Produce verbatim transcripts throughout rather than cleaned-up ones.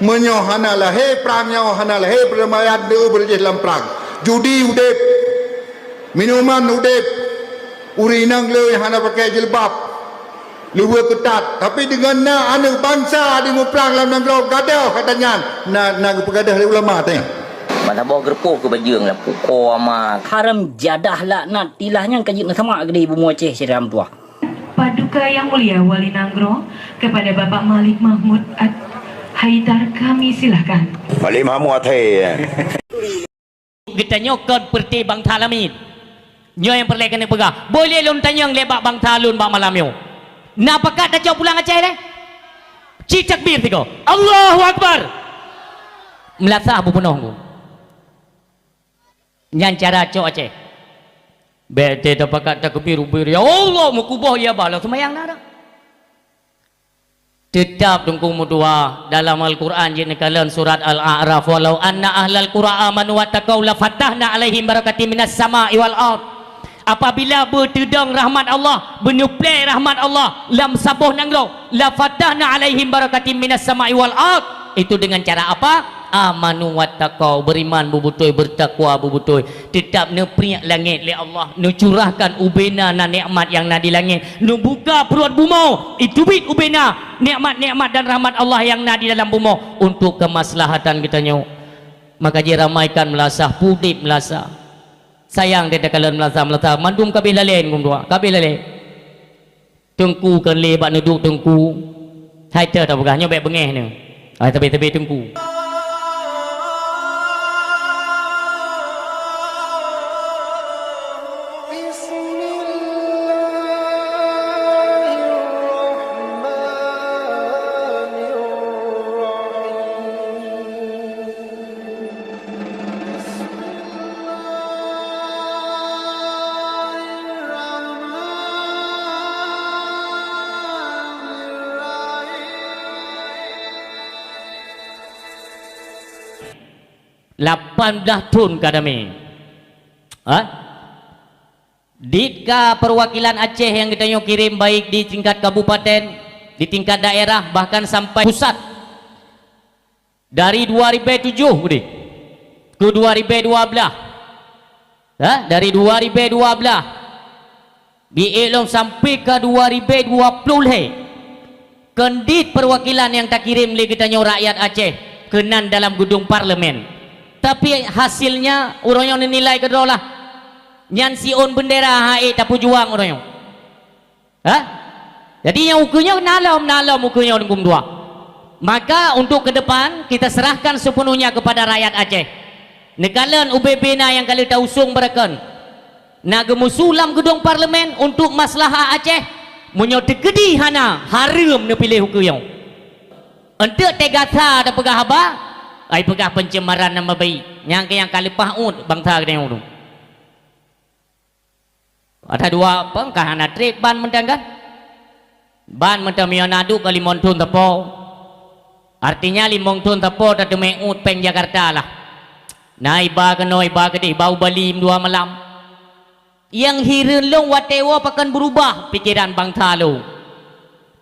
Meunyoe hana lahé prang nyoe, hana lahé peureumaian deuh beureujéh lam prang. Judi udép, minuman udép, ureuëng inong gleh hana pakai jilbab, leubeh keutat. Tapi deungon na aneuëk bansa di muprang lam nanggroe gadoh, kata nyan na, na geupeugadoh lé ulama teuh. Ban saboh geureupôh keu bajeueng lam pukoe amat. Haram jadah laknat tilah nyang ka jeuet neusamak keudeh bumoe Aceh siram tuah. Paduka Yang Mulia Wali Nanggroe kepada Bapak Malik Mahmud At Haidar, kami silahkan. Malik Mahmud At Haidar. Geutanyoe kon peureuté bansa lamin. Nyoe nyang peureulée keuneuk peugah. Boleh lôn tanyong lé bak bansa lôn bak malam nyoe. Na pakat tacok pulang Aceh lé? Cit takbir tiga. Allahu Akbar. Meulasah bupeunoh ngon. Nyan cara cok Aceh. Bék teuh tapakat takbir ubir, "Ya Allah, meukuboh ya bala seumayang na dah." Teutab Teungku meutuah, dalam Al-Qur'an jeuet neukalon surat Al-A'raf, "Walau anna ahlal qura amanu wattaqau lafatahna 'alaihim barakatim minas sama'i wal ard." Apabila beuteudong rahmat Allah, beuneuplé rahmat Allah lam saboh nanggroe, "Lafatahna 'alaihim barakatim minas sama'i wal ard." Itu dengan cara apa? "Amanu wattaqau," beriman beubeutôi, bertakwa beubeutôi. Teutab neupriek langét lé Allah, neucurahkan ubena na nikmat nyang na di langét, neubuka pruet bumoe, iteubiet ubena nikmat-nikmat dan rahmat Allah nyang na di dalam bumoe untuk kemaslahatan geutanyoe. Maka jiramaikan meulasah, pudeb meulasah. Sayang teuh takalon meulasah-meulasah, mandum ka abéh lalée ngon dua, ka abéh lalée. Teungku kon lé bak neuduek teungku. Hai teuh tapeugah nyoe bék beungéh nyoe. Hai teubiet-teubiet teungku. Lapan blaih thon ka damé. Ha? Ditka perwakilan Aceh nyang geutanyoe kirém, baik di tingkat kabupaten, di tingkat daerah, bahkan sampai pusat. Dari dua ribèe tujoh udeh keu dua ribèe dua blaih. Ha? Dari dua ribèe dua blaih. Di ék lom sampai ka dua ribèe dua ploh lhèe. Kon dit perwakilan nyang takirém lé geutanyoe rakyat Aceh keunan dalam gedung parlemen. Tapi hasilnya uroe nyoe neunilai keudroe lah. Nyan siôn beundera han ék tapeujuang uroe nyoe. Ha? Jadi nyang ukeue nyoe na lom, na lom ukeue nyoe Teungku meutuah. Maka untuk ke depan kita serahkan sepenuhnya kepada rakyat Aceh. Neukalon ubé-bé na nyang ka lheueh tausong beureukon. Na geumusu lam gedung parlemen untuk maslahah Aceh. Meunyoe teukeudi hana, hareuem neupiléh ukeue nyoe. Eunteuk teuga sa tapeugah haba, ai peugah pencemaran nama baik. Nyang keu nyang ka leupah uet bansa geutanyoe nyoe. Ada dua peungkah hana trép ban mantong kan? Ban mantong meunyoe na duek ka limong thon sapo. Artinya limong thon sapo tateumé uet péng Jakarta lah. Na iba keunoe iba keudeh, iba u Bali dua malam. Nyang hireuen lôn watée woe pakon beurubah pikeran bansa lôn.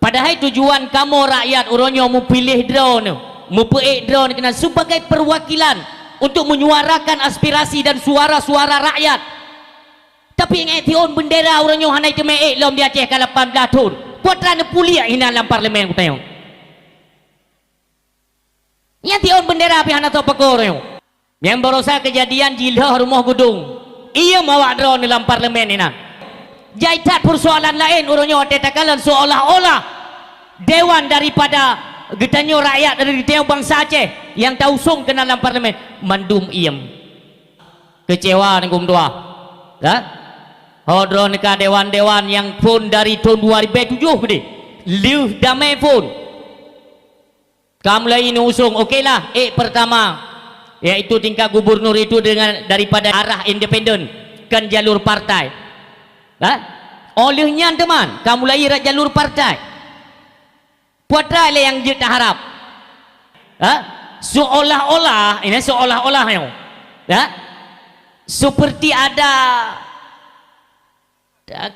Padahai tujuan kamoe rakyat uroe nyoe meupiléh droeneuh, meupeuék droeneuh keunan sebagai perwakilan untuk menyuarakan aspirasi dan suara-suara rakyat. Tapi ingat, siôn beundera uroe nyoe hana teumé ék lom di Aceh ka lapan blaih thon. Peue teuma neupuliek hinan lam parlemen geutanyoe. Nyan siôn beundera pih hana soe pakon uroe nyoe. Nyang barosa keujadian jilhoh rumoh geudong. Iem awak droeneuh lam parlemen inan. Jai that peusoalan laén uroe nyoe watée takalon seolah-olah dewan daripada geutanyoe rakyat dari geutanyoe bansa Aceh nyang tausong keunan lam parlemen mandum iem. Keucewa Teungku meutuah. Ya? Ho droeneuh ka dewan-dewan nyang phon dari thon dua ribèe tujoh keudeh. Lheueh damé phon. Ka mulai neuusong, okelah, ék pertama, yaitu tingkat gubernur itu dengan daripada arah independen, kon jalur partai. Ha? Óh lheueh nyan teuma, ka mulai rot jalur partai. Peue teuma lé nyang jeuet taharab? Ha? Seolah-olah, ini seolah-olah nyoe. Ha? Seperti ada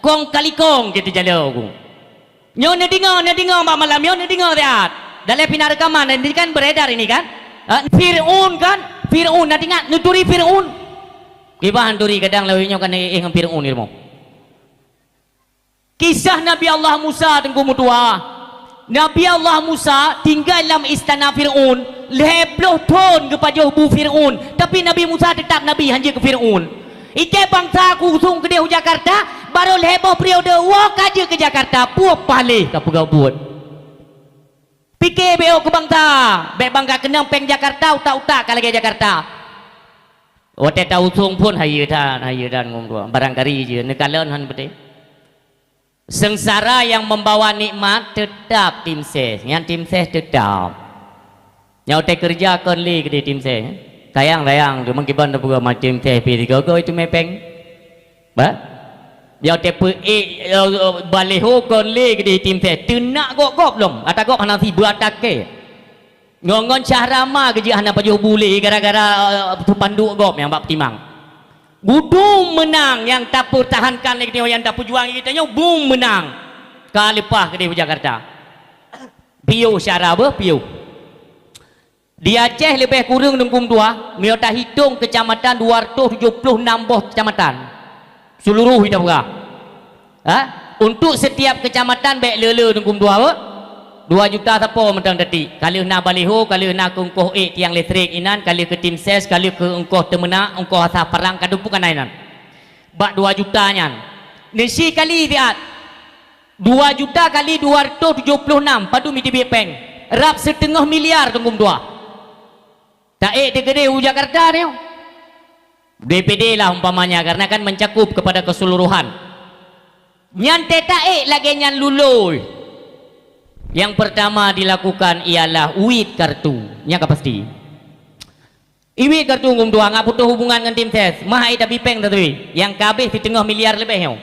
kong kali kong, gitu jalo ku. Nyoe neudeungoe, neudeungoe bak malam nyoe neudeungoe siat. Dalam pina rekaman ini kan beredar ini kan? Ha? Fir'aun kan? Fir'aun, na ingat neuturi Fir'aun? Kiban neuturi kadang lawét nyoe kan éh ngon Fir'aun ilmu. Kisah Nabi Allah Musa teungku meutuah. Nabi Allah Musa tinggai lam istana Fir'aun, lhée ploh thon geupajoh bu Fir'aun, tapi Nabi Musa teutap nabi hanjeuet keu Fir'aun. Ikei bansa kusong keudeh u Jakarta, barô lhée boh periode woe ka jeuet keu Jakarta, peue paléh ka peugah buet. Pike bék keu bansa, bék bangga keunong péng Jakarta, utak-utak ka lagée Jakarta. Watée tausong phon hayeue that, hayeue that ngom dua. Barangkari jih neukalon hán beutôi. Seungsara nyang membawa nikmat teutap tim ses, nyan tim ses teutap. Nyoe watée keureuja kon lé keudeh tim ses. Sayang-sayang, cuma kiban tapeugah macam tim ses pi sigoe-goe itu mepeng. Ba? Nyoe watée peuék, eh, baliho kon lé keudeh tim ses. Teunak gob-gob lom. Ata gob hana si beuatakée. Ngon-ngon Syahrama geujak hana pajoh bu lé gara-gara, eh, spanduk gob nyang bak peutimang. Gudong meunang nyang tapeutahankan lé geutanyoe, nyang tapeujuang lé geutanyoe, bung meunang. Ka leupah keudeh u Jakarta. Piôh syara beuh, piôh. Di Aceh leubeh kureueng teungku meutuah, meunyoe tahitong keucamatan dua ratus tujoh ploh nam boh keucamatan. Seuluruh ita peugah. Ha? Untuk setiap keucamatan bék le-le teungku meutuah beuh. Dua juta sapo mantong teuti. Ka lheueh na baliho, ka lheueh na keu ongkoh ék tiang listrik inan, ka lheueh keu tim ses, ka lheueh keu ongkoh teumeunak, ongkoh asah parang, ka dumpeue kana inan. Bak dua juta nyan. Neusi kali siat. Dua juta kali dua ratus tujoh ploh nam, padum iteubiet péng? Rab siteungoh miliar teungku meutuah. Taék teukeudeh u Jakarta nyoe. D P D lah umpamanya, karena kan mencakup kepada keseluruhan. Nyan teuh taék lagée nyan lulôi. Yang pertama dilakukan ialah uit kartu. Nyan ka pasti. Uit kartu ngum dua ngat putoh hubungan ngon tim ses. Mah ai tabi péng tatui. Nyang ka habéh siteungoh miliar leubeh nyoe.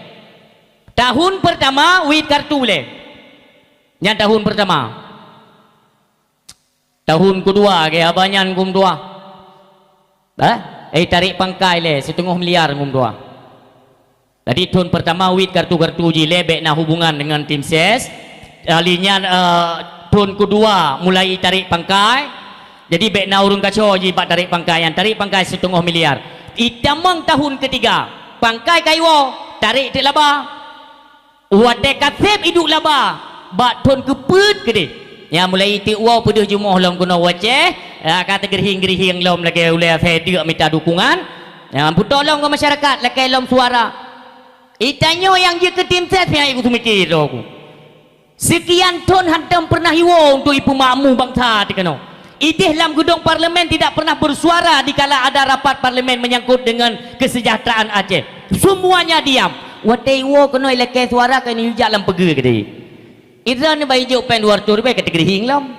Tahun pertama uit kartu lé. Nyan tahun pertama. Tahun kedua, ke haba nyan ngum dua. Eh, eh, tarék pangkai lé, siteungoh miliar ngum dua. Jadi, thon pertama uit kartu-kartu jih lé bék na hubungan dengan tim ses. Kali nyan, eh, thon kedua mulai tarék pangkai. Jadi, bék na ureuëng kaco jih bak tarék pangkai nyan. Tarék pangkai siteungoh miliar. Itamong tahun ketiga, pangkai kaiwoe, tarék teuk laba. Watée ka seb iduek laba, bak thon keupeuet keudeh. Nyang mulai tiek woe peudeuh jumoh lom keunoe u Aceh, ka teugeurihieng-geurihieng lom lagée ulée asai deuk mita dukungan. Nyang putôh lom keu masyarakat lakée lom suara. Itanyoe nyang jeuet keu tim ses nyang iku seumiké droe ku. Seukian thon hantom peureunah iwoe untuk ipeumakmu bansa teuh keunoe. Ideh lam geudong parlemen tidak pernah bersuara dikala ada rapat parlemen menyangkut dengan kesejahteraan Aceh. Semuanya diam. Watée iwoe keunoe ilakée suara keu neujak lam peugée keudeh. Idroeneuh ba ijok péng dua ratus ribée ka teugeurihieng lom.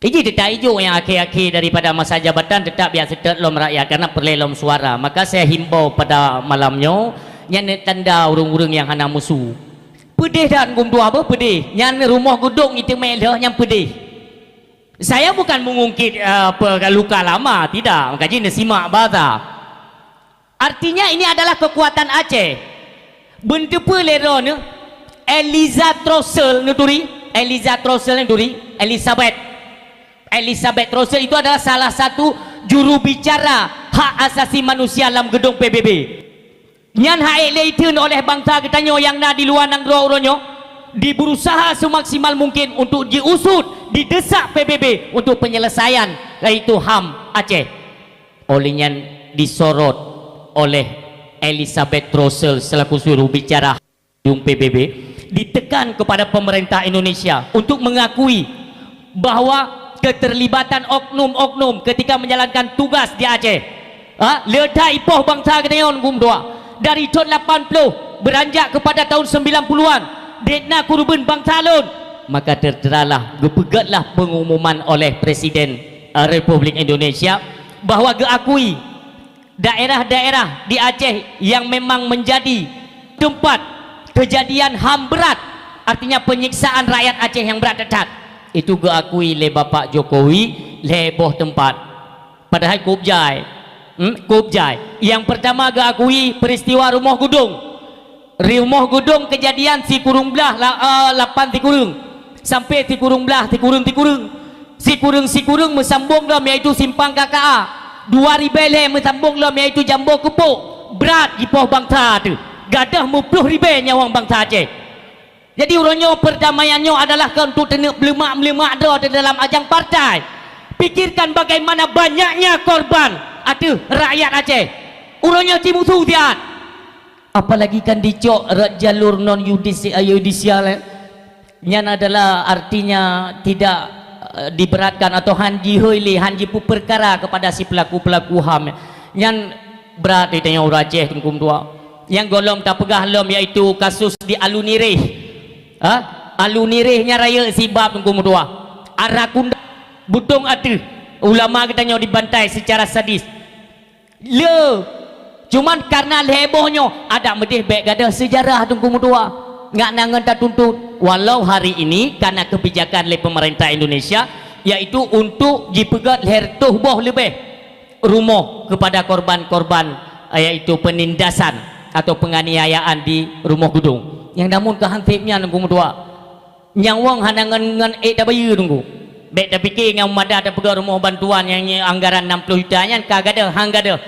Iji teutap ijok nyang akhé-akhé daripada masa jabatan teutap biak seutôt lom rakyat karena peureulée lom suara. Maka saya himbau pada malam nyoe, nyan tanda ureuëng-ureuëng nyang hana musu. Peudeh that ngum dua beuh peudeh. Nyan rumoh geudong iteumé lheueh nyan peudeh. Saya bukan mengungkit, eh, apa, luka lama, tidak. Maka jih neusimak basa. Artinya ini adalah kekuatan Aceh. Beunteupeu lé droeneuh, Eliza Trossel neuturi, Eliza Trossel neuturi, Elizabeth. Elizabeth Trossel itu adalah salah satu juru bicara hak asasi manusia lam geudong P B B. Nyan han ék lé iteun oleh bansa geutanyoe nyang na di luwa nanggroe uroe nyoe, diberusaha seumaksimal mungkin untuk jiusut, didesak P B B untuk penyelesaian, yaitu HAM Aceh. Oleh nyan disorot oleh Elizabeth Trossel selaku juru bicara P B B, ditekan kepada pemerintah Indonesia untuk mengakui bahwa keterlibatan oknum-oknum ketika menjalankan tugas di Aceh, ha, le that ipoh bansa geutanyoe ngum dua. Dari thon lapan ploh beranjak kepada tahun sembilan puluhan, dek na keureubeuen bansa lôn, maka terteralah, geupeugötlah pengumuman oleh Presiden, eh, Republik Indonesia bahwa geuakui daerah-daerah di Aceh yang memang menjadi tempat kejadian HAM berat, artinya penyiksaan rakyat Aceh yang berat that-that, itu geuakui lé Bapak Jokowi lhée boh teumpat. Padahai kôb jai, hmm, kôb jai. Nyang pertama geuakui peristiwa rumoh geudong. Rumoh geudong kejadian sikureueng blah la-, eh, lapan sikureueng. Sampai sikureueng blaih, sikureueng-sikureueng. Sikureueng-sikureueng meusambong lom, yaitu Simpang K K A. Dua ribèe lhèe meusambong lom, yaitu Jambo Keupok. Brat jipoh bansa teuh. Gadôh meuploh ribèe nyawöng bansa Aceh. Jadi, uroe nyoe perdamaian nyoe adalah keu untuk teuneuk meuleumak-meuleumak droe di dalam ajang partai. Pikirkan bagaimana banyaknya korban ateueh rakyat Aceh. Uroe nyoe ci musu siat. Apalagi kan dicok rot jalur non yudisi-, yudisial, eh. Nyan adalah artinya tidak, eh, diberatkan atau han jihôi lé, han jipeupeukara kepada si pelaku-pelaku HAM. Nyan brat di tanyoe ureueng Aceh, Teungku Meutuah. Nyang gohlom tapeugah lom, yaitu kasus di Alun Ireh. Ha? Alun Ireh nyan rayeuk sibab, Teungku Meutuah. Arakunda, Butong Ateuh. Ulama geutanyoe dibantai secara sadis. Le, cuman karena lhèe boh nyoe, adak meudeh bèk gadôh seujarah, Teungku Meutuah. Ngat na ngon tatuntut. Walau hari ini karena kebijakan lé pemerintah Indonesia, yaitu untuk jipeugöt lhèe reutôh boh leubeh rumoh kepada korban-korban, yaitu penindasan atau penganiayaan di Rumoh Geudong. Nyang namun keu han sép nyan, Teungku Meutuah. Nyang wong hana ngon, ngon ék tabayeue, Teungku. Bèk tapike nyang meumada tapeugöt rumoh bantuan nyang, nyang anggaran enam puluh juta nyan ka gadôh, han gadôh.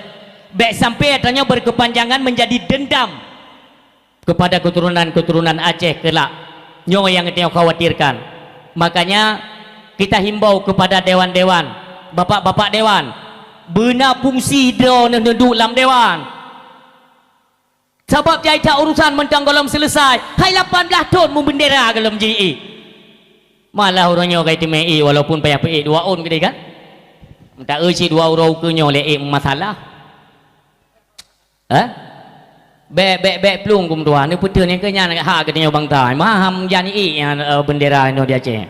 Bèk sampai atra nyoe berkepanjangan menjadi dendam kepada keturunan-keturunan Aceh kelak. Nyoe nyang geutanyoe khawatirkan. Makanya, kita himbau kepada dewan-dewan, bapak-bapak dewan, beuna fungsi droeneuh neuduek lam dewan. Sabab jai that urusan mantong gohlom seuleusai, hai lapan blaih thon meubeundera gohlom ji ék. Malah uroe nyoe ka jiteumé ék, walaupun payah peuék dua ôn keudéh kan. Meuta eu cit dua uroe ukeue nyoe lé ék meumasalah. Hah? Bèk, bèk, bèk plueng, Teungku Meutuah. Neupeuteuh nyang keu nyan hak geutanyoe bansa. Maham jan ék nyan, eh, beundera inoe di Aceh.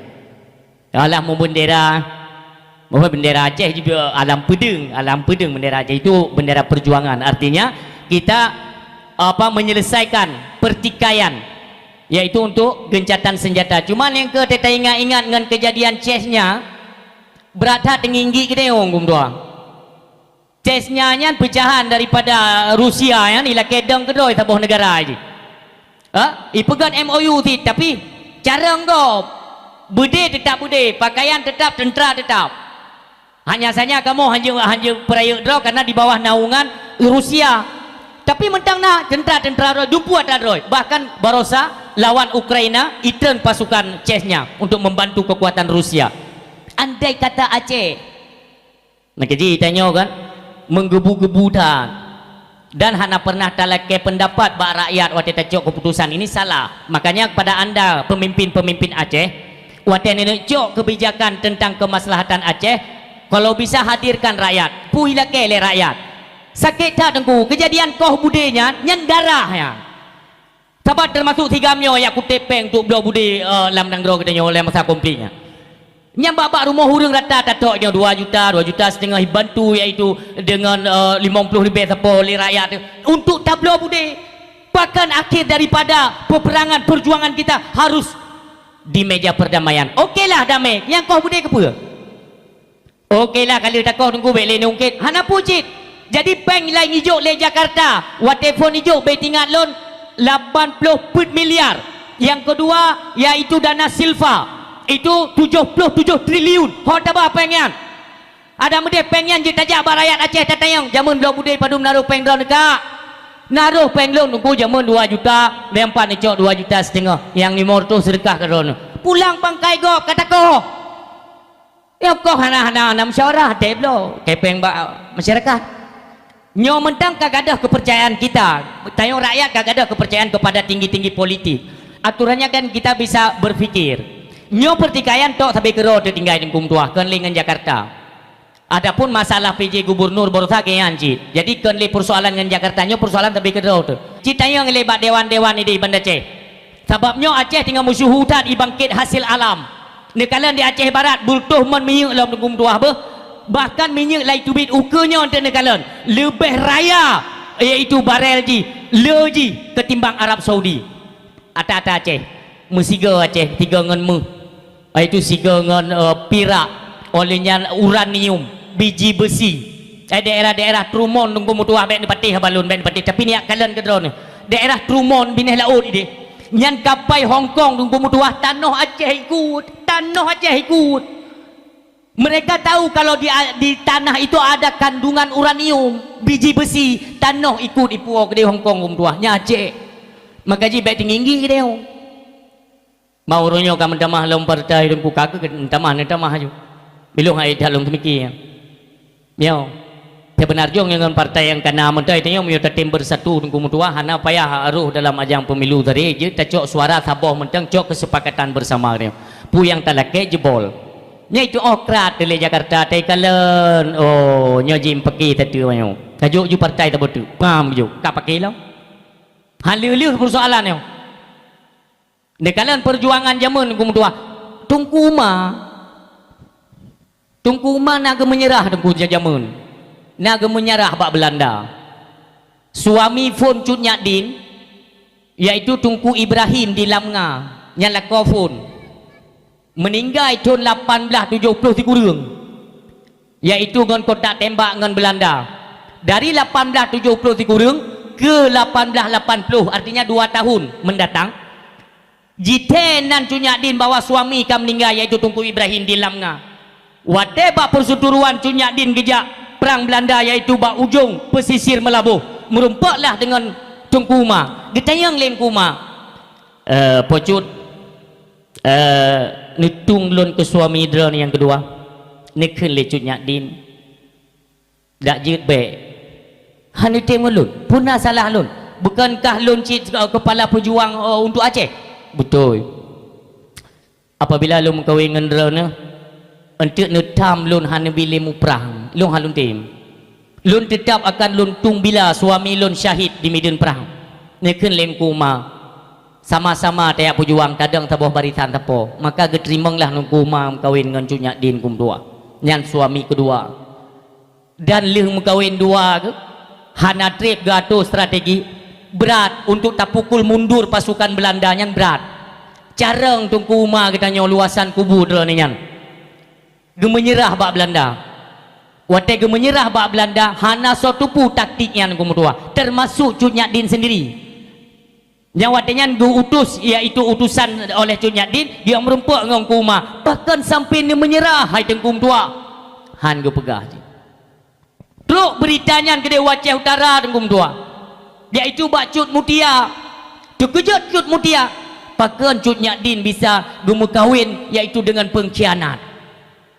Alah, meubeundera, meubeundera Aceh juga alam peudeueng, alam peudeueng beundera Aceh itu bendera perjuangan. Artinya, kita, apa, menyelesaikan pertikaian, yaitu untuk gencatan senjata. Cuma nyang keu teuingat-ingat ngon kejadian Chechnya, brat that teunginggi geutanyoe, Teungku Meutuah. Chechnya nyan peucahan daripada Rusia nyan ilakée dong keudroe saboh neugara jih. Ha? Ipeugöt M O U cit, tapi carông gob. Beudé teutap beudé, pakaian teutap, teuntra teutap. Hanya saja kamoe hanjeuet, hanjeuet peurayeuk droe karena di bawah naungan Rusia. Tapi mantong na teuntra-teuntra droe, dumpeue atra droe. Bahkan barosa lawan Ukraina, itreun pasukan Chechnya untuk membantu kekuatan Rusia. Andai kata Aceh Nyang keujih tanyoe kan, meugebu-gebu that. Dan hana pernah talakée peundapat bak rakyat watée tacok keuputusan ini salah. Makanya kepada anda pemimpin-pemimpin Aceh, watée neuneuk cok keubijakan teuntang keumaslahatan Aceh, kalau bisa hadirkan rakyat, pui lakée lé rakyat. Sakét that Teungku, keujadian koh budé nyan, nyan darah nyan. Sabab teumasok si GAM nyoe jak kutéb péng untuk bloe budé, eh, lam nanggroe geutanyoe lam masa konflik nyan. Nyang bak-bak rumoh ureuëng rata tatok nyoe dua juta, dua juta setengah ibantu, yaitu dengan, eh, limong ploh leubeh sapo lé rakyat tu untuk tabloe budé. Bahkan akhir daripada peperangan, perjuangan kita harus di meja perdamaian. Okelah damai, nyang koh budé keupeue? Okelah, ka lheueh takoh Teungku bék lé neungkét. Hana peue cit. Jadi péng laén ijok lé Jakarta. Watée phon ijok bék tingat lôn lapan ploh peuet miliar. Nyang keudua yaitu dana silva. Itu tujoh ploh tujoh triliun. Ho taba péng nyan. Adak meudeh péng nyan jeuet tajak bak rakyat Aceh tatanyong, jameun bloe budé padum naroh péng droeneuh ka? Naroh péng lôn Teungku jameun dua juta, lé ampat neucok dua juta siteungoh. Nyang limong reutôh seudeukah keu droeneuh. Pulang pangkai gob ka takoh. Nyoe koh hana, hana, hana musyawarah, até bloe, kepeng bak masyarakat. Nyoe mantong ka gadôh keupeurcayaan kita. Tanyoe rakyat ka gadôh keupeurcayaan kepada tinggi-tinggi politik. Aturannya kan kita bisa berpikir. Nyoe pertikaian tok sabe keudroe teutinggai Teungku Meutuah, kon lé ngon Jakarta. Adapun masalah P J gubernur barosa keu nyan cit. Jadi kon lé persoalan ngon Jakarta, nyoe persoalan sabe keudroe teuh. Cit tanyong lé bak dewan-dewan idéh Banda Aceh. Sabab nyoe Aceh teungoh meusyeuhu that jibangkét hasil alam. Neukalon di Aceh Barat, beureutôh mon minyeuk lom Teungku Meutuah beuh. Bahkan minyeuk lai teubiet ukeue nyoe teuh neukalon. Leubeh raya, yaitu barel jih, le jih ketimbang Arab Saudi. Ata-ata Aceh. Meusigoe Aceh, sigoe ngon méuh. Yaitu sigoe ngon, eh, pirak. Óh lheueh nyan uranium, biji beusi. Eh, daerah-daerah Trummon Teungku Meutuah bék neupatéh balon, bék neupatéh. Tapi neujak kalon keudroe nyoe. Daerah Trummon binéh laôt idéh. Nyan kapai Hong Kong Teungku meutuah, tanoh Aceh ikut, tanoh Aceh ikut. Mereka tahu kalau di, di tanah itu ada kandungan uranium, biji besi, tanoh ikut ipuo keudeh Hong Kong Teungku meutuah. Nyan Aceh. Maka jih bèk teunginggi keudeh. Mau uroe nyoe ka meutamah lom partai Teungku, ka keuh meutamah, neutamah aju. Bilong hai that lôn keumiké. Nyoe, seubeuna jih ngon partai nyang kana meutai tanyoe meunyoe tatem beusatu Teungku meutuah, hana payah rôh dalam ajang pemilu tadi, jeuet tacok suara saboh mantong, cok keusepakatan beusama nyoe. Peue nyang talakèe jebol. Nyoe itu oh krat lé Jakarta, tai kalon. Oh, nyoe jih peuki tatu nyoe. Tajok ju partai taboh tu. Paham ju, ka pakai lom. Haleuleuh persoalan nyoe. Neukalon perjuangan jameun Teungku meutuah. Teungku Uma. Teungku Uma na geumeunyeurah Teungku jameun. Na geumeunyeurah bak Beulanda. Suami phon Cut Nyak Din, yaitu Teungku Ibrahim di Lamnga, nyan lakoe phon. Meuninggai thon lapan blaih tujoh ploh sikureueng, yaitu ngon kontak tembak ngon Beulanda. Dari lapan blaih tujoh ploh sikureueng ke lapan blaih lapan ploh, artinya dua tahun mendatang, jithèe nan Cut Nyak Din bahwa suami ka meuninggai, yaitu Teungku Ibrahim di Lamnga. Watèe bak perseturuan Cut Nyak Din geujak prang Beulanda, yaitu bak ujong pesisir Meulaboh, meurumpoklah deungon Teungku Uma. Geutanyong lé Teungku Uma, "Eh, Po Cut, eh, neutueng lôn keu suami droeneuh nyang keudua?" Neukheun lé Cut Nyak Din, "Dak jeuet bèk." "Hana tem ngon lôn? Peue na salah lôn? Bukankah lôn cit, eh, kepala pejuang, eh, untuk Aceh?" "Beutôi." "Apabila lôn meukawen ngon droeneuh, eunteuk neutham lôn hana bi lé muprang, lôn hana lôn tem. Lôn teutab akan lôn tueng bila suami lôn syahid di medan prang." Neukheun lé Teungku Uma, "Sama-sama tajak peujuang, tadong saboh barisan sapo." Maka geuteurimonglah Teungku Uma meukawen ngon Cut Nyak Din Teungku meutuah. Nyan suami keudua. Dan lheueh meukawen dua geuh, hana trép geuatoe strategi, brat untuk tapukul mundur pasukan Beulanda nyan brat. Carông Teungku Uma geutanyoe luwasan kubu droeneuh nyan. Geumeunyeurah bak Beulanda. Watèe geumeunyeurah bak Beulanda, hana soe teupeu taktik nyan Teungku meutuah, teumasok Cut Nyak Din seundiri. Nyang watèe nyan geu-utus, yaitu utusan oleh Cut Nyak Din, geumeurumpok ngon Teungku Uma, bahkan sampai neumeunyeurah hai Teungku meutuah. Han geupeugah jih. Trok beurita nyan keudeh u Aceh Utara Teungku meutuah, yaitu bak Cut Mutia. Teukeujot Cut Mutia, pakon Cut Nyak Din bisa geumeukawen, yaitu deungon peungkhianat.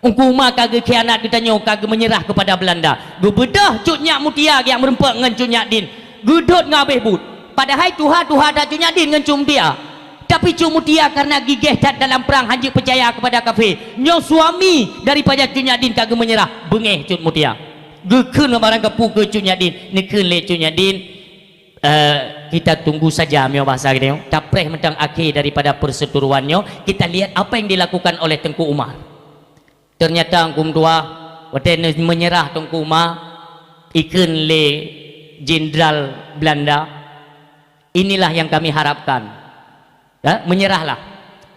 Teungku Uma ka geukhianat geutanyoe, ka geumeunyeurah keupada Beulanda. Geubeudôh Cut Nyak Mutia geujak meurumpok ngon Cut Nyak Din. Geudôt ngon abéh buet. Padahai tuha-tuha that Cut Nyak Din ngon Cut Mutia. Tapi Cut Mutia kareuna gigéh that dalam prang, hanjeuet peucaya keupada kafé. Nyoe suami daripada Cut Nyak Din ka geumeunyeurah, beungéh Cut Mutia. Geukheun barang kapeue keu Cut Nyak Din, neukheun lé Cut Nyak Din, eh, "Kita tunggu saja," meunyoe bahasa geutanyoe, "tapreh mantong akhé daripada perseteruan nyoe, kita lihat apa yang dilakukan oleh Teungku Umar." Teunyata Teungku meutuah, watèe neumeunyeurah Teungku Uma, ikheun lé jenderal Beulanda, "Inilah yang kami harapkan." Ya, meunyeurahlah.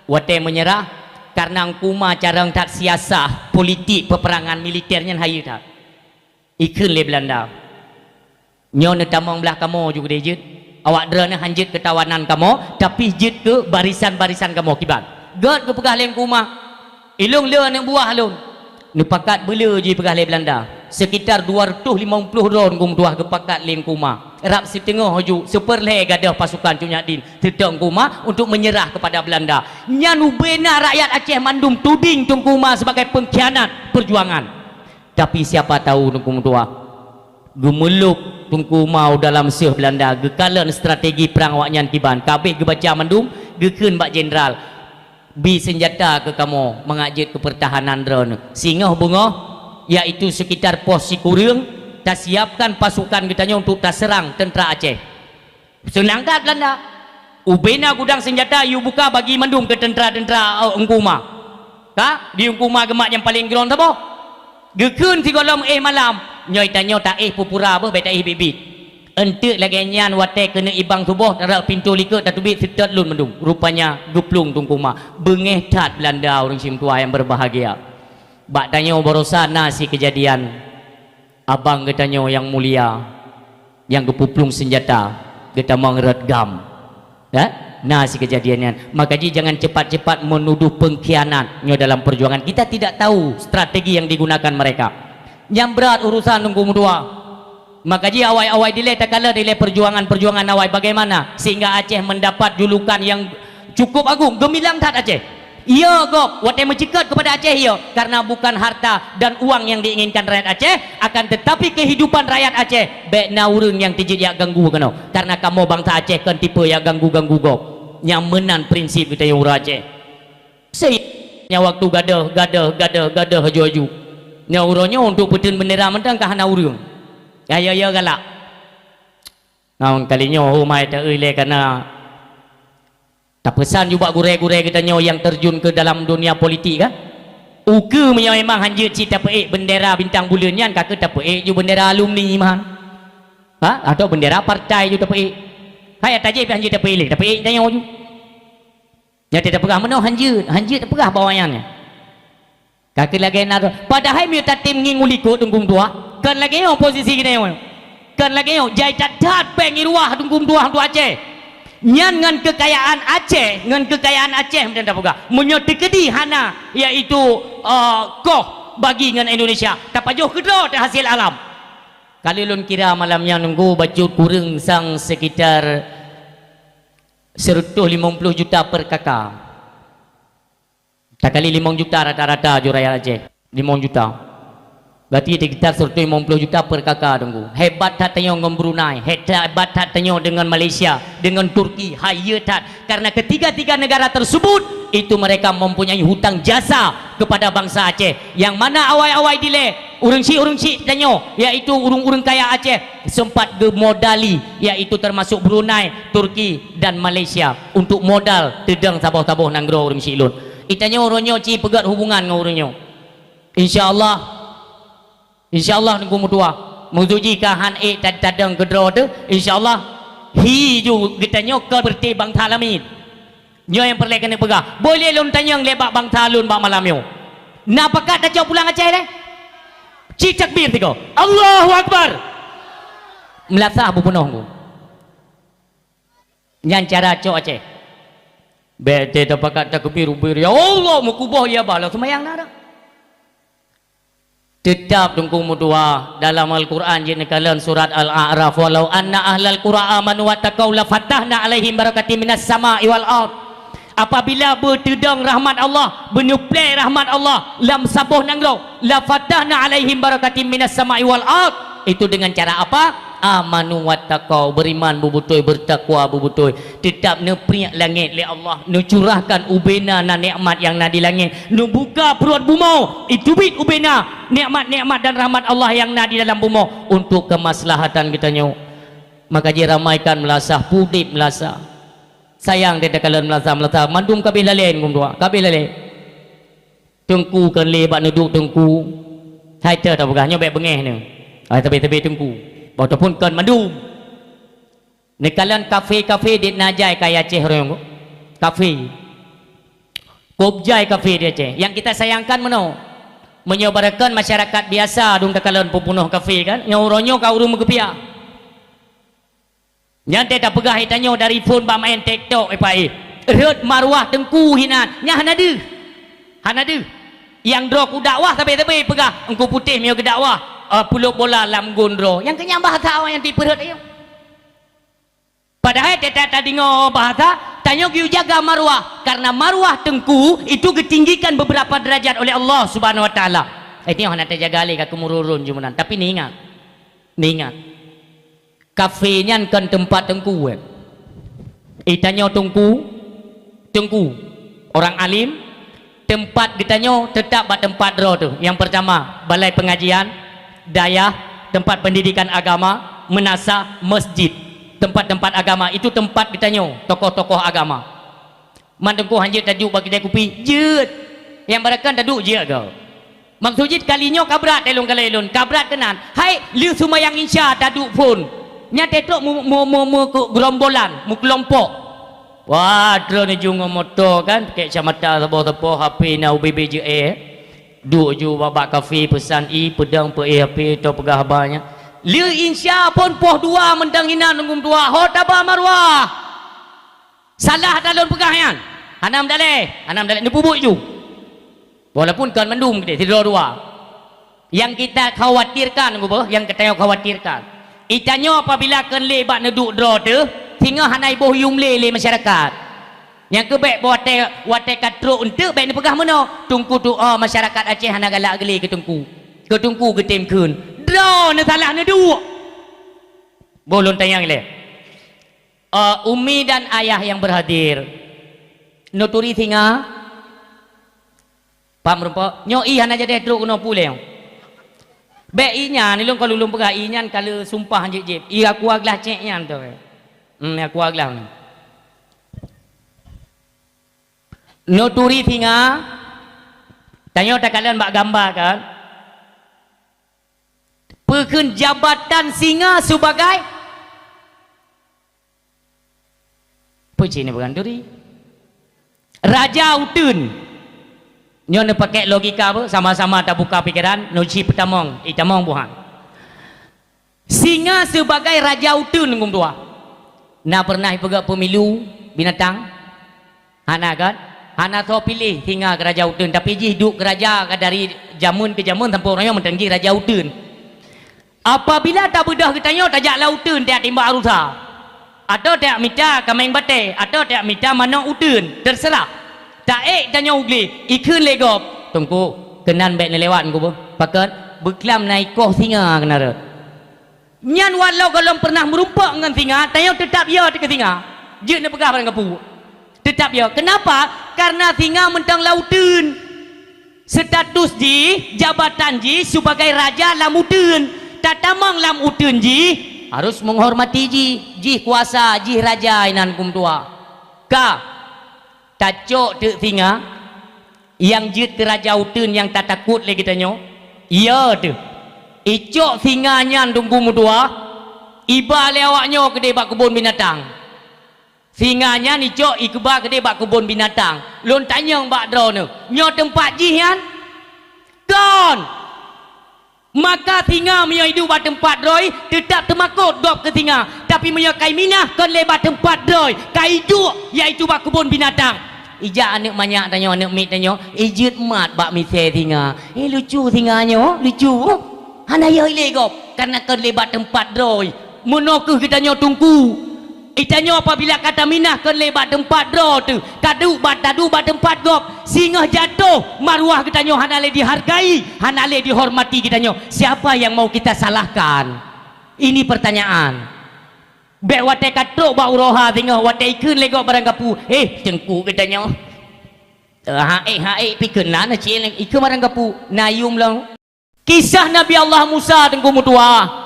Watèe meunyeurah, kareuna Teungku Uma carông that siasah politik peuperangan militer nyan hayeue that. Ikheun lé Beulanda, "Nyoe neutamong blaih kamoe ju keudeh jeuet. Awak droeneuh han jeuet keu tawanan kamoe, tapi jeuet keu barisan-barisan kamoe kiban." Gèt geupeugah lé Teungku Uma, "Ilôn le aneuk buah lôn." Neupakat beuleu jipeugah lé Beulanda. Sekitar dua ratus lima puluh droe Teungku meutuah geupakat lé Teungku Uma. Rab siteungoh ju, seupeurlhèe gadôh pasukan Cut Nyak Din, teutôk Teungku Uma untuk meunyeurah keupada Beulanda. Nyan ubena rakyat Aceh mandum tuding Teungku Uma sebagai peungkhianat peujuangan. Tapi siapa tahu Teungku meutuah, geumeulob Teungku Uma u dalam seuh Beulanda, geukalon strategi prang awaknyan kiban, ka abéh geubaca mandum, geukheun bak jenderal, "Bi seunjata keu kamoe mangat jeuet keu peurtahanan droeneuh. Singoh beungoh, yaitu sekitar poh sikureueng, tasiapkan pasukan geutanyoe untuk taseurang teuntra Aceh." Seunang that Beulanda. Ubena gudang seunjata yue buka bagi mandum keu teuntra-teuntra, eh, Teungku Uma. Ka, di Teungku Uma geumat nyang paleng keulôn saboh. Geukheun sigohlom éh malam, "Nyoe tanyoe taéh pura-pura beuh, bèk taéh biet-biet." Eunteuk lagèe nyan watèe keuneuk ibang suboh, rot pintoe likôt tateubiet, seutôt lôn mandum. Rupanya geuplueng Teungku Uma. Beungéh that Beulanda, ureueng syiek meutuah nyang berbahagia. Bak tanyoe baroesa na si keujadian abang geutanyoe nyang mulia, nyang geupeuplueng seunjata, geutamong rot GAM. Ya? Na si kejadian nyan. Maka jih jangan cepat-cepat menuduh pengkhianat nyoe dalam perjuangan. Kita tidak tahu strategi yang digunakan mereka. Nyang brat urusan Teungku meutuah. Maka jih awai-awai dilée takalon dilée perjuangan-perjuangan awai bagaimana sehingga Aceh mendapat julukan yang cukup agung, geumilang that Aceh. Iya gob, watée meuceukeut kepada Aceh iya, karena bukan harta dan uang yang diinginkan rakyat Aceh, akan tetapi kehidupan rakyat Aceh, bék na ureuëng nyang tijeuet jak ganggu keunoe. Karena kamoe bansa Aceh kon tipe jak ganggu-ganggu gob. Nyang meunan prinsip geutanyoe ureuëng Aceh. Sei, nyang waktu gadôh, gadôh, gadôh, gadôh aju-aju. Nyang uroe nyoe untuk peuteun bendera mantong ka hana ureuëng. Ya, ya, ya, galak. Ngon kali nyoe, humai ta-eu ilée kana tapeusan ju bak gurée-gurée geutanyoe nyang terjun ke dalam dunia politik, kan? Ukeue meunyoe memang hanjeuet cit tapeuék bendera bintang buleuen nyan, ka keuh tapeuék ju bendera alumni meuhan. Ha? Atau bendera partai ju tapeuék. Hai, ata jih pih hanjeuet tapeuék lé, tapeuék tanyoe ju. Nyan teupeugah meunoe hanjeuet, hanjeuet teupeugah bak awaknyan nyan. Ka keuh lagée na, padahai meunyoe tatem ngieng u likot Teungku meutuah, kon lagée nyoe posisi geutanyoe. Kon lagée nyoe, jai that-that péng iruwah Teungku meutuah untuk Aceh. Nyan ngon keukayaan Aceh, ngon keukayaan Aceh meunan tapeugah. Meunyoe teukeudi hana, yaitu, eh, koh bagi ngon Indonesia, tapajoh keudroe teuh hasil alam. Kali lôn kira malam nyan Teungku bacut kureueng sang sekitar seratus lima puluh juta per K K. Takali limong juta rata-rata ju rakyat Aceh, limong juta. Berarti sekitar seratus lima puluh juta per K K Teungku. Hebat that tanyoe ngon Brunei, hebat that tanyoe dengan Malaysia, dengan Turki, hayeue that. Karena ketiga-tiga negara tersebut itu mereka mempunyai hutang jasa kepada bangsa Aceh. Yang mana awai-awai dilée ureuëng syiek-ureuëng syiek tanyoe, yaitu ureuëng-ureuëng kaya Aceh sempat geumodali, yaitu termasuk Brunei, Turki dan Malaysia untuk modal teudong saboh-saboh nanggroe ureuëng syiek lôn. Itanyoe uroe nyoe ci peugét hubungan ngon ureuëng nyoe. Insya Allah, insya Allah Teungku meutuah. Meunyoe jih ka han ék tad-, tadong keudroe teuh, insya Allah hi ju geutanyoe kon seperti bansa lamin. Nyoe nyang peureulée keuneuk peugah. Boh lé lôn tanyong lé bak bansa lôn bak malam nyoe. Na pakat tacok pulang Aceh lé? Ci takbir tiga. Allahu Akbar. Meulasah beupunoh Teungku. Nyan cara cok Aceh. Bék teuh tapakat takbir ubir, "Ya Allah, meukuboh ya bah," lam seumayang na dak. Teutab Teungku meutuah, dalam Al-Quran jeuet neukalon surat Al-A'raf, "Walau anna ahlal qura amanu wattaqau lafatahna 'alaihim barakatim minas sama'i wal ard." Apabila beuteudong rahmat Allah, beuneuplée rahmat Allah lam saboh nanggroe, "Lafatahna 'alaihim barakatim minas sama'i wal ard." Itu dengan cara apa? Amanu wattaqau, beriman beubeutôi, bertakwa beubeutôi. Teutab neupriek langét lé Allah, neucurahkan ubena na nikmat nyang na di langét, neubuka pruet bumoe, iteubiet ubena nikmat-nikmat dan rahmat Allah nyang na di dalam bumoe untuk kemaslahatan geutanyoe. Maka jiramaikan meulasah, pudeb meulasah. Sayang teuh takalon meulasah-meulasah, mandum ka abéh lalée, Teungku meutuah, ka abéh lalée. Teungku kon lé bak neuduek teungku. Hai teuh tapeugah nyoe bék beungéh neuh. Hai teubiet-teubiet teungku. Ataupun kon mandum. Neukalon kafé-kafé dit na jai kayée Aceh ureuëng. Kafé. Kôb jai kafé di Aceh. Nyang kita sayangkan meunoe. Meunyoe barokon masyarakat biasa dong takalon peupunoh kafé kan, nyang uroe nyoe ka ureuëng meukeupia. Nyan teuh tapeugah itanyoe dari phon bak maén TikTok, eh, Pak, eh. Rhot maruah teungku hinan. Nyan hana deuh. Hana deuh. Nyang droe ku dakwah sabe-sabe peugah, Teungku Putéh meunyoe geudakwah, eh, pulop bola lam gon droe. Nyang keu nyan bahasa awak nyang tipeurhot ayong. Padahai teutab tadeungoe bahasa, tanyoe geuyue jaga maruah. Karena maruah teungku itu geutinggikan beberapa derajat oleh Allah Subhanahu Wa Taala. Eh, nyoe hana tajaga lé ka keumururun jumeunan. Tapi neuingat. Neuingat. Kafé nyan kon teumpat teungku, eh. Itanyoe teungku, teungku, orang alim, teumpat geutanyoe teutap bak teumpat droe teuh. Nyang peurtama, balai peungajian, dayah, teumpat peundidikan agama, meunasah, masjid, teumpat-teumpat agama. Itu teumpat geutanyoe, tokoh-tokoh agama. Man teungku hanjeuet taduek bak keude kupi? Jeuet. Nyang barokon taduek jeuet goe. Maksud jih kali nyoe ka brat lé lôn, ka lheueh lôn, ka brat keunan. Hai, lheueh seumayang Isya taduek phon. Nyan teuh trok mu-, mu-, mu-, mu-, keu geurombolan, meukelompok. Wah, droeneuh ju ngon moto kan, pakèk kacamata saboh-saboh, H P na ubé-bé jeuet, eh. Duek ju bak-bak kafé peusan ie, peudong peuéh H P, atau peugah haba nyan. Lheueh Isya phon poh dua mantong inan Teungku meutuah, ho taba maruah. Salah ata lôn peugah nyan. Hana meudaleh, hana meudaleh, neupeubuet ju. Walaupun kon mandum keudeh, sidroe dua. Nyang kita khawatirkan, gubeh, nyang geutanyoe khawatirkan. Geutanyoe apabila kon lé bak neuduek droe teuh, singoh hana iboh yum lé lé masyarakat. Nyang keu bék watée, watée ka trok eunteuk bék neupeugah meunoe, teungku tuoh masyarakat Aceh hana galak geulé keu teungku. Keu teungku geutem kheun. Droe neusalah neuduek. Boh lôn tanyong lé. Eh, umi dan ayah nyang berhadir. Neuturi singa? Paham meurumpok? Nyoe ié hana jadeh trok keunoe puléh. Bék ié nyan, ilôn ka lôn peugah ié nyan ka lheueh sumpah jép-jép. Ié aqua glass cék nyan tu. Hmm, aqua glass nyan. Neuturi singa, tanyoe takalon bak gamba kan. Peukheun jabatan singa sibagai Peue cit neupeugah turi? Raja uteuen. Nyoe neupakék logika beuh, sama-sama tabuka pikeran, neuci peutamong, itamong buhan. Singa sibagai raja uteuen, Teungku meutuah. Na peureunah ipeugah pemilu binatang? Hana kan? Hana soe piléh singa keu raja uteuen, tapi jih duek keu raja ka dari jameun keu jameun sampoe uroe nyoe mantong jih raja uteuen. Apabila tabeudôh geutanyoe tajak lam uteuen tajak timbak rusa, atawa tajak mita kaméng batée, atawa tajak mita manök uteuen, teuseurah. Taék tanyoe u glé, ikheun lé gob, "Teungku, keunan bék neulewat Teungku beuh. Pakon? Beuklam na ikoh singa keunan rot." Nyan walau gohlom peureunah meurumpok ngon singa, tanyoe teutab yo teuh keu singa. Jeuet neupeugah barang gapu. Teutab yo. Keunapa? Kareuna singa mantong lam uteuen. Status jih, jabatan jih sibagai raja lam uteuen. Tatamong lam uteuen jih, harus meuhormati jih. Jih kuasa, jih raja inan Teungku meutuah. Ka, tacok teuk singa nyang jeuet keu raja uteuen nyang tatakot lé geutanyoe? Yo teuh. Icok singa nyan Teungku meutuah, iba lé awaknyoe keudeh bak keubon binatang. Singa nyan icok ikeubah keudeh bak keubon binatang. Lôn tanyong bak droeneuh, nyoe teumpat jih nyan? Kon! Maka singa meunyoe iduek bak teumpat droe, teutab teumakot gob keu singa. Tapi meunyoe ka iminah kon lé bak teumpat droe, ka iduek, yaitu bak keubon binatang. Ijak aneuëk manyak tanyoe, aneuëk miet tanyoe, ijeuet mat bak misée singa. Eh, lucu singa nyoe, lucu. Hana yo ilé gob, kareuna kon lé bak teumpat droe. Meunoe kheueh geutanyoe Teungku. Geutanyoe apabila ka taminah kon lé bak teumpat droe teuh, ka duek bak, taduek bak teumpat gob, singoh jatoh, maruah geutanyoe hana lé dihargai, hana lé dihormati geutanyoe. Siapa yang mau kita salahkan? Ini pertanyaan. Bék watée ka trok bak uroe ha singoh, watée ikheun lé gob barang gapu, "Eh, Teungku geutanyoe." Eh, ha ék, ha ék, pi keunan cit ikheun barang gapu, na yum lom. Kisah Nabi Allah Musa Teungku meutuah.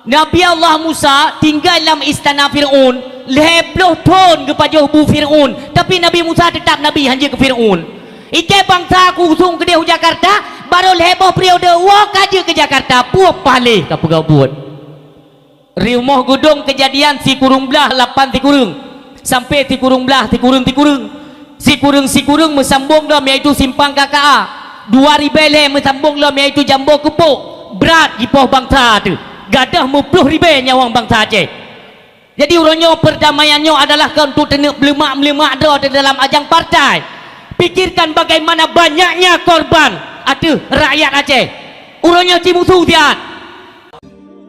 Nabi Allah Musa tinggai lam istana Fir'aun, lhée ploh thon geupajoh bu Fir'aun, tapi Nabi Musa teutab nabi hanjeuet keu Fir'aun. Ikei bansa ku usung keudeh u Jakarta, barô lhée boh periode woe ka jeuet keu Jakarta, peue paléh ka peugah buet. Rumoh Geudong Keujadian sikureueng blaih lapan sikureueng, sampoe sikureueng blaih sikureueng-sikureueng. Sikureueng-sikureueng meusambong lom, yaitu Simpang K K A. Dua ribée lhée meusambong lom, yaitu Jambo Keupok. Brat jipoh bansa teuh, gadôh meuploh ribée nyawöng bansa Aceh. Jadi, uroe nyoe perdamaian nyoe adalah keu untuk teuneuk meuleumak-meuleumak droe teuh dalam ajang partai. Pikirkan bagaimana banyaknya korban ateueh rakyat Aceh. Uroe nyoe cimusu siat.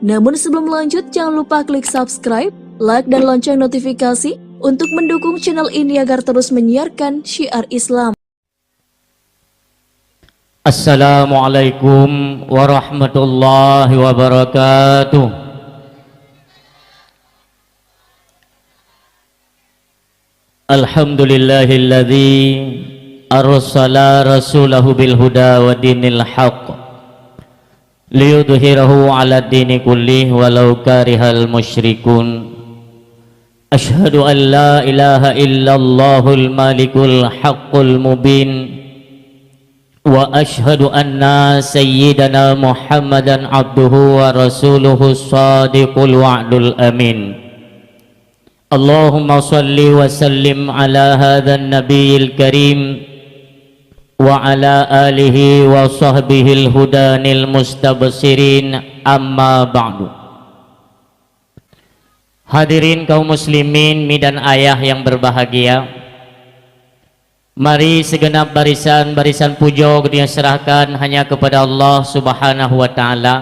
Namun sebelum lanjut, jangan lupa klik subscribe, like, dan lonceng notifikasi untuk mendukung channel ini agar terus menyiarkan syiar Islam. Assalamualaikum warahmatullahi wabarakatuh. Alhamdulillahilladzi arsala rasulahu bil huda wa dinil haqq liyudhhirahu 'alad dini kullih walau karihal musyrikun. Asyhadu an la ilaha illallahul malikul haqqul mubin. Wa asyhadu anna sayyidana Muhammadan abduhu wa rasuluhus shadiqul wa'dul amin. Allahumma shalli wa sallim ala hadzan nabiyil karim wa ala alihi wa sahbihil hudanil mustabshirin, amma ba'du. Hadirin kaum muslimin, mi dan ayah yang berbahagia, mari segenap barisan-barisan puja geutanyoe serahkan hanya kepada Allah Subhanahu wa Ta'ala,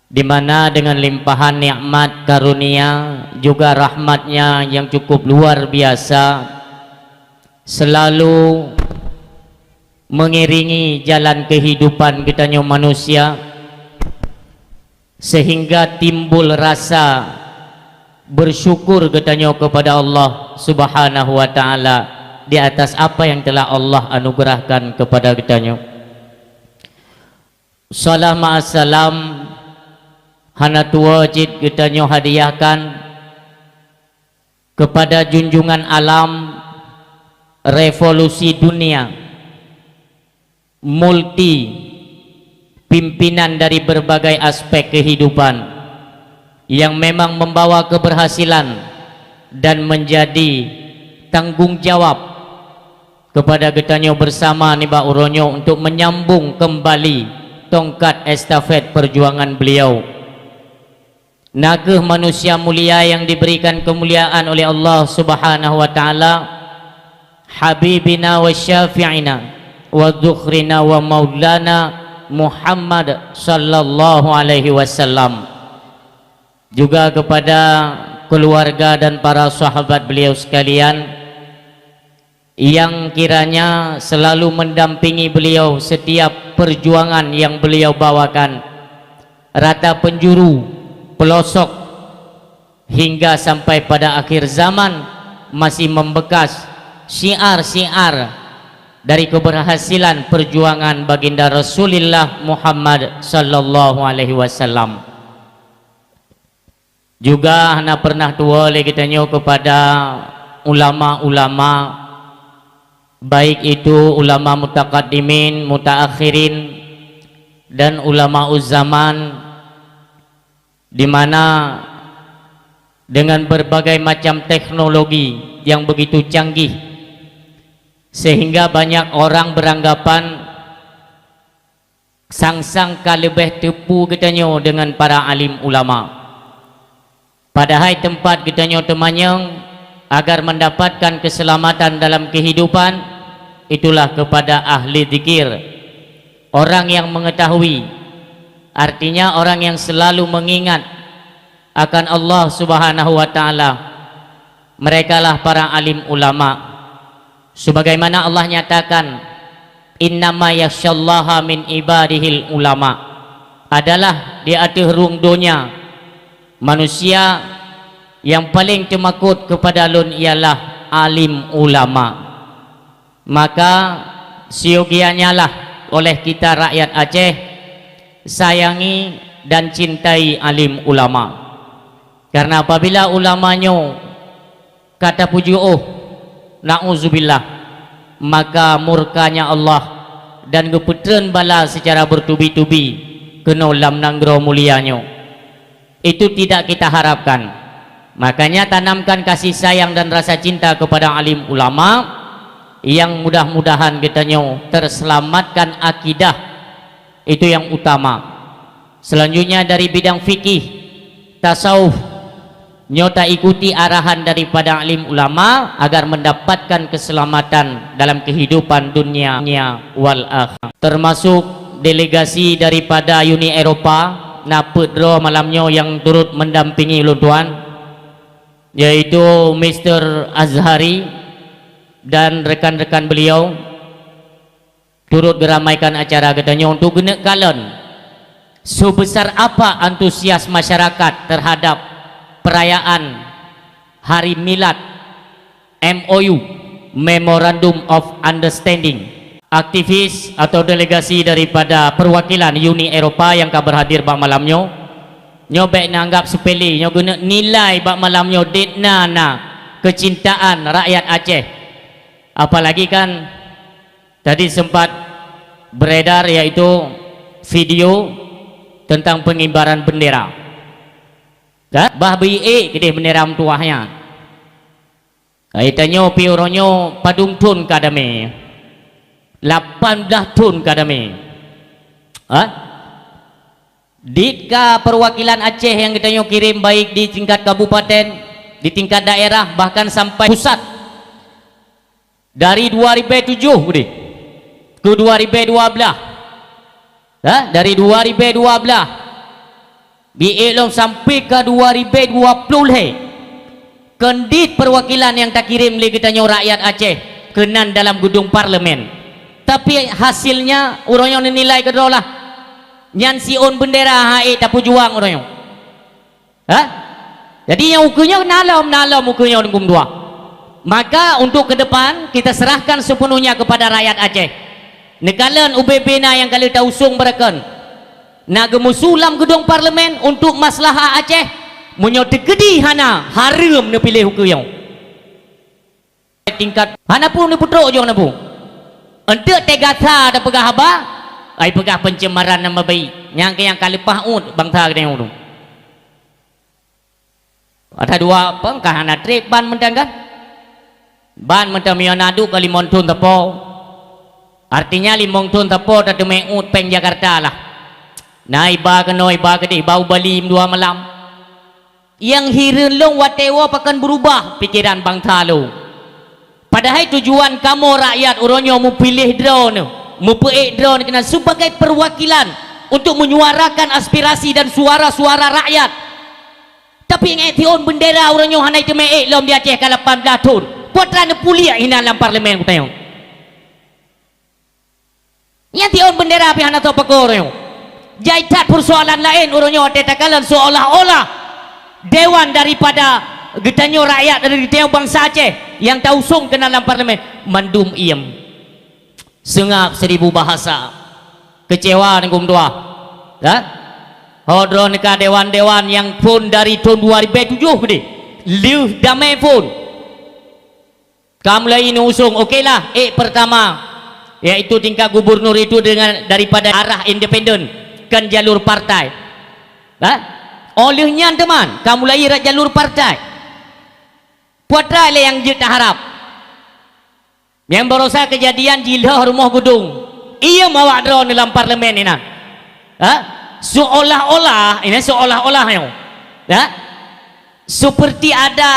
di mana dengan limpahan nikmat karunia juga rahmatnya yang cukup luar biasa, selalu mengiringi jalan kehidupan geutanyoe manusia, sehingga timbul rasa bersyukur geutanyoe kepada Allah Subhanahu wa Ta'ala di atas apa yang telah Allah anugerahkan kepada geutanyoe. Salam ma'assalam hana tuwoe cit geutanyoe hadiahkan kepada junjungan alam revolusi dunia, multi pimpinan dari berbagai aspek kehidupan yang memang membawa keberhasilan dan menjadi tanggung jawab kepada geutanyoe bersama nibak uroe nyoe untuk menyambung kembali tongkat estafet perjuangan beliau. Na kheueh manusia mulia yang diberikan kemuliaan oleh Allah Subhanahu wa Ta'ala, Habibina wa Syafi'ina wa Dzukhrina wa Maulana Muhammad sallallahu alaihi wasallam. Juga kepada keluarga dan para sahabat beliau sekalian, yang kiranya selalu mendampingi beliau setiap perjuangan yang beliau bawakan, rata penjuru, pelosok, hingga sampai pada akhir zaman masih membekas syiar-syiar dari keberhasilan perjuangan Baginda Rasulullah Muhammad sallallahu alaihi wasallam. Juga hana pernah tuwoe lé geutanyoe kepada ulama-ulama, baik itu ulama mutaqaddimin, mutaakhirin, dan ulama zaman, di mana dengan berbagai macam teknologi yang begitu canggih, sehingga banyak orang beranggapan sang-sang ka leubeh teupeue geutanyoe deungon para alim ulama. Padahai teumpat geutanyoe teumanyong agar mendapatkan keselamatan dalam kehidupan, itulah kepada ahli zikir, orang yang mengetahui, artinya orang yang selalu mengingat akan Allah Subhanahu wa Ta'ala. Merekalah para alim ulama. Sebagaimana Allah nyatakan, "Innama yakhsyallaha min ibadihil ulama," adalah di ateueh rhueng donya manusia yang paling teumakot kepada Lôn ialah alim ulama. Maka, siyogianyalah oleh kita rakyat Aceh sayangi dan cintai alim ulama. Karena apabila ulama nyoe ka tapeujiôh, na'udzubillah, maka murkanya Allah dan geupeutreun bala secara bertubi-tubi keunoe lam nanggroe mulia nyoe. Itu tidak kita harapkan. Makanya tanamkan kasih sayang dan rasa cinta kepada alim ulama yang mudah-mudahan geutanyoe terselamatkan akidah. Itu yang utama. Selanjutnya dari bidang fikih, tasawuf, nyoe taikuti arahan daripada alim ulama agar mendapatkan keselamatan dalam kehidupan dunia wal akhirah. Termasuk delegasi daripada Uni Eropa, na peuet droe malam nyoe yang turut mendampingi ulôn tuan, yaitu Mister Azhari dan rekan-rekan beliau. Turut geuramaikan acara geutanyoe untuk geuneuk kalon seubesar apa antusias masyarakat terhadap perayaan Hari Milad, M O U, Memorandum of Understanding. Aktivis atau delegasi daripada perwakilan Uni Eropa yang ka berhadir bak malam nyoe, nyoe bék neuanggap sepele, nyoe geuneuk nilai bak malam nyoe dit na na kecintaan rakyat Aceh. Apalagi kan tadi sempat beredar, yaitu video tentang pengibaran bendera. Kan? Bah beuiék keudeh bendera meutuwah nyan. Hai tanyoe pih uroe nyoe padum thon ka damé? Lapan blaih thon ka damé. Ha? Ditka perwakilan Aceh nyang geutanyoe kirém baik di tingkat kabupaten, di tingkat daerah, bahkan sampai pusat. Dari dua ribèe tujoh udeh keu dua ribèe dua blaih. Ha? Dari dua ribèe dua blaih. Biék lom sampai ka dua ribèe dua ploh lhèe. Kon dit perwakilan nyang takirém lé geutanyoe rakyat Aceh keunan dalam gedung parlemen. Tapi hasilnya uroe nyoe neunilai keudroe lah. Nyan siôn beundera han ék tapeujuang uroe nyoe. Ha? Jadi nyang ukeue nyoe na lom, na lom ukeue nyoe dengkum dua. Maka untuk ke depan kita serahkan sepenuhnya kepada rakyat Aceh. Neukalon ubé-bé na nyang ka lheueh tausong beurakon. Na geumusu lam geudong parlemen untuk maslahah Aceh. Meunyoe teukeudi hana, hareuem neupiléh ukeue nyoe. Tingkat hana peue neupeutrok jong na peue. Eunteuk teuga sa tapeugah haba, ai peugah pencemaran nama baik. Nyang keu nyang ka leupah uet bansa geutanyoe tu. Ada dua apa ka hana trép ban mantong kan? Ban mantong meunyoe na duek ka limong thon sapo. Artinya limong thon sapo tateumé uet péng Jakarta lah. Na iba keunoe iba keudeh bau Bali dua malam. Nyang hireuen lôn watèe woe pakon beurubah pikeran bansa lôn. Padahai tujuan kamoe rakyat uroe nyoe meupiléh droeneuh, meupeuék droeneuh keunan sebagai perwakilan untuk menyuarakan aspirasi dan suara-suara rakyat. Tapi nyang ék siôn beundera uroe nyoe hana jiteumé ék lom di Aceh ka lapan blaih thon. Peue atra neupuléh inan lam parlemen geutanyoe. Nyan siôn beundera pih hana soe pakoe uroe nyoe. Jai that peusoalan laén uroe nyoe watèe takalon seolah-olah dewan daripada geutanyoe rakyat dari geutanyoe bansa Aceh nyang tausong keunan lam parlemen mandum iem. Seungab seribu bahasa. Keucewa dengkum dua. Ya? Ho droeneuh ka dewan-dewan nyang phon dari thon dua ribèe tujoh keudeh. Lheueh damé phon. Ka mulai neuusong, oke lah, ék pertama, yaitu tingkat gubernur itu dengan daripada arah independen, kon jalur partai. Bah? Óh lheueh nyan teuma, ka mulai rot jalur partai. Peue atra lé nyang jeuet taharab. Nyang barosa keujadian jilhoh rumoh gudong. Iem awak droeneuh lam parlemen inan. Ha? Seolah-olah, inan seolah-olah nyoe. Ha? Seperti ada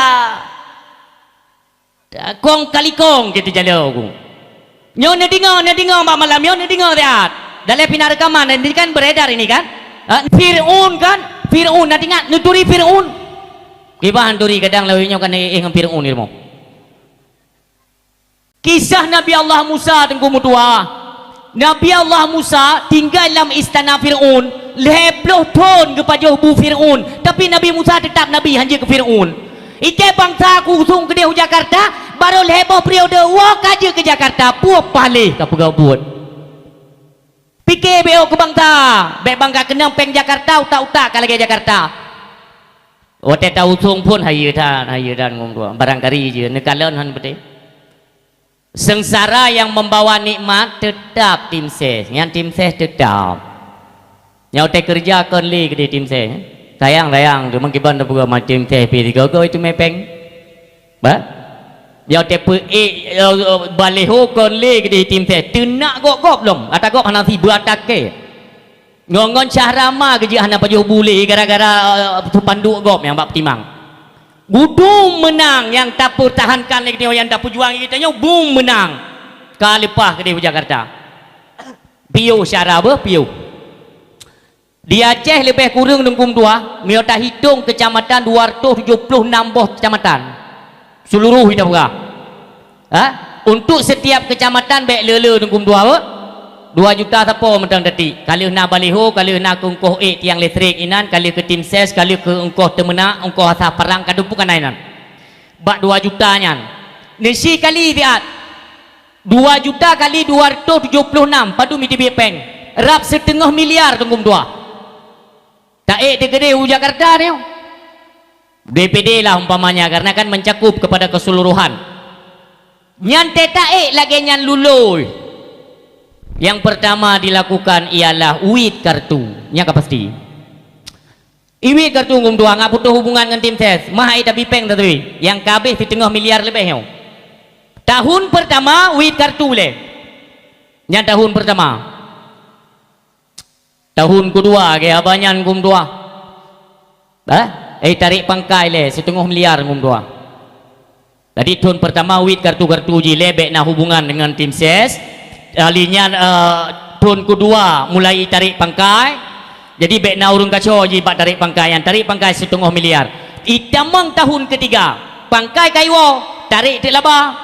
kong kali kong gitu jalo ku. Nyoe neudeungoe, neudeungoe bak malam nyoe neudeungoe siat. Dalam pina rekaman ini kan beredar ini kan? Ha, Fir'aun kan? Fir'aun, na teuingat neuturi Fir'aun? Kiban turi kadang lawét nyoe kan éh ngon Fir'aun ilmu. Kisah Nabi Allah Musa teungku meutuah. Nabi Allah Musa tinggai lam istana Fir'aun lhèe ploh thon geupajoh bu Fir'aun, tapi Nabi Musa teutap nabi hanjeuet keu Fir'aun. Ikai bansa ku usong keudeh u Jakarta, barô lhèe boh periode woe ka jeuet keu Jakarta, peue paléh ka peugah buet. Pike beu keu bansa, bèk bangga keunong péng Jakarta, utak-utak ka lagèe Jakarta. Watèe tausong phon hayeue that, hayeue that ngon dua. Barangkali jih neukalon han beutôi. Seungsara nyang membawa nikmat teutap tim ses, nyan tim ses teutap. Nyang watèe keureuja kon lé keudeh tim ses. Sayang-sayang, cuma kiban tapeugah macam tim ses pih sigoe-goe itu mepeng. Bah? Nyang watèe peuék, eh, baliho kon lé keudeh tim ses. Teunak gob-gob lom, ata gob hana sibeue ata kèe. Ngon-ngon Syahrama geujeuet hana pajoh bu lé gara-gara, eh, spanduk gob nyang bak peutimang. Gudong meunang nyang tapeurtahankan lé geutanyoe, nyang tapeujuang lé geutanyoe, bum meunang. Ka leupah keudeh u Jakarta. Piôh Syahra beuh, piôh. Di Aceh leubeh kureueng dengkum dua, meunyoe tahitong keucamatan dua ratus tujoh ploh nam boh keucamatan. Seuluruh ita peugah. Ha? Untuk setiap kecamatan bèk le-le dengkum dua beuh. Dua juta sapo mantong tati. Ka lheueh na baliho, ka lheueh na keu ongkoh ék tiang listrik inan, ka lheueh keu tim ses, ka lheueh keu ongkoh teumeunak, ongkoh asah parang, ka dum peue ka na inan. Bak dua juta nyan. Neusi kali siat. Dua juta kali dua ratus tujoh ploh nam, padum jiteubiet péng. Rab siteungoh miliar dengkum dua. Taék teukeudeh u Jakarta nyoe. D P D lah umpamanya, karena kan mencakup kepada keseluruhan. Nyan teuh taék lagèe nyan lulôi. Yang pertama dilakukan ialah uit kartu. Nyan ka pasti. Uit kartu dengkum dua, ngat putôh hubungan ngon tim ses. Mah ai tabi péng tatui. Nyang ka habéh siteungoh miliar leubeh nyoe. Tahun pertama uit kartu lé. Nyan tahun pertama. Tahun kedua, ke haba nyan gum dua. Eh, eh, tarék pangkai lé, siteungoh miliar gum dua. Jadi thon pertama wit kartu-kartu jih lé bék na hubungan dengan tim ses. Kali nyan, eh, thon kedua mulai tarék pangkai. Jadi bék na ureuëng kaco jih bak tarék pangkai nyan, tarék pangkai siteungoh miliar. Itamong tahun ketiga, pangkai kaiwo, tarék teuk laba.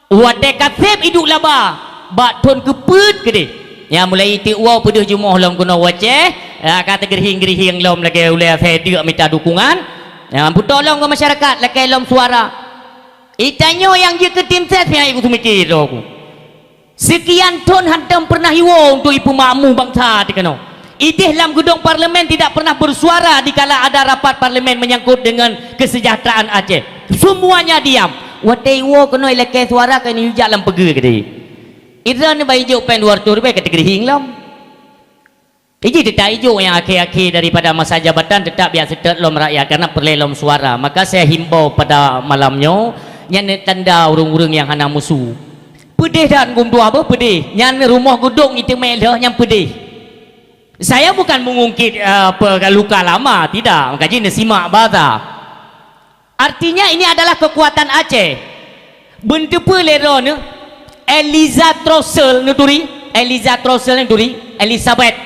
Watée ka seb iduek laba, bak thon keupeuet keudeh. Nyan mulai teuk woe peudeuh jumoh lom keunoe wacée, ya, ka teugeurihing-geurihing lom lagée ulée asai deuk mita dukungan. Nyan beutôi lom keu masyarakat lakée lom suara. Itanyoe nyang jeuet keu tim ses nyang ikut sumike droe ku. Sekian thon hantom pernah iwoe untuk ipeumakmu bansa teuh keunoe. Ideh lam gedong parlemen tidak pernah bersuara dikala ada rapat parlemen menyangkut dengan kesejahteraan Aceh. Semuanya diam. Watée iwoe keunoe ilakée suara keu neujak lam peugeuh keudeh. Idroe neubai jok péng dua ratus ribée ka teugeurihing lom. Iji teutap ijok nyang akhé-akhé daripada masa jabatan teutap biak seutôt lom rakyat karena peureulée lom suara. Maka saya himbau pada malam nyoe, nyan tanda ureuëng-ureuëng nyang hana musu. Peudeh that gum dua beuh peudeh. Nyan rumoh gudong iteumé lheueh nyang peudeh. Saya bukan mengungkit, eh, apa, luka lama, tidak. Maka jih neusimak basa. Artinya ini adalah kekuatan Aceh. Beunteupeu lé droeneuh, Eliza Trossel neuturi, Eliza Trossel neuturi, Elizabeth.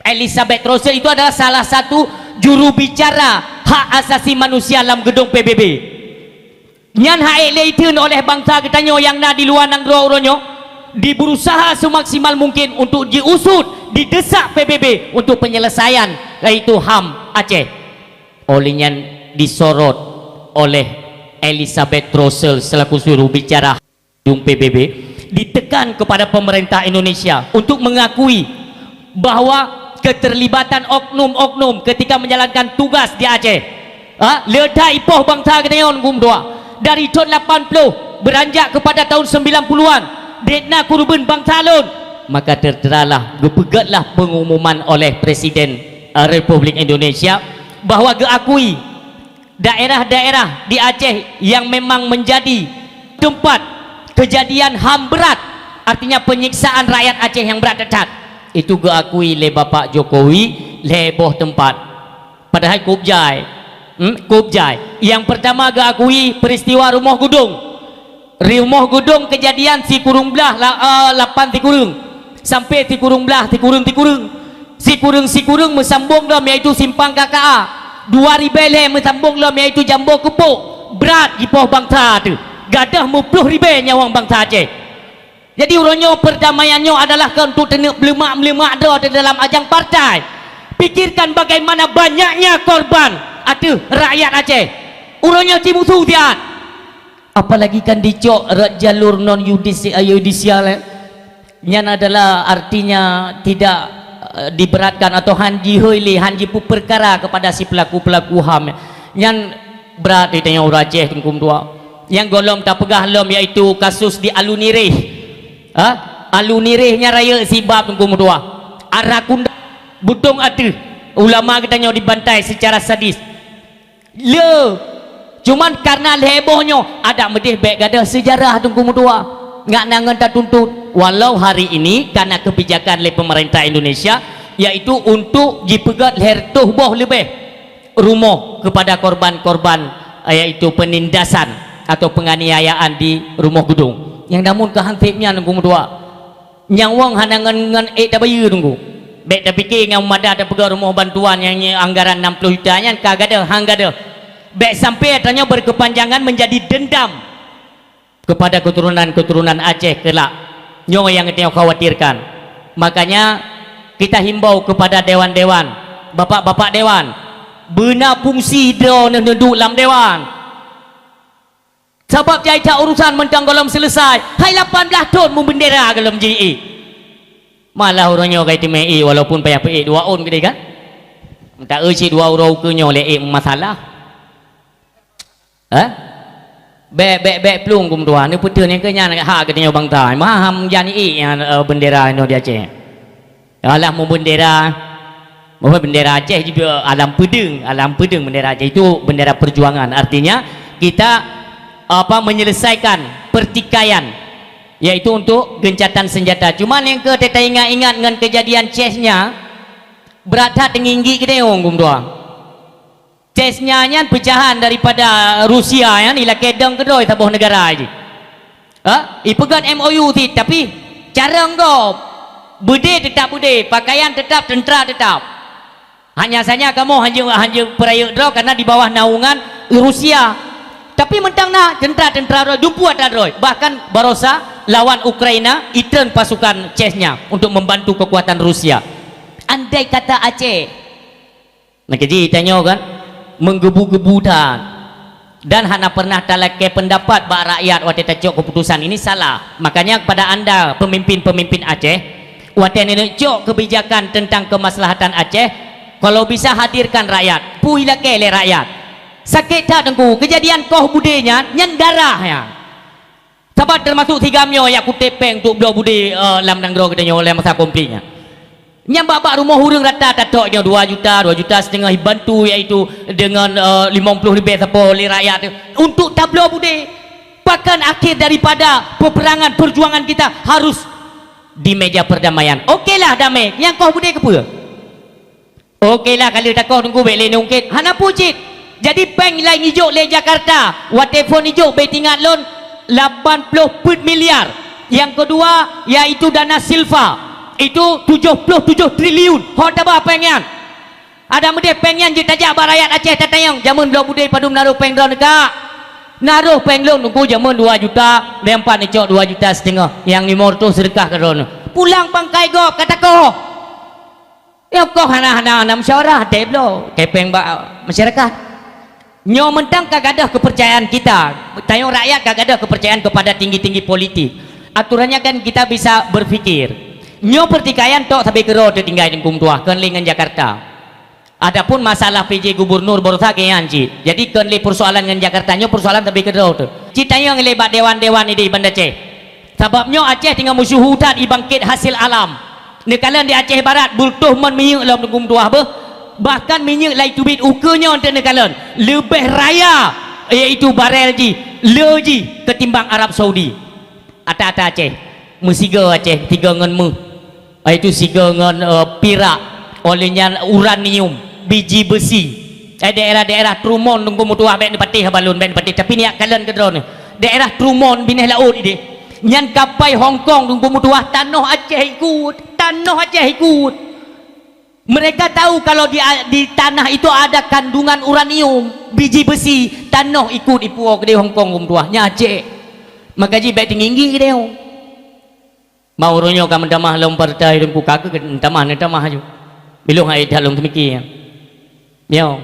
Elizabeth Trossel itu adalah salah satu juru bicara hak asasi manusia lam gedong P B B. Nyan hak ék lé itheun oleh bansa geutanyoe nyang na di luwa nanggroe uroe nyoe, diberusaha semaksimal mungkin untuk jiusut, didesak P B B untuk penyelesaian, yaitu HAM Aceh. Oleh nyan disorot oleh Elizabeth Trossel selaku juru bicara gedong P B B, ditekan kepada pemerintah Indonesia untuk mengakui bahwa keterlibatan oknum-oknum ketika menjalankan tugas di Aceh, ha, le that ipoh bansa geutanyoe gum dua. Dari thon lapan ploh beranjak kepada tahun sembilan puluhan, dek na keureubeuen bansa lôn. Maka terteralah, geupeugötlah pengumuman oleh Presiden, eh, Republik Indonesia bahwa geuakui daerah-daerah di Aceh yang memang menjadi tempat kejadian HAM berat, artinya penyiksaan rakyat Aceh yang berat that-that, itu geuakui lé Bapak Jokowi lhée boh teumpat. Padahai kôb jai, hmm, kôb jai. Yang pertama geuakui peristiwa Rumoh Gudong. Rumoh Gudong kejadian sikureueng blaih la-, eh, lapan sikureueng sampai sikureueng blaih sikureueng-sikureueng. Sikureueng-sikureueng meusambong lom yaitu Simpang K K A. Dua ribée lhée meusambong lom yaitu Jambo Keupok. Brat jipoh bansa teuh. Gadôh meuploh ribée nyawöng bansa Aceh. Jadi uroe nyoe perdamaian nyoe adalah keu untuk teuneuk meuleumak-meuleumak droe teuh dalam ajang partai. Pikirkan bagaimana banyaknya korban ateueh rakyat Aceh. Uroe nyoe ci musu siat. Apalagi kan dicok rot jalur non yudisi-, eh, yudisial, eh. Nyan adalah artinya tidak, eh, diberatkan atau han jihôi lé, han jipeupeukara kepada si pelaku-pelaku HAM. Nyan brat di tanyoe ureuëng Aceh Teungku meutuah. Nyang gohlom tapeugah lom yaitu kasus di Alun Ireh. Ha? Alun Ireh nyan rayeuk sibab Teungku meutuah. Arakunda, Butong Ateueh, ulama geutanyoe dibantai secara sadis. Le, cuman karena lhée boh nyoe, adak meudeh bék gadôh seujarah Teungku meutuah. Ngat na ngon tatuntut. Walau hari ini karena kebijakan lé pemerintah Indonesia, yaitu untuk jipeugét lhée reutôh boh leubeh rumoh kepada korban-korban, yaitu penindasan atau penganiayaan di Rumoh Gudong. Nyang namun keu han seb nyan Teungku meutuah. Nyang wong hana ngon, ngon ék tabayeue Teungku. Bék tapike nyang mada tapeugah rumoh bantuan nyang, nyang anggaran enam puluh juta nyan ka gadôh, han gadôh. Bék sampai tanyoe berkepanjangan menjadi dendam kepada keturunan-keturunan Aceh kelak. Nyoe nyang tanyoe khawatirkan. Makanya kita himbau kepada dewan-dewan, bapak-bapak dewan, beuna fungsi droeneuh neuduek lam dewan. Sabab jai that urusan mantong gohlom seuleusai, hai lapan blaih thon meubendera gohlom ji ék. Malah uroe nyoe ka iteumé ék walaupun payah peuék dua ôn keudeh kan? Meuta eu cit dua uroe ukeue nyoe lé ék meumasalah. Hah? Bék, bék, bék plueng Teungku meutuah, neupeuteuh nyang keu nyan hak geutanyoe bansa. Maham jan ék nyan, eh, bendera inoe di Aceh. Alah meubendera, meubendera Aceh jibeuet alam peudeueng, alam peudeueng bendera Aceh itu bendera perjuangan. Artinya kita, apa, menyelesaikan pertikaian, yaitu untuk gencatan senjata. Cuma nyang keu taingat-ingat ngon kejadian Chechnya, Brat that teunginggi keudéh, Teungku meutuah. Chechnya nyan peucahan daripada Rusia nyan, ilakée dong keudroe saboh neugara jih. Ha? Ipeugét M O U cit, tapi carông gob. Beudé teutap beudé, pakaian teutap, teuntra teutap. Hanya saja kamoe hana, hana peurayeuk droe karena di bawah naungan Rusia. Tapi mantong na teuntra-teuntra droe, dumpeue atra droe. Bahkan barosa lawan Ukraina, itreun pasukan Chechnya untuk membantu kekuatan Rusia. Andai kata Aceh, nah, keji tanyoe kan, menggebu-gebu that. Dan hana pernah talakée pendapat bak rakyat watée tacok keputusan ini salah. Makanya kepada anda pemimpin-pemimpin Aceh, watée neuneuk cok kebijakan tentang kemaslahatan Aceh, kalau bisa hadirkan rakyat, pui lakée lé rakyat. Sakét that Teungku, kejadian koh budé nyan, nyan darah nyan. Sabab termasuk si Gamyo yak kutéb péng untuk bloe budé, eh, lam nanggroe geutanyoe lé masa konflik nyan. Nyang bak-bak rumoh ureuëng rata tatok nyoe dua juta, dua juta setengah dibantu, yaitu dengan, eh, limong ploh leubeh sapo lé rakyat tu untuk tabloe budé. Bahkan akhir daripada peperangan perjuangan kita harus di meja perdamaian. Okelah damai, nyang koh budé keupeue? Okelah, ka lheueh takoh Teungku bék lé neungkét, hana peue cit. Jadi péng laén ijok lé Jakarta, watée phon ijok bék tingat lôn, lapan ploh peuet miliar. Nyang keudua yaitu dana silva, itu tujoh ploh tujoh triliun. Ho taba péng nyan. Ada meudeh péng nyan jeuet tajak bak rakyat Aceh tatanyong, jameun bloe budé padum naroh péng droeneuh ka? Naroh péng lôn Teungku jameun dua juta, lé ampat neucok dua juta setengah, nyang limong reutôh seudeukah keu droeneuh. Pulang pangkai gob ka takoh. Nyoe koh hana, hana, hana musyawarah, até bloe, kepeng bak masyarakat. Nyoe mantong ka gadôh kepercayaan kita, tanyoe rakyat ka gadôh kepercayaan kepada tinggi-tinggi politik. Aturannya kan kita bisa berpikir. Nyoe pertikaian tok sabe keudroe teutinggai Teungku meutuah, kon lé ngon Jakarta. Adapun masalah P J gubernur barosa keu nyan cit. Jadi kon lé persoalan ngon Jakarta, nyoe persoalan sabe keudroe teuh. Cit tanyong lé bak dewan-dewan idéh Banda Aceh. Sabab nyoe Aceh teungoh meusyeuhu that i bangkét hasil alam. Neukalon di Aceh Barat, beureutôh mon minyeuk lom Teungku meutuah beuh. Bahkan minyeuk lai teubiet ukeue nyoe teuh neukalon leubeh raya, yaitu barel jih, le jih ketimbang Arab Saudi. Ata-ata Aceh, meusigoe Aceh, sigoe ngon méuh. Yaitu sigoe ngon, eh, pirak, oleh nyan uranium, biji besi. Eh, daerah-daerah Trumun Teungku meutuah bék neupatéh haba lôn, bék neupatéh, tapi neujak kalon keudroe nyoe. Daerah Trumun Binéh Laôt idéh. Nyan kapai Hong Kong Teungku meutuah, tanoh Aceh ikut, tanoh Aceh ikut. Mereka tahu kalau di, di tanah itu ada kandungan uranium, biji besi, tanoh ikut ipuwoe keudéh Hong Kong Teungku meutuah. Nyan Aceh. Maka jih bék teunginggi keudéh. Mau uroe nyoe ka meutamah lom partai Teungku, ka keuh meutamah, neutamah aju. Bilong hai that lôn seumiké. Nyoe,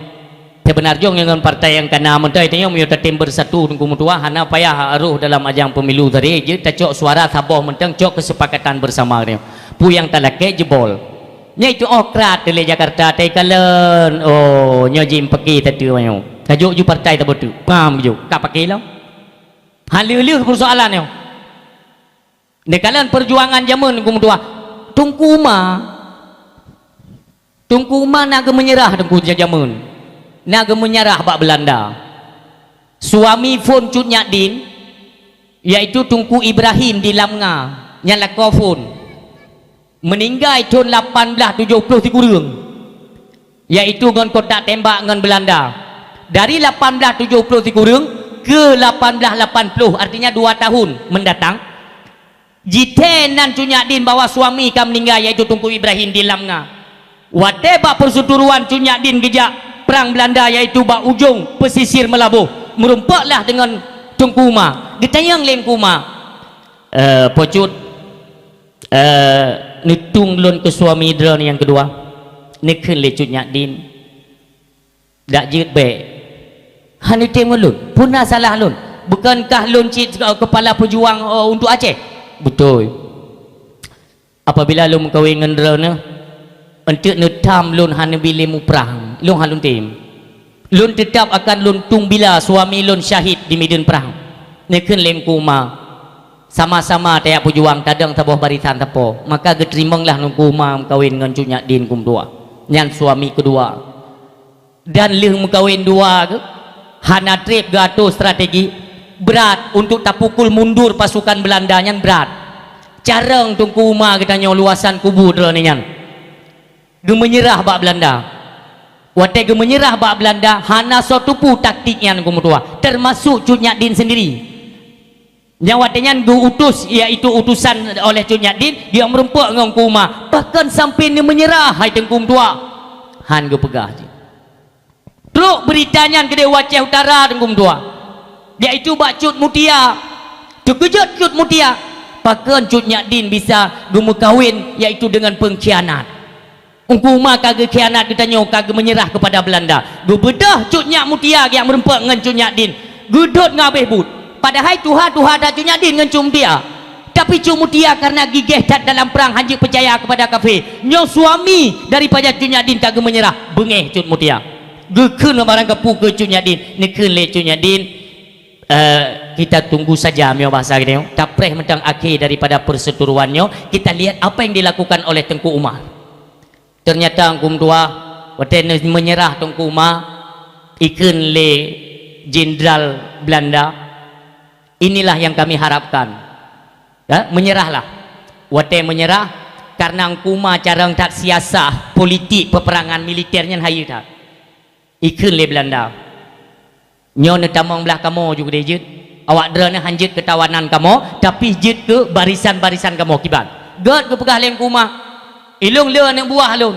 seubeuna jih ngon partai nyang kana meutai tanyoe meunyoe tatem beusatu Teungku meutuah, hana payah rôh dalam ajang pemilu tadi, jeuet tacok suara saboh mantong, cok keusepakatan beusama nyoe. Peue nyang talakée jeubol. Nyoe itu oh krat lé Jakarta, tai kalon. Oh, nyoe jih peuki tatu nyoe. Tajok ju partai taboh tu. Paham ju, ka pakai lom. Haleuh-leuh persoalan nyoe. Neukalon perjuangan jameun Teungku meutuah. Teungku Uma. Teungku Uma na geumeunyeurah Teungku jameun. Na geumeunyeurah bak Beulanda. Suami phon Cut Nyak Din, yaitu Teungku Ibrahim di Lamnga, nyan lakoe phon. Meuninggai thon lapan blaih tujoh ploh sikureueng. Yaitu ngon kontak tembak ngon Beulanda. Dari lapan blaih tujoh ploh sikureueng ke lapan blaih lapan ploh, artinya dua tahun mendatang, jithée nan Cut Nyak Din bahwa suami ka meuninggai, yaitu Teungku Ibrahim di Lamnga. Watée bak perseuturuan Cut Nyak Din geujak prang Beulanda, yaitu bak ujong pesisir Meulaboh, meurumpoklah deungon Teungku Uma. Geutanyong lé Teungku Uma, "Eh, Po Cut, eh, neutueng lôn keu suami droeneuh nyang keudua?" Neukheun lé Cut Nyak Din, "Dak jeuet bék. Hana tem ngon lôn. Peue na salah lôn? Bukankah lôn cit kepala pejuang, eh, untuk Aceh?" "Beutôi. Apabila lôn meukawen ngon droeneuh, eunteuk neutham lôn hana bi lé muprang, lôn hana lôn tem. Lôn teutab akan lôn tueng bila suami lôn syahid di mideuen prang." Neukheun lé Teungku Uma, "Sama-sama tajak peujuang, tadong saboh barisan sapo." Maka geuteurimonglah Teungku Uma meukawen ngon Cut Nyak Din Teungku meutuah. Nyan suami keudua. Dan lheueh meukawen dua geuh, hana treb geuatoe strategi, brat untuk tapukul mundur pasukan Beulanda nyan brat. Carông Teungku Uma geutanyoe luwasan kubu droeneuh nyan. Geumeunyeurah bak Beulanda. Watée geumeunyeurah bak Beulanda, hana soe teupeu taktik nyan, Teungku meutuah, teumasok Cut Nyak Dien seundiri. Nyang watée nyan geu-utus, yaitu utusan oleh Cut Nyak Dien, geuyue meurumpok ngon Teungku Uma. Bahkan sampoe neumeunyeurah, hai Teungku meutuah. Han geupeugah jih. Trok beurita nyan keudeh u Aceh Utara, Teungku meutuah, yaitu bak Cut Mutia. Teukeujot Cut Mutia, pakon Cut Nyak Dien bisa geumeukawen, yaitu deungon peungkhianat. Teungku Uma ka geukhianat geutanyoe, ka geumeunyeurah keupada Beulanda. Geubeudôh Cut Nyak Mutia geujak meurumpok ngon Cut Nyak Dien. Geudot ngon abéh buet. Padahai tuha-tuha that Cut Nyak Dien ngon Cut Mutia. Tapi Cut Mutia kareuna gigéh that dalam prang, hanjeuet peucaya keupada kafé. Nyoe suami daripada Cut Nyak Dien ka geumeunyeurah, beungéh Cut Mutia. Geukheun barang kapeue keu Cut Nyak Dien, neukheun lé Cut Nyak Dien, eh, "Kita tunggu saja," meunyoe bahasa geutanyoe, "tapreh mantong akhé daripada perseteruan nyoe, kita lihat apa yang dilakukan oleh Teungku Umar." Ternyata Teungku meutuah, watée neumeunyeurah Teungku Uma, ikheun lé jenderal Beulanda, "Inilah yang kami harapkan." Ya, meunyeurahlah. Watée meunyeurah, kareuna Teungku Uma carông that siasah politik peperangan militer nyan hayeue that. Ikheun lé Beulanda, "Nyoe neutamong blah kamoe ju keudeh jeuet. Awak droeneuh hanjeuet keu tawanan kamoe, tapi jeuet keu barisan-barisan kamoe kiban." Gét geupeugah lé Teungku Uma, "Ilôn le aneuk buah lôn."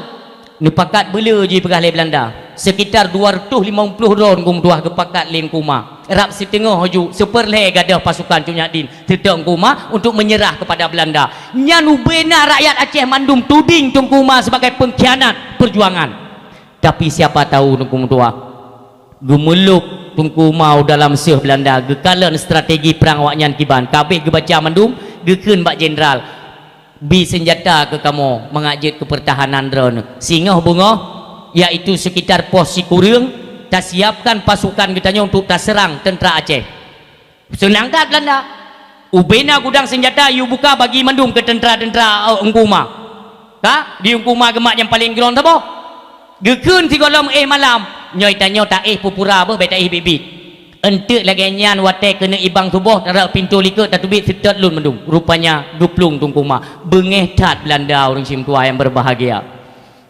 Neupakat beule ju jipeugah lé Beulanda. Sekitar dua reutôh limong ploh droe Teungku meutuah geupakat lé Teungku Uma. Rab siteungoh ju, seupeurlhée gadôh pasukan Cut Nyak Dien, teutôk Teungku Uma untuk meunyeurah keupada Beulanda. Nyan ubena rakyat Aceh mandum tuding Teungku Uma sebagai peungkhianat peujuangan. Tapi siapa tahu Teungku meutuah, geumeulob Teungku Uma u dalam seueh Beulanda, geukalon strategi prang awaknyan kiban, ka abéh geubaca mandum, geukheun bak jenderal, "Bi seunjata keu kamoe mangat jeuet keu peurtahanan droeneuh. Singoh beungoh, yaitu sekitar pos Sikureueng, tasiapkan pasukan geutanyoe untuk taseurang teuntra Aceh." Seunang that Beulanda. Ubena gudang seunjata yue buka bagi mandum keu teuntra-teuntra, eh, Teungku Uma. Ka, di Teungku Uma geumat nyang paleng keulôn saboh. Geukheun sigohlom éh malam, "Nyoe tanyoe taéh pura-pura beuh, bék taéh biet-biet. Eunteuk lagée nyan watée keuneuk ibang suboh, tarok pintoe likot tateubiet, seutôt lôn mandum." Rupanya geuplueng Teungku Uma. Beungéh that Beulanda, ureuëng syedara nyang berbahagia.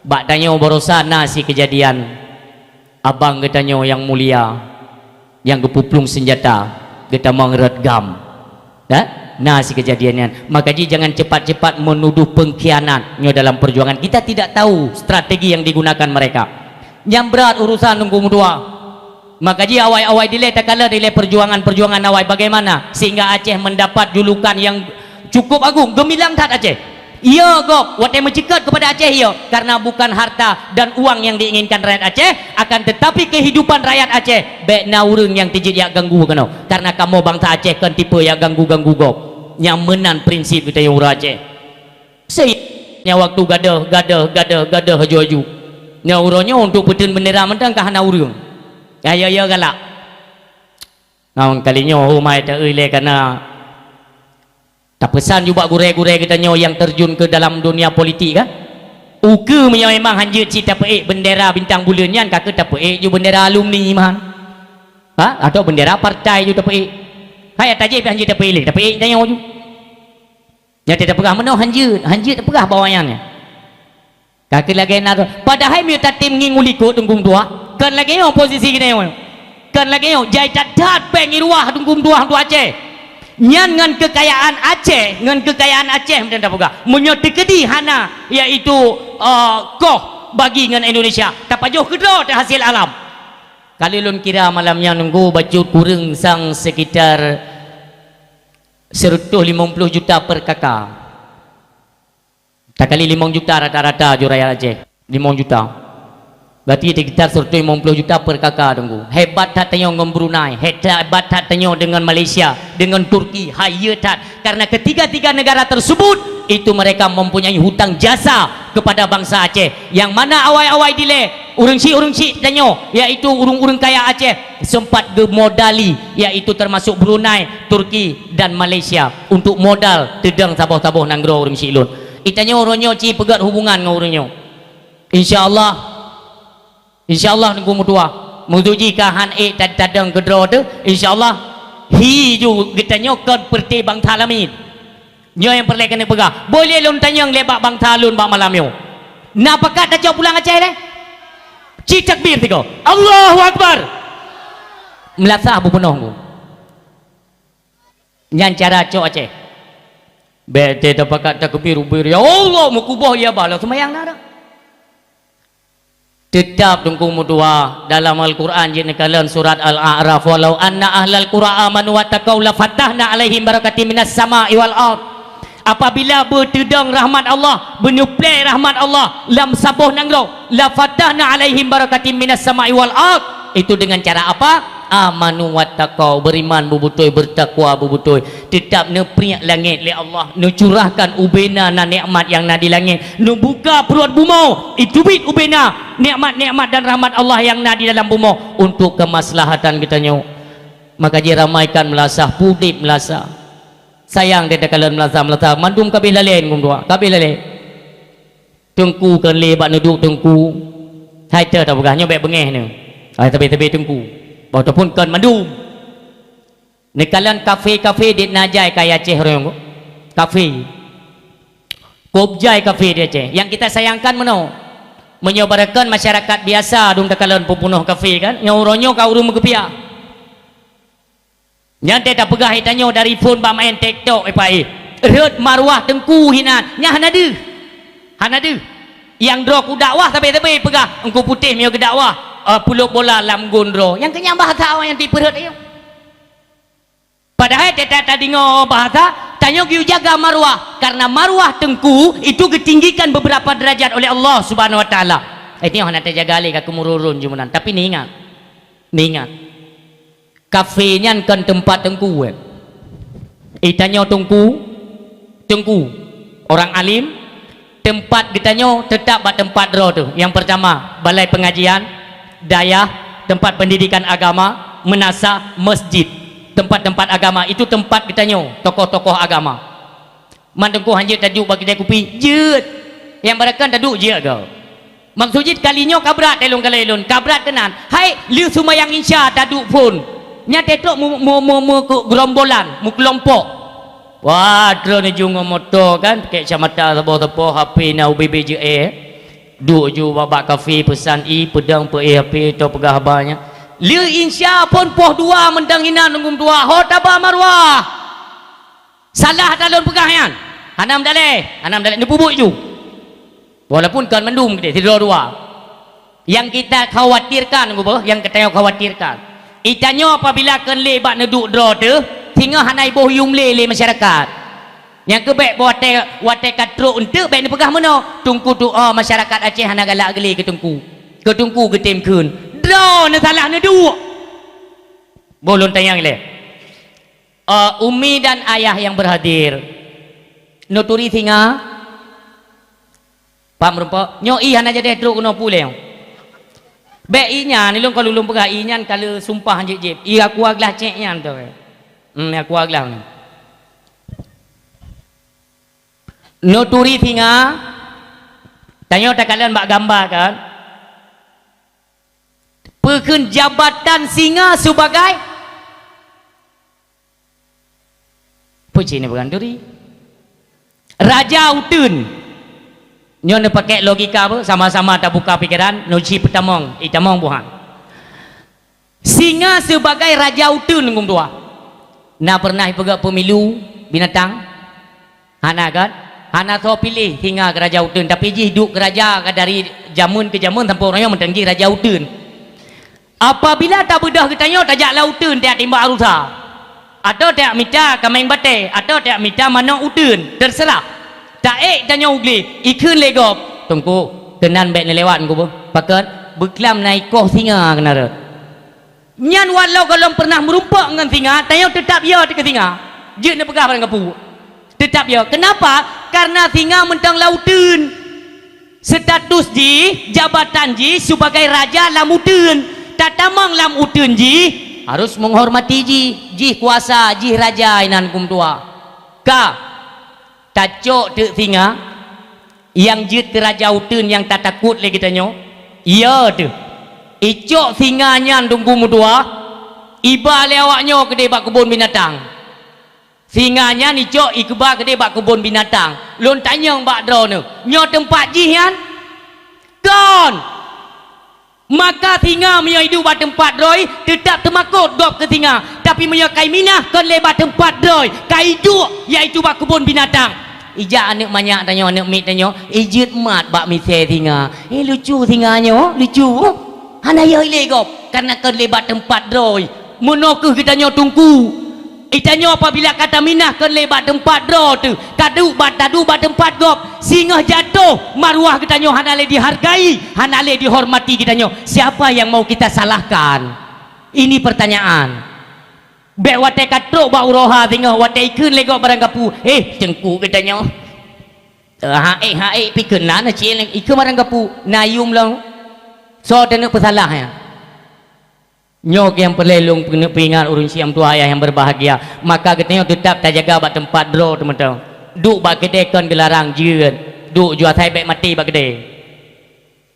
Bak tanyoe baroesa na sikeujadian. Abang geutanyoe nyang mulia, nyang geupeuplueng seunjata, geutamong rot GAM. Dah? Na sikeujadian nyan. Maka jih jangan cepat-cepat menuduh pengkhianat nyoe dalam perjuangan. Kita tidak tahu strategi yang digunakan mereka. Nyang brat urusan Teungku meutuah. Maka jih awai-awai dilée takalon dilée perjuangan-perjuangan awai bagaimana sehingga Aceh mendapat julukan yang cukup agung, geumilang that Aceh. Iya gob, watée meuceukeut keupada Aceh iya, karena bukan harta dan uang yang diinginkan rakyat Aceh, akan tetapi kehidupan rakyat Aceh, bék na ureuëng nyang teujeuet jak ganggu keunoe, karena kamoe bansa Aceh kon tipe jak ganggu-ganggu gob. Nyang meunan prinsip geutanyoe ureuëng Aceh. Sehingga waktu gadôh, gadôh, gadôh, gadôh aju-aju. Nyoe uroe nyoe untuk peuteun bendera mantong ka hana ureuëng. Ya, ya, ya galak. Ngon kali nyoe humai ta-eu ilée kana tapeusan ju bak gurée-gurée geutanyoe nyang terjun ke dalam dunia politik, kan? Ukeue meunyoe memang hanjeuet cit tapeuék bendera bintang buleuen nyan, ka keuh tapeuék ju bendera alumni meuhan. Ha? Atau bendera partai ju tapeuék. Hai ata jih pih hanjeuet tapeuék lé, tapeuék tanyoe ju. Nyang teupeugah meunoe hanjeuet, hanjeuet teupeugah bak awaknyan nyan. Ka keuh lagée na, padahai meunyoe tatem ngieng u likot Teungku meutuah, kon lagée nyoe posisi geutanyoe. Kon lagée nyoe, jai that-that péng iruwah Teungku meutuah untuk Aceh. Nyan ngon keukayaan Aceh, ngon keukayaan Aceh meunan tapeugah. Meunyoe teukeudi hana, yaitu, eh, koh bagi ngon Indonesia, tapajoh keudroe teuh hasil alam. Kali lôn kira malam nyan Teungku bacut kureueng sang sekitar seratus limong puluh juta per K K. Takali limong juta rata-rata ju rakyat Aceh, limong juta. Berarti sekitar seratus limong puluh juta per K K, Teungku. Hebat that tanyoe ngon Brunei, hebat that tanyoe dengan Malaysia, dengan Turki, hayeue that. Karena ketiga-tiga negara tersebut, itu mereka mempunyai hutang jasa kepada bangsa Aceh. Yang mana awai-awai dilée, ureuëng syik-ureuëng syik tanyoe, yaitu ureuëng-ureuëng kaya Aceh, sempat geumodali, yaitu termasuk Brunei, Turki, dan Malaysia, untuk modal teudong saboh-saboh nanggroe ureuëng syik lôn. Itanyoe uroe nyoe ci peugét hubungan ngon ureuëng nyoe. Insya Allah, insya Allah Teungku meutuah. Meunyoe jih ka han ék tad-, tadong keudroe teuh, insya Allah hi ju geutanyoe kon peureuté bansa lamin. Nyoe nyang peureulée keuneuk peugah. Boh lé lôn tanyong lé bak bansa lôn bak malam nyoe. Na pakat tacok pulang Aceh lé? Ci takbir tiga. Allahu Akbar. Meulasah beupunoh ku. Nyan cara cok Aceh. Bèk teuh tapakat takbir ubé, ya Allah, meukuboh ya bala seumayang na dak. Teutab Teungku meutuah, dalam Al-Quran jeuet neukalon surat Al-A'raf, "Walau anna ahlal qura amanu wattaqau lafatahna 'alaihim barakatim minas sama'i wal ard." Apabila beuteudong rahmat Allah, beuneuplé rahmat Allah lam saboh nanggroe, "lafatahna 'alaihim barakatim minas sama'i wal ard." Itu dengan cara apa? "Amanu wattaqau", beriman beubeutôi, bertakwa beubeutôi. Teutab neupriek langét lé Allah, neucurahkan ubena na nikmat nyang na di langét, neubuka pruet bumoe, iteubiet ubena nikmat-nikmat dan rahmat Allah nyang na di dalam bumoe untuk kemaslahatan geutanyoe. Maka jiramaikan meulasah, pudeb meulasah. Sayang teuh takalon meulasah-meulasah, mandum ka abéh lalén geutanyoe, ka abéh lalén. Teungku kon lé bak neuduek teungku. Hai teuh tapeugah nyoe bèk beungéh neuh. Hai, tabé-tabé teungku. Ataupun kon mandum. Neukalon kafé-kafé dit na jai kaya Aceh ureueng. Kafé. Kôb jai kafé di Aceh. Nyang kita sayangkan meunoe. Meunyoe barokon masyarakat biasa dum takalon peupunoh kafé kan, nyoe uroe nyoe ka ureueng meukeupia. Nyan teuh tapeugah, eh, tanyoe dari phon bak maén TikTok, eh, paéh. Rhot maruah teungku hinan. Nyan hana deuh. Hana deuh. Nyang droe ku dakwah sabe-sabe peugah, Teungku Putéh meunyoe geudakwah, eh, pulop bola lam gon droe. Nyang keu nyan bahasa awak nyang tipeurhot ayong. Padahai teutab tadeungoe bahasa, tanyoe geuyue jaga maruah. Karena maruah teungku itu geutinggikan beberapa derajat oleh Allah Subhanahu Wa Taala. Eh, nyoe hana tajaga lé ka keumururun jumeunan. Tapi neuingat. Neuingat. Kafé nyan kon teumpat teungku, eh. Geutanyoe teungku, teungku, orang alim, teumpat geutanyoe teutap bak teumpat droe teuh. Nyang peurtama, balai peungajian, dayah, teumpat peundidikan agama, meunasah, masjid, teumpat-teumpat agama, itu teumpat geutanyoe, tokoh-tokoh agama. Man teungku hanjeuet taduek bak keude kupi, jeuet. Nyang barokon taduek jeuet goe. Maksud jih kali nyoe ka brat lé lôn, ka lheueh lôn, ka brat keunan. Hai, lheueh seumayang Isya taduek phon. Nyan teuh trok mu-, mu-, mu-, mu-, keu geurombolan, meukelompok. Wah, droeneuh ju ngon moto kan, pakèk kacamata saboh-saboh, H P na ubé-bé jeuet, eh. Duek ju bak-bak kafé peusan ie, peudong peuéh H P, atau peugah haba nyan. Lheueh Isya phon poh dua mantong inan nunggu dua, ho taba maruah. Salah ata lôn peugah nyan. Hana meudaleh, hana meudaleh, neupeubuet ju. Walaupun kon mandum keudeh, sidroe dua. Nyang kita khawatirkan, geuboh, nyang geutanyoe khawatirkan. Geutanyoe apabila kon lé bak neuduek droe teuh, singoh hana iboh yum lé, lé masyarakat. Nyang keu bèk watèe, watèe ka trok eunteuk bèk neupeugah meunoe, teungku tu'oh masyarakat Aceh hana galak geulé keu teungku. Keu teungku geutem kheun. Droeneuh salah neuduek. Boh lôn tanyong lé. Eh, umi dan ayah yang berhadir. Neuturi singa? Paham meurumpok? Nyoe ie hana jadeh trok keunoe puléh. Bèk ie nyan, ilôn ka lôn peugah ie nyan ka lheueh sumpah jép-jép. Ie aqua glass cék nyan tu. Hmm, aqua glass nyan. Neuturi singa, tanyoe takalon bak gamba kan. Peukheun jabatan singa sibagai Peue cit neupeugah neuturi? Raja uteuen. Nyoe neupakèk logika beuh, sama-sama tabuka pikeran, neuci peutamong, itamong buhan. Singa sibagai raja uteuen, Teungku meutuah. Na peureunah ipeugèt pemilu binatang? Hana kan? Hana soe piléh singa keu raja uteuen, tapi jih duek keu raja ka dari jameun keu jameun sampoe uroe nyoe mantong jih raja uteuen. Apabila tabeudôh geutanyoe tajak lam uteuen tajak timbak rusa, atawa tajak mita kaméng batèe, atawa tajak mita manok uteuen, teuseurah. Taék tanyoe u glé, ikheun lé gob, "Teungku, keunan bèk neulewat Teungku beuh. Pakon? Beuklam na ikoh singa keunan rot." Nyan walau gohlom peureunah meurumpok ngon singa, tanyoe teutab yo teuh keu singa. Jeuet neupeugah barang kapeue. Teutab yo. Keunapa? Kareuna singa mantong lam uteuen. Status jih, jabatan jih sibagai raja lam uteuen. Tatamong lam uteuen jih, harôh meuhormati jih. Jih kuasa, jih raja inan Teungku meutuah. Ka, tacok teuk singa nyang jeuet keu raja uteuen nyang tatakot lé geutanyoe? Yo teuh. Icok singa nyan Teungku meutuah, iba lé awaknyoe keudeh bak keubon binatang. Singa nyan icok ikeubah keudeh bak keubon binatang. Lôn tanyong bak droeneuh, nyoe teumpat jih nyan? Kon! Maka singa meunyoe iduek bak teumpat droe, teutab teumakot gob keu singa. Tapi meunyoe ka iminah kon lé bak teumpat droe, ka iduek, yaitu bak keubon binatang. Ijak aneuëk manyak tanyoe, aneuëk miet tanyoe, ijeuet mat bak misée singa. Eh, lucu singa nyoe, lucu. Hana yoh ilé gob, kareuna kon lé bak teumpat droe. Meunoe kheueh geutanyoe teungku. Geutanyoe apabila ka taminah kon lé bak teumpat droe teuh, ka duek bak, taduek bak teumpat gob, singoh jatoh, maruah geutanyoe hana lé dihargai, hana lé dihormati geutanyoe. Siapa yang mau kita salahkan? Ini pertanyaan. Bék watée ka trok bak uroe ha singoh, watée ikheun lé gob barang gapu, "Eh, teungku geutanyoe." Eh, ha ék, ha ék, pi keunan cit ikheun barang gapu, na yum lom. Soe teuneuk peusalah nyan? Nyoe nyang peureulée lôn peuingat ureuëng syiek meutuah ayah nyang berbahagia. Maka geutanyoe teutab tajaga bak teumpat droe teumantong. Duek bak keudée kon geularang jeuet. Duek jua asai bék maté bak keudée.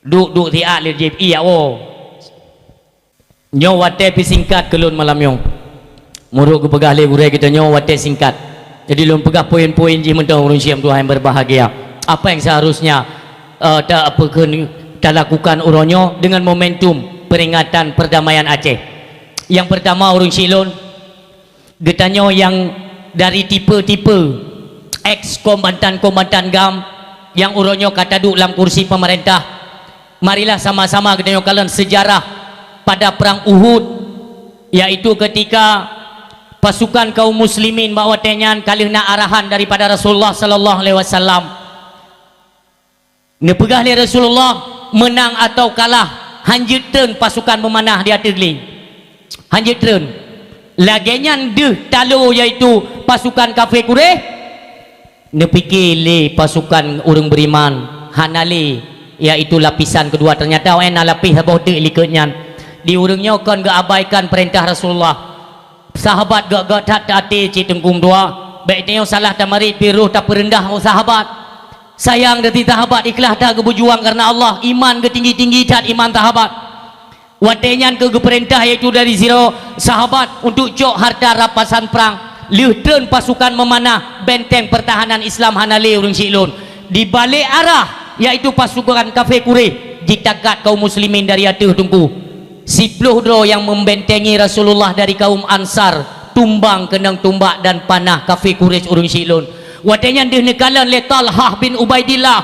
Duek, duek siat lé jih, iya woe. Nyoe watée pih singkat keu lôn malam nyoe. Meurok geupeugah lé gurée geutanyoe watée singkat. Jadi lôn peugah poin-poin jih mantong ureuëng syiek meutuah nyang berbahagia. Apa yang seharusnya eh, ta, apa kheun, talakukan uroe nyoe dengan momentum peringatan perdamaian Aceh. Yang pertama, ureuëng syiek lôn, geutanyoe nyang dari tipe-tipe ex kombatan-kombatan GAM nyang uroe nyoe ka taduek lam kursi pemerintah, marilah sama-sama geutanyoe kalon sejarah pada perang Uhud, yaitu ketika pasukan kaum muslimin bak watée nyan ka lheueh na arahan daripada Rasulullah sallallahu alaihi wasallam. Neupeugah lé Rasulullah, meunang atawa kalah, hanjeuet treun pasukan meumanah di ateueh glé. Hanjeuet treun. Lagée nyan deuh talo, yaitu pasukan kafé Quraisy. Neupike lé pasukan ureuëng beuriman, hana lé, yaitu lapisan keudua. Teunyata awaknyan na lapéh saboh teuk likot nyan. Di ureuëng nyoe kon geuabaikan peurintah Rasulullah. Sahabat gét-gét that até cit teungku meutuah. Bék tanyoe salah tamarit pih roh tapeureundah ngon sahabat. Sayang, dari sahabat ikhlas that geupeujuang kareuna Allah, iman geutinggi-tinggi that iman sahabat. Watée nyan keu geupeurintah, yaitu dari sidroe sahabat, untuk cok harta rampasan prang, lheueh treun pasukan meumanah, benteng peurtahanan Islam hana lé ureuëng syiek lôn. Di balek arah, yaitu pasukan kafé Quraisy, jitakat kaum muslimin dari ateueh teungku. Siploh droe nyang membentengi Rasulullah dari kaum Ansar, tumbang keunong tumbak dan panah kafé Quraisy ureuëng syiek lôn. Watée nyan deuh neukalon lé Talhah bin Ubaidillah.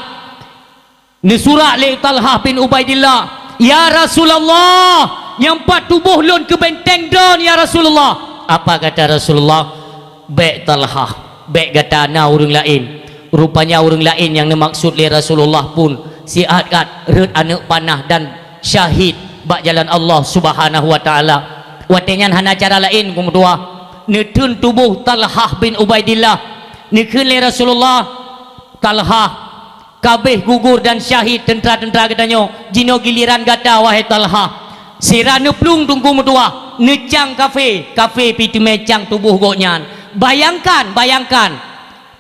Neusurat lé Talhah bin Ubaidillah, "Ya Rasulullah, nyang pat tuboh lôn keu benteng droen, ya Rasulullah." Apa kata Rasulullah? "Bék Talhah, bék gata, na ureuëng laén." Rupanya ureuëng laén nyang neumaksud lé Rasulullah pun siat-at rhot aneuëk panah dan syahid bak jalan Allah Subhanahu wa Taala. Watée nyan hana cara laén, teungku meutuah, neutreun tuboh Talhah bin Ubaidillah. Neukheun lé Rasulullah, "Talhah, ka abéh gugur dan syahid teuntra-teuntra geutanyoe, jinoe giliran gata, wahai Talhah." Sira neuplueng, teungku meutuah, neucang kafé, kafé pih teumé cang tuboh gobnyan. Bayangkan, bayangkan,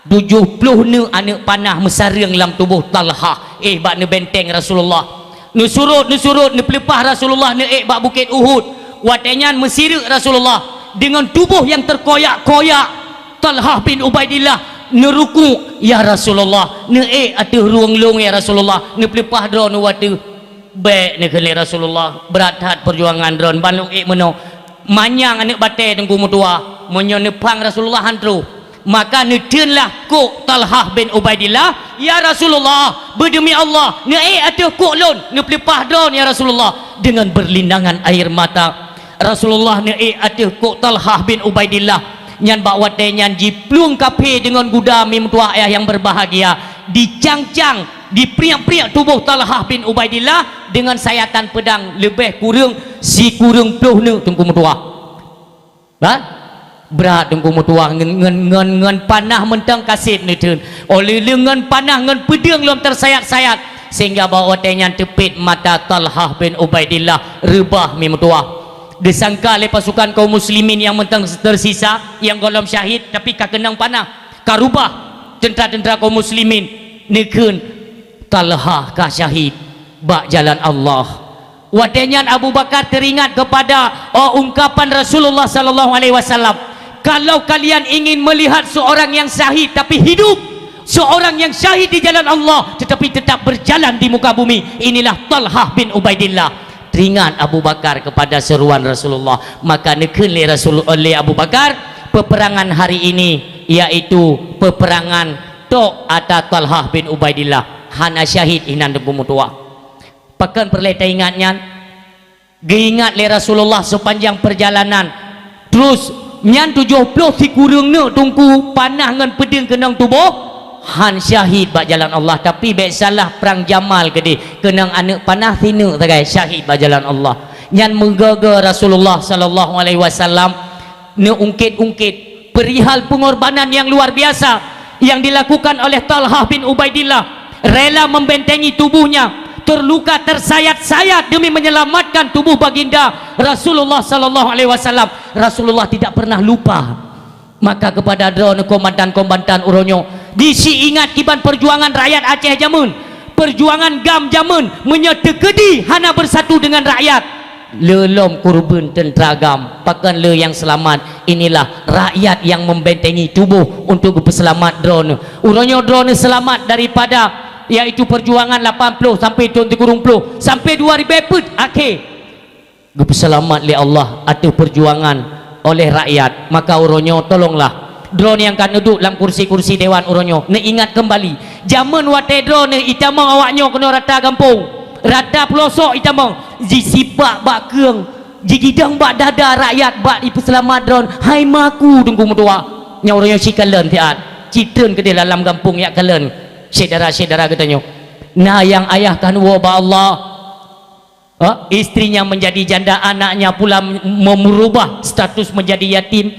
tujoh ploh neuk aneuëk panah meusareueng lam tuboh Talhah, éh, bak neubenteng Rasulullah. Neusurot, neusurot, neupeuleupah Rasulullah, neuék bak Bukét Uhud. Watée nyan meusireuk Rasulullah deungon tuboh nyang teukoyak-koyak. Talhah bin Ubaidillah neurukuk, "Ya Rasulullah, neuék ateueh rueng lôn, ya Rasulullah, neupeuleupah droeneuh u ateueh." "Bék," neukheun lé Rasulullah, "brat that peujuangan droen, ban lôn ék meunoe. Manyang aneuëk batée, teungku meutuah." Meunyoe neuphang Rasulullah han troh, maka neutreunlah kok Talhah bin Ubaidillah, "Ya Rasulullah, beudeumi Allah, neuék ateueh kok lôn, neupeuleupah droen, ya Rasulullah," dengan berlinangan air mata. Rasulullah neuék ateueh kok Talhah bin Ubaidillah. Nyan bak watée nyan jiplueng kafé deungon guda, mi meutuah ayah nyang berbahagia. Dicang-cang, dipriek-priek tuboh Talhah bin Ubaidillah deungon sayatan peudang leubeh kureueng sikureueng ploh neuk, teungku meutuah. Bah? Brat, teungku meutuah, ngon, ngon, ngon, ngon panah mantong ka sép neutreun. Óh lheueh ngon panah, ngon peudeueng lom teusayat-sayat, sehingga bak watée nyan teupet mata Talhah bin Ubaidillah, reubah, mi meutuah. Disangka lé pasukan kaum muslimin nyang mantong teusisa, nyang gohlom syahid, tapi ka keunong panah, ka reubah teuntra-teuntra kaum muslimin, neukheun Talhah ka syahid bak jalan Allah. Watée nyan Abu Bakar teuringat keupada, oh, ungkapan Rasulullah sallallahu alaihi wasallam, "Kalau kalian ingin melihat seorang yang syahid tapi hidup, Seorang yang syahid di jalan Allah, tetapi tetap berjalan di muka bumi. Inilah Talhah bin Ubaidillah. Teringat Abu Bakar kepada seruan Rasulullah. Maka neukheun lé Rasul, lé Abu Bakar, peperangan hari ini, yaitu peperangan tok ata Talhah bin Ubaidillah. Hana syahid inan Teungku meutuah. Pakon peureulée taingat nyan? Geuingat lé Rasulullah sepanjang perjalanan. Terus, nyan tujoh ploh sikureueng neuk Teungku, panah ngon peudeueng keunong tuboh, han syahid bak jalan Allah. Tapi bék salah, prang Jamal keudeh, keunong aneuëk panah sineuk sagai syahid bak jalan Allah. Nyan meugoe-goe Rasulullah sallallahu alaihi wasallam neuungkit-ungkit perihal pengorbanan yang luar biasa yang dilakukan oleh Talhah bin Ubaidillah, rela membentengi tubuhnya, terluka, tersayat-sayat demi menyelamatkan tubuh baginda Rasulullah sallallahu alaihi wasallam. Rasulullah tidak pernah lupa. Maka kepada droeneuh kombatan-kombatan uroe nyoe, jisi ingat kiban perjuangan rakyat Aceh jameun, perjuangan GAM jameun, meunyoe teukeudi hana bersatu dengan rakyat, le lom kurban teuntera GAM, pakon le nyang seulamat? Inilah rakyat yang membentengi tubuh untuk geupeuseulamat droeneuh. Uroe nyoe droeneuh seulamat daripada, yaitu perjuangan lapan ploh sampai thon sikureueng ploh, sampai dua ribèe peuet akhé. Geupeuseulamat lé Allah ateueh perjuangan oleh rakyat. Maka uroe nyoe tolonglah droeneuh nyang ka neuduek lam kursi-kursi dewan uroe nyoe, neuingat keumbali jameun watée droeneuh itamong awak nyoe keunoe rata gampông, rata peulosok itamong, jisipak bak keueng, jigidong bak dada rakyat bak ipeuseulamat droeneuh, hai maku Teungku meutuah. Nyang uroe nyoe sikalon siat, citreun keudeh lam gampông yak kalon syedara-syedara geutanyoe. Na nyang ayah ka neuwoe bak Allah. Ha? Istrinya menjadi janda, anaknya pula mem-, merubah status menjadi yatim.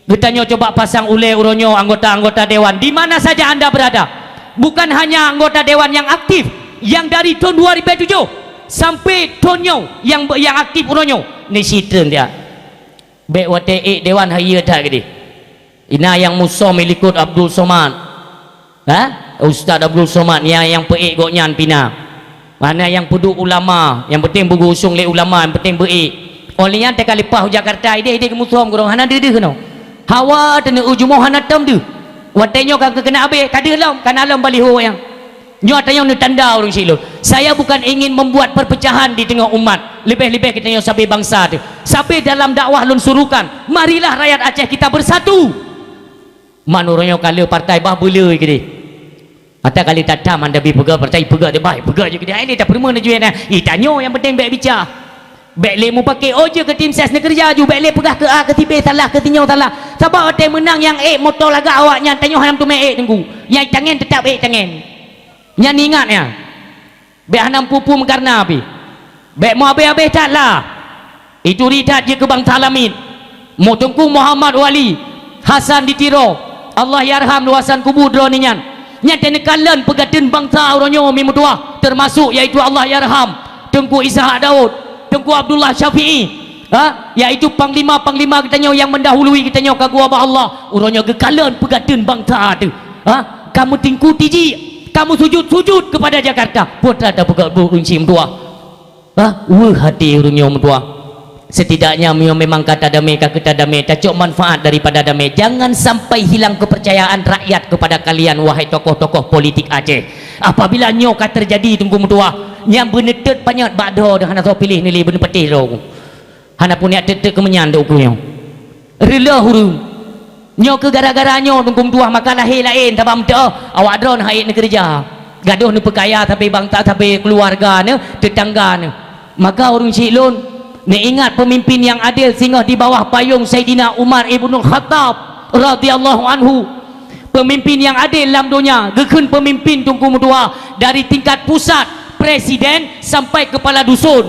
Geutanyoe coba pasang ulée uroe nyoe anggota-anggota dewan, di mana saja anda berada. Bukan hanya anggota dewan yang aktif, yang dari thon dua ribèe tujoh sampai thon nyoe yang, yang aktif uroe nyoe. Ni sitreun dia. Bék watée ék dewan hayeue that keudeh. Ina nyang musom ilikot Abdul Somad. Ha? Ustaz Abdul Somad, nyang, nyang peuék gobnyan pih na. Mana nyang peuduek ulama, nyang penting beugeusong lé ulama, nyang penting beuék. Óh lheueh nyan teuka leupah u Jakarta, idéh-idéh geumusom keudroe, hana deuh-deuh keunoe. Hawa teuneuh u jumoh hana tom deuh. Watée nyoe ka keuneuk abéh, ka deuh lom, ka na lom baliho nyang. Nyoe ata nyang neutanda ureuëng syiek lôn. Saya bukan ingin membuat perpecahan di teungoh umat, leubeh-leubeh geutanyoe sabe bansa teuh. Sabe dalam dakwah lôn surukan, marilah rakyat Aceh kita bersatu. Man uroe nyoe ka le partai bah beuleu keudeh. Ata kali tatam hana bi peugah partai, peugah deh bah, peugah jih keudeh. Ai lé tapeurumoh laju na. Ih, tanyoe nyang penting bék bica. Bék lé mupake, oh, jeuet keu tim ses neukeureuja laju, bék lé peugah keu A keu si B salah, keu si nyoe salah. Sabab watée meunang nyang ék moto lagak awaknyan, tanyoe hana meuteumé ék Teungku. Nyang tangen teutap ék tangen. Nyan ingat nyan. Bék hana meupeue-peue meukarna pih. Bék meuabéh-abéh that lah. Ituri that jeuet keu bansa lamiet. Mu Teungku Muhammad Wali Hasan di Tiro, Allah yarham luwasan kubu droeneuh nyan. Nyan teuh neukalon peugateun bansa uroe nyoe mi meutuwah, teumasok yaitu Allah yarham Teungku Ishak Daud, Teungku Abdullah Syafi'i, ha, yaitu panglima-panglima geutanyoe nyang meundahului geutanyoe ka geuwoe bak Allah. Uroe nyoe geukalon peugateun bansa teuh, ha, ka meutingku tiji, ka meusujut-sujut keupada Jakarta. Peue teuma tapeugah buet ureuëng syiek meutuwah? Hah? Weueh até ureuëng nyoe meutuwah. Setidaknya meunyoe memang ka tadamé, ka keu tadamé, tacok manfaat daripada damé. Jangan sampai hilang kepercayaan rakyat kepada kalian, wahai tokoh-tokoh politik Aceh. Apabila nyoe ka teujadi Teungku meutuwah, nyang beuneuteuet panyöt bak droe deuh hana soe piléh neulé beuneupeutéh droe. Hana pun jak teuteuet keumeunyan dok ukeue nyoe. Reuloh ureuëng. Nyoe keuh gara-gara nyoe Teungku meutuwah maka lahé laén, sabab meutuwah awak droe hana ék neukeureuja. Gadôh neupeukaya sabe bansa, sabe keuluwarga neuh, teutangga neuh. Maka ureuëng syiek lôn, neuingat peumimpin nyang adél singoh di bawah payong Saidina Umar Ibnul Khattab radhiyallahu anhu. Peumimpin nyang adél lam donya, geukheun peumimpin Teungku meutuwah dari tingkat pusat, presiden, sampai keupala dusun.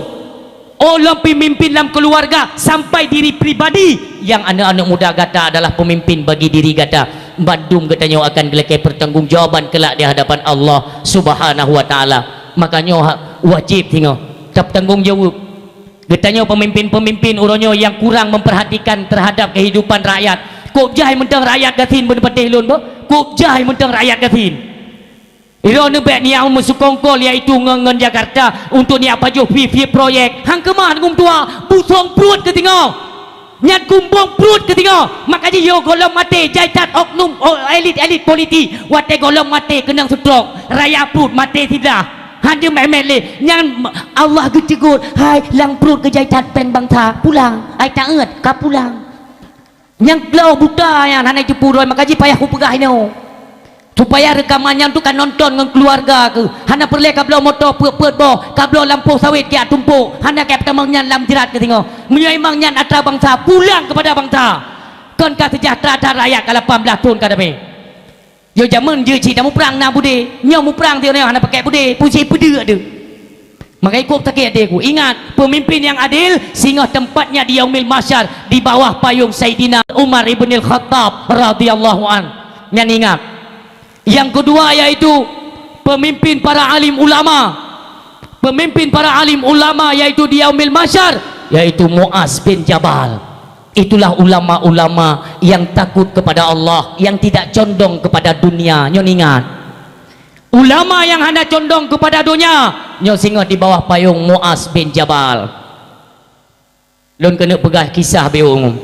Oh lom peumimpin lam keuluwarga sampai diri pribadi, nyang aneuëk-aneuëk muda gata adalah peumimpin bagi diri gata. Bandum geutanyoe akan geulakée peutanggongjawaban keulak di hadapan Allah Subhanahu wa Taala. Maka nyoe ha-, wajéb singoh tapeutanggong jaweueb. Geutanyoe peumimpin-peumimpin uroe nyoe nyang kurang memperhatikan terhadap kehidupan rakyat. Kok jai mantong rakyat gasien beuneupeutéh lôn beuh? Kok jai mantong rakyat gasien? Droeneuh bék neujak meusukongkol, yaitu ngon, ngon Jakarta, untuk neujak pajoh pih-pih proyek. Han keumah Teungku meutuwah, busong pruet keu singoh. Nyan kumbong pruet keusingoh, maka jih yo gohlom maté, jai that oknum, o, elit-elit politik, watée gohlom maté keunong stroke, raya pruet maté siblah. Hana meumet lé, nyan Allah geuceugot, hai lam pruet geujai that péng bansa, pulang, ai taeuet ka pulang. Nyang bloe buta nyan hana jipeurunoe, maka jih payah kupeugah inoe. Supaya reukaman nyan tu ka nonton ngon keuluwarga keuh. Hana peureulée ka bloe moto peuet-peuet boh, ka bloe lampôh sawét keu tumpôk, hana keu tamong nyan lam jrat keusingoh. Meunyoe imang nyan atra bansa, pulang keupada bansa. Kon ka seujahteura that rakyat ka lapan blaih thon ka damé. Yo jameun jeuet cit tamuprang na beudé, nyoe muprang teuh nyoe hana pakai beudé, pusi peudeuek deuh. Maka ikôt sakét até ku. Ingat, pemimpin yang adil singoh tempatnya di Yaumil Mahsyar di bawah payung Saidina Umar ibnil Khattab radhiyallahu an. Nyan ingat. Yang kedua yaitu pemimpin para alim ulama. Pemimpin para alim ulama yaitu di Yaumil Mahsyar, yaitu Muaz bin Jabal. Itulah ulama-ulama yang takut kepada Allah, yang tidak condong kepada dunia. Nyoe ingat. Ulama nyang hana condong keupada donya, nyoe singoh di bawah payong Muaz bin Jabal. Lôn keuneuk peugah kisah beuh.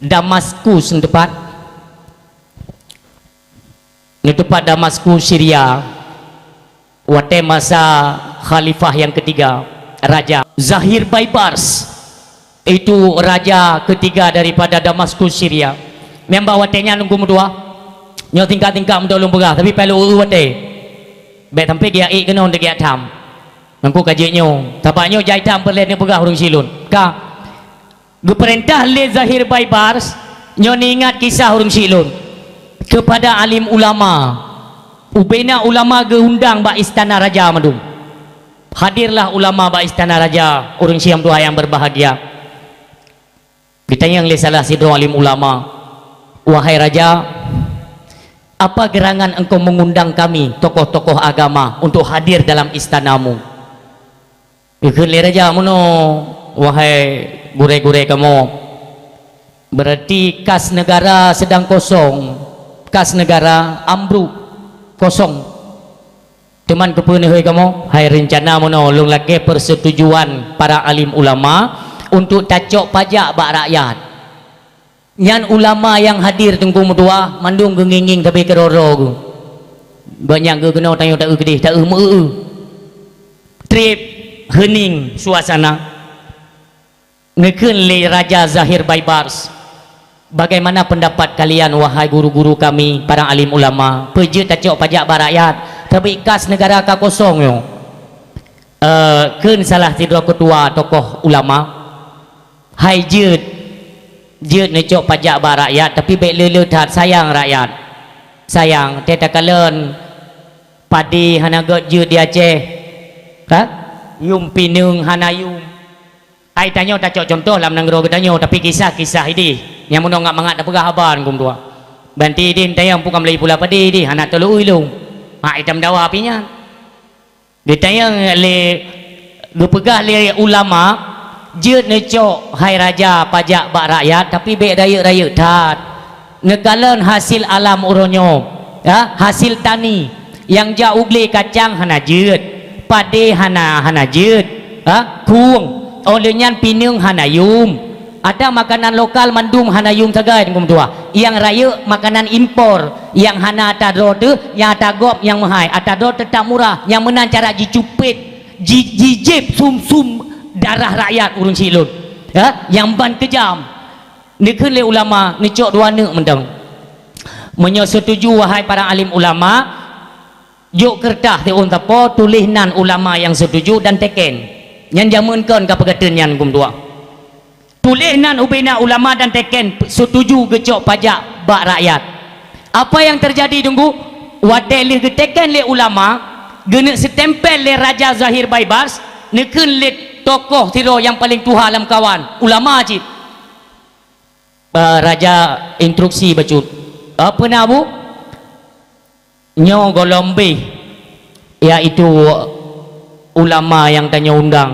Damaskus neuteupat, neuteupat Damaskus, Syria. Watée masa khalifah nyang keutiga, Raja Zahir Baibars, itu raja keutiga daripada Damaskus, Syria. Memang watée nyan Teungku meutuah, nyoe tingkat-tingkat meutuah lôn peugah, tapi payah lôn eu watée. Bék sampai geujak ék keunoe, geujak tham. Teungku ka jeuet nyoe, sabab nyoe jai tham peureulée neupeugah ureuëng syiek lôn. Ka. Geupeurintah lé Zahir Baibars, nyoe neuingat kisah ureuëng syiek lôn, keupada alim ulama. Ubena ulama geuundang bak istana raja mandum. Hadirlah ulama bak istana raja, ureuëng syiek meutuah nyang berbahagia. Geutanyong lé salah sidroe alim ulama, "Wahai raja, apa gerangan engkau mengundang kami, tokoh-tokoh agama, untuk hadir dalam istanamu?" Geukheun lé raja meunoe, "Wahai gurée-gurée kamoe, berarti kas negara sedang kosong, kas negara ambruk, kosong. Teuma keupeue neuhôi kamoe?" "Hai, reuncana meunoe, lôn lakée persetujuan para alim ulama untuk tacok pajak bak rakyat." Nyan ulama nyang hadir Teungku meutuah, mandum geungieng-ngieng sabe keudroe-droe geuh. Banyak geuh keunoe tanyoe taeu keudeh, taeu meu-eu. Treb heuning suasana. Neukheun lé Raja Zahir Baibars, "Bagaimana pendapat kalian, wahai guru-guru kami, para alim ulama? Peue jeuet tacok pajak bak rakyat, tapi kas negara ka kosong nyoe?" Eh, kheun salah sidroe keutua tokoh ulama, "Hai jeuet, jeuet neucok pajak bak rakyat, tapi bék le-le that, sayang rakyat. Sayang, teuh takalon padé hana gét jeuet di Aceh, ha? Yum pineung hana yum." Hai tanyoe tacok cuntoh lam nanggroe geutanyoe, tapi kisah-kisah idéh nyang meunoe ngat mangat tapeugah haba Teungku meutuah. Banti idéh tayang bukan meulayeue pula padé idéh, hana tolok ulông. Ha, itam dawa pih nyan. Geutanyong lé, geupeugah lé ulama, "Jeuet neucok hai raja pajak bak rakyat, tapi bék rayeuk-rayeuk that. Neukalon hasil alam uroe nyoe, ya, hasil tani, nyang jak u glé kacang hana jeuet, padé hana, hana jeuet, ha, khueng, óh lheueh nyan pineung hana yum." Atra makanan lokal mandum hana yum sagai Teungku meutuah. Nyang rayeuk makanan impor, nyang hana atra droe teuh, nyang atra gob nyang meuhai, atra droe teutap murah, nyang meunan cara jicupet, ji-, jijéb sum-sum darah rakyat ureuëng syiek lôn. Ya, nyang ban keujam. Neukheun lé ulama, neucok dua neuk mantong. Meunyoe setuju, wahai para alim ulama, jok keureutas siôn sapo, tuléh nan ulama nyang setuju dan teken. Nyan jameun kon ka peugeuteueng nyan Teungku meutuah. Tuléh nan ubena ulama dan teken setuju geucok pajak bak rakyat. Apa nyang teujadi Teungku? Watée lheueh geuteken lé ulama, geuneuk seutempel lé Raja Zahir Baibars, neukheun lé tokoh sidroe nyang paleng tuha lam kawan, ulama cit. Eh, raja instruksi bacut. Apa na, Bu? Nyoe gohlom béh, yaitu ulama nyang tanyoe undang.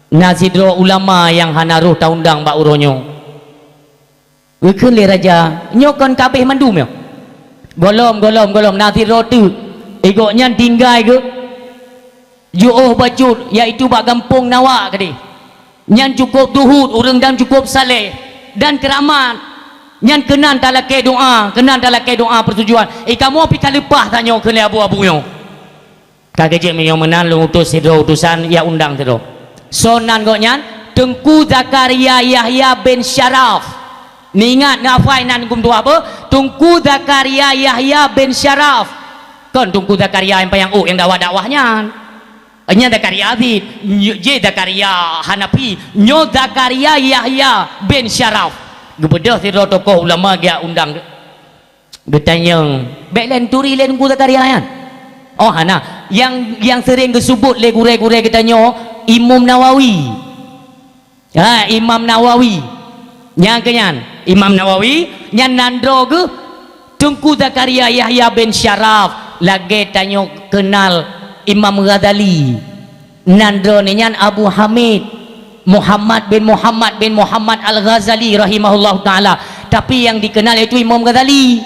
Na sidroe ulama nyang hana roh taundang bak uroe nyoe. Geukheun lé raja, "Nyoe kon ka béh mandum nyoe?" "Gohlom, gohlom, gohlom, na sidroe teuk. Gobnyan tinggai geuh jiôh bacut, yaitu bak gampông Nawak keudeh." Nyan cukup zuhud, ureuëng nyan cukup saleh dan keramat. Nyan keunan talakée doa, keunan talakée doa persetujuan. Eh, kamoe pih ka leupah tanyoe keu lé abu-abu nyoe. Ka keujeuet meunyoe meunan lôn utus sidroe utusan, ya undang sidroe. Soe nan gobnyan? Teungku Zakaria Yahya bin Syaraf. Neuingat, neuhafai nan geupeudua beuh, Teungku Zakaria Yahya bin Syaraf. Kon Teungku Zakaria nyang panyang ôk nyang dakwah-dakwah nyan. Nyan Zakaria Aziz, nyo-, jih Zakaria Hanafi, nyoe Zakaria Yahya bin Syaraf. Geubeudôh sidroe tokoh ulama geujak undang. Geutanyong, "Bék lé neuturi lé Teungku Zakaria nyan?" "Oh, hana. Nyang, nyang seuring geuseubut lé gurée-gurée geutanyoe, Imam Nawawi." Ha, Imam Nawawi. Nyang keu nyan, Imam Nawawi, nyan nan droe geuh Teungku Zakaria Yahya bin Syaraf, lagée tanyoe keunal Imam Ghazali. Nan droeneuh nyan Abu Hamid, Muhammad bin Muhammad bin Muhammad Al-Ghazali rahimahullahu taala. Tapi nyang dikenal yaitu Imam Ghazali.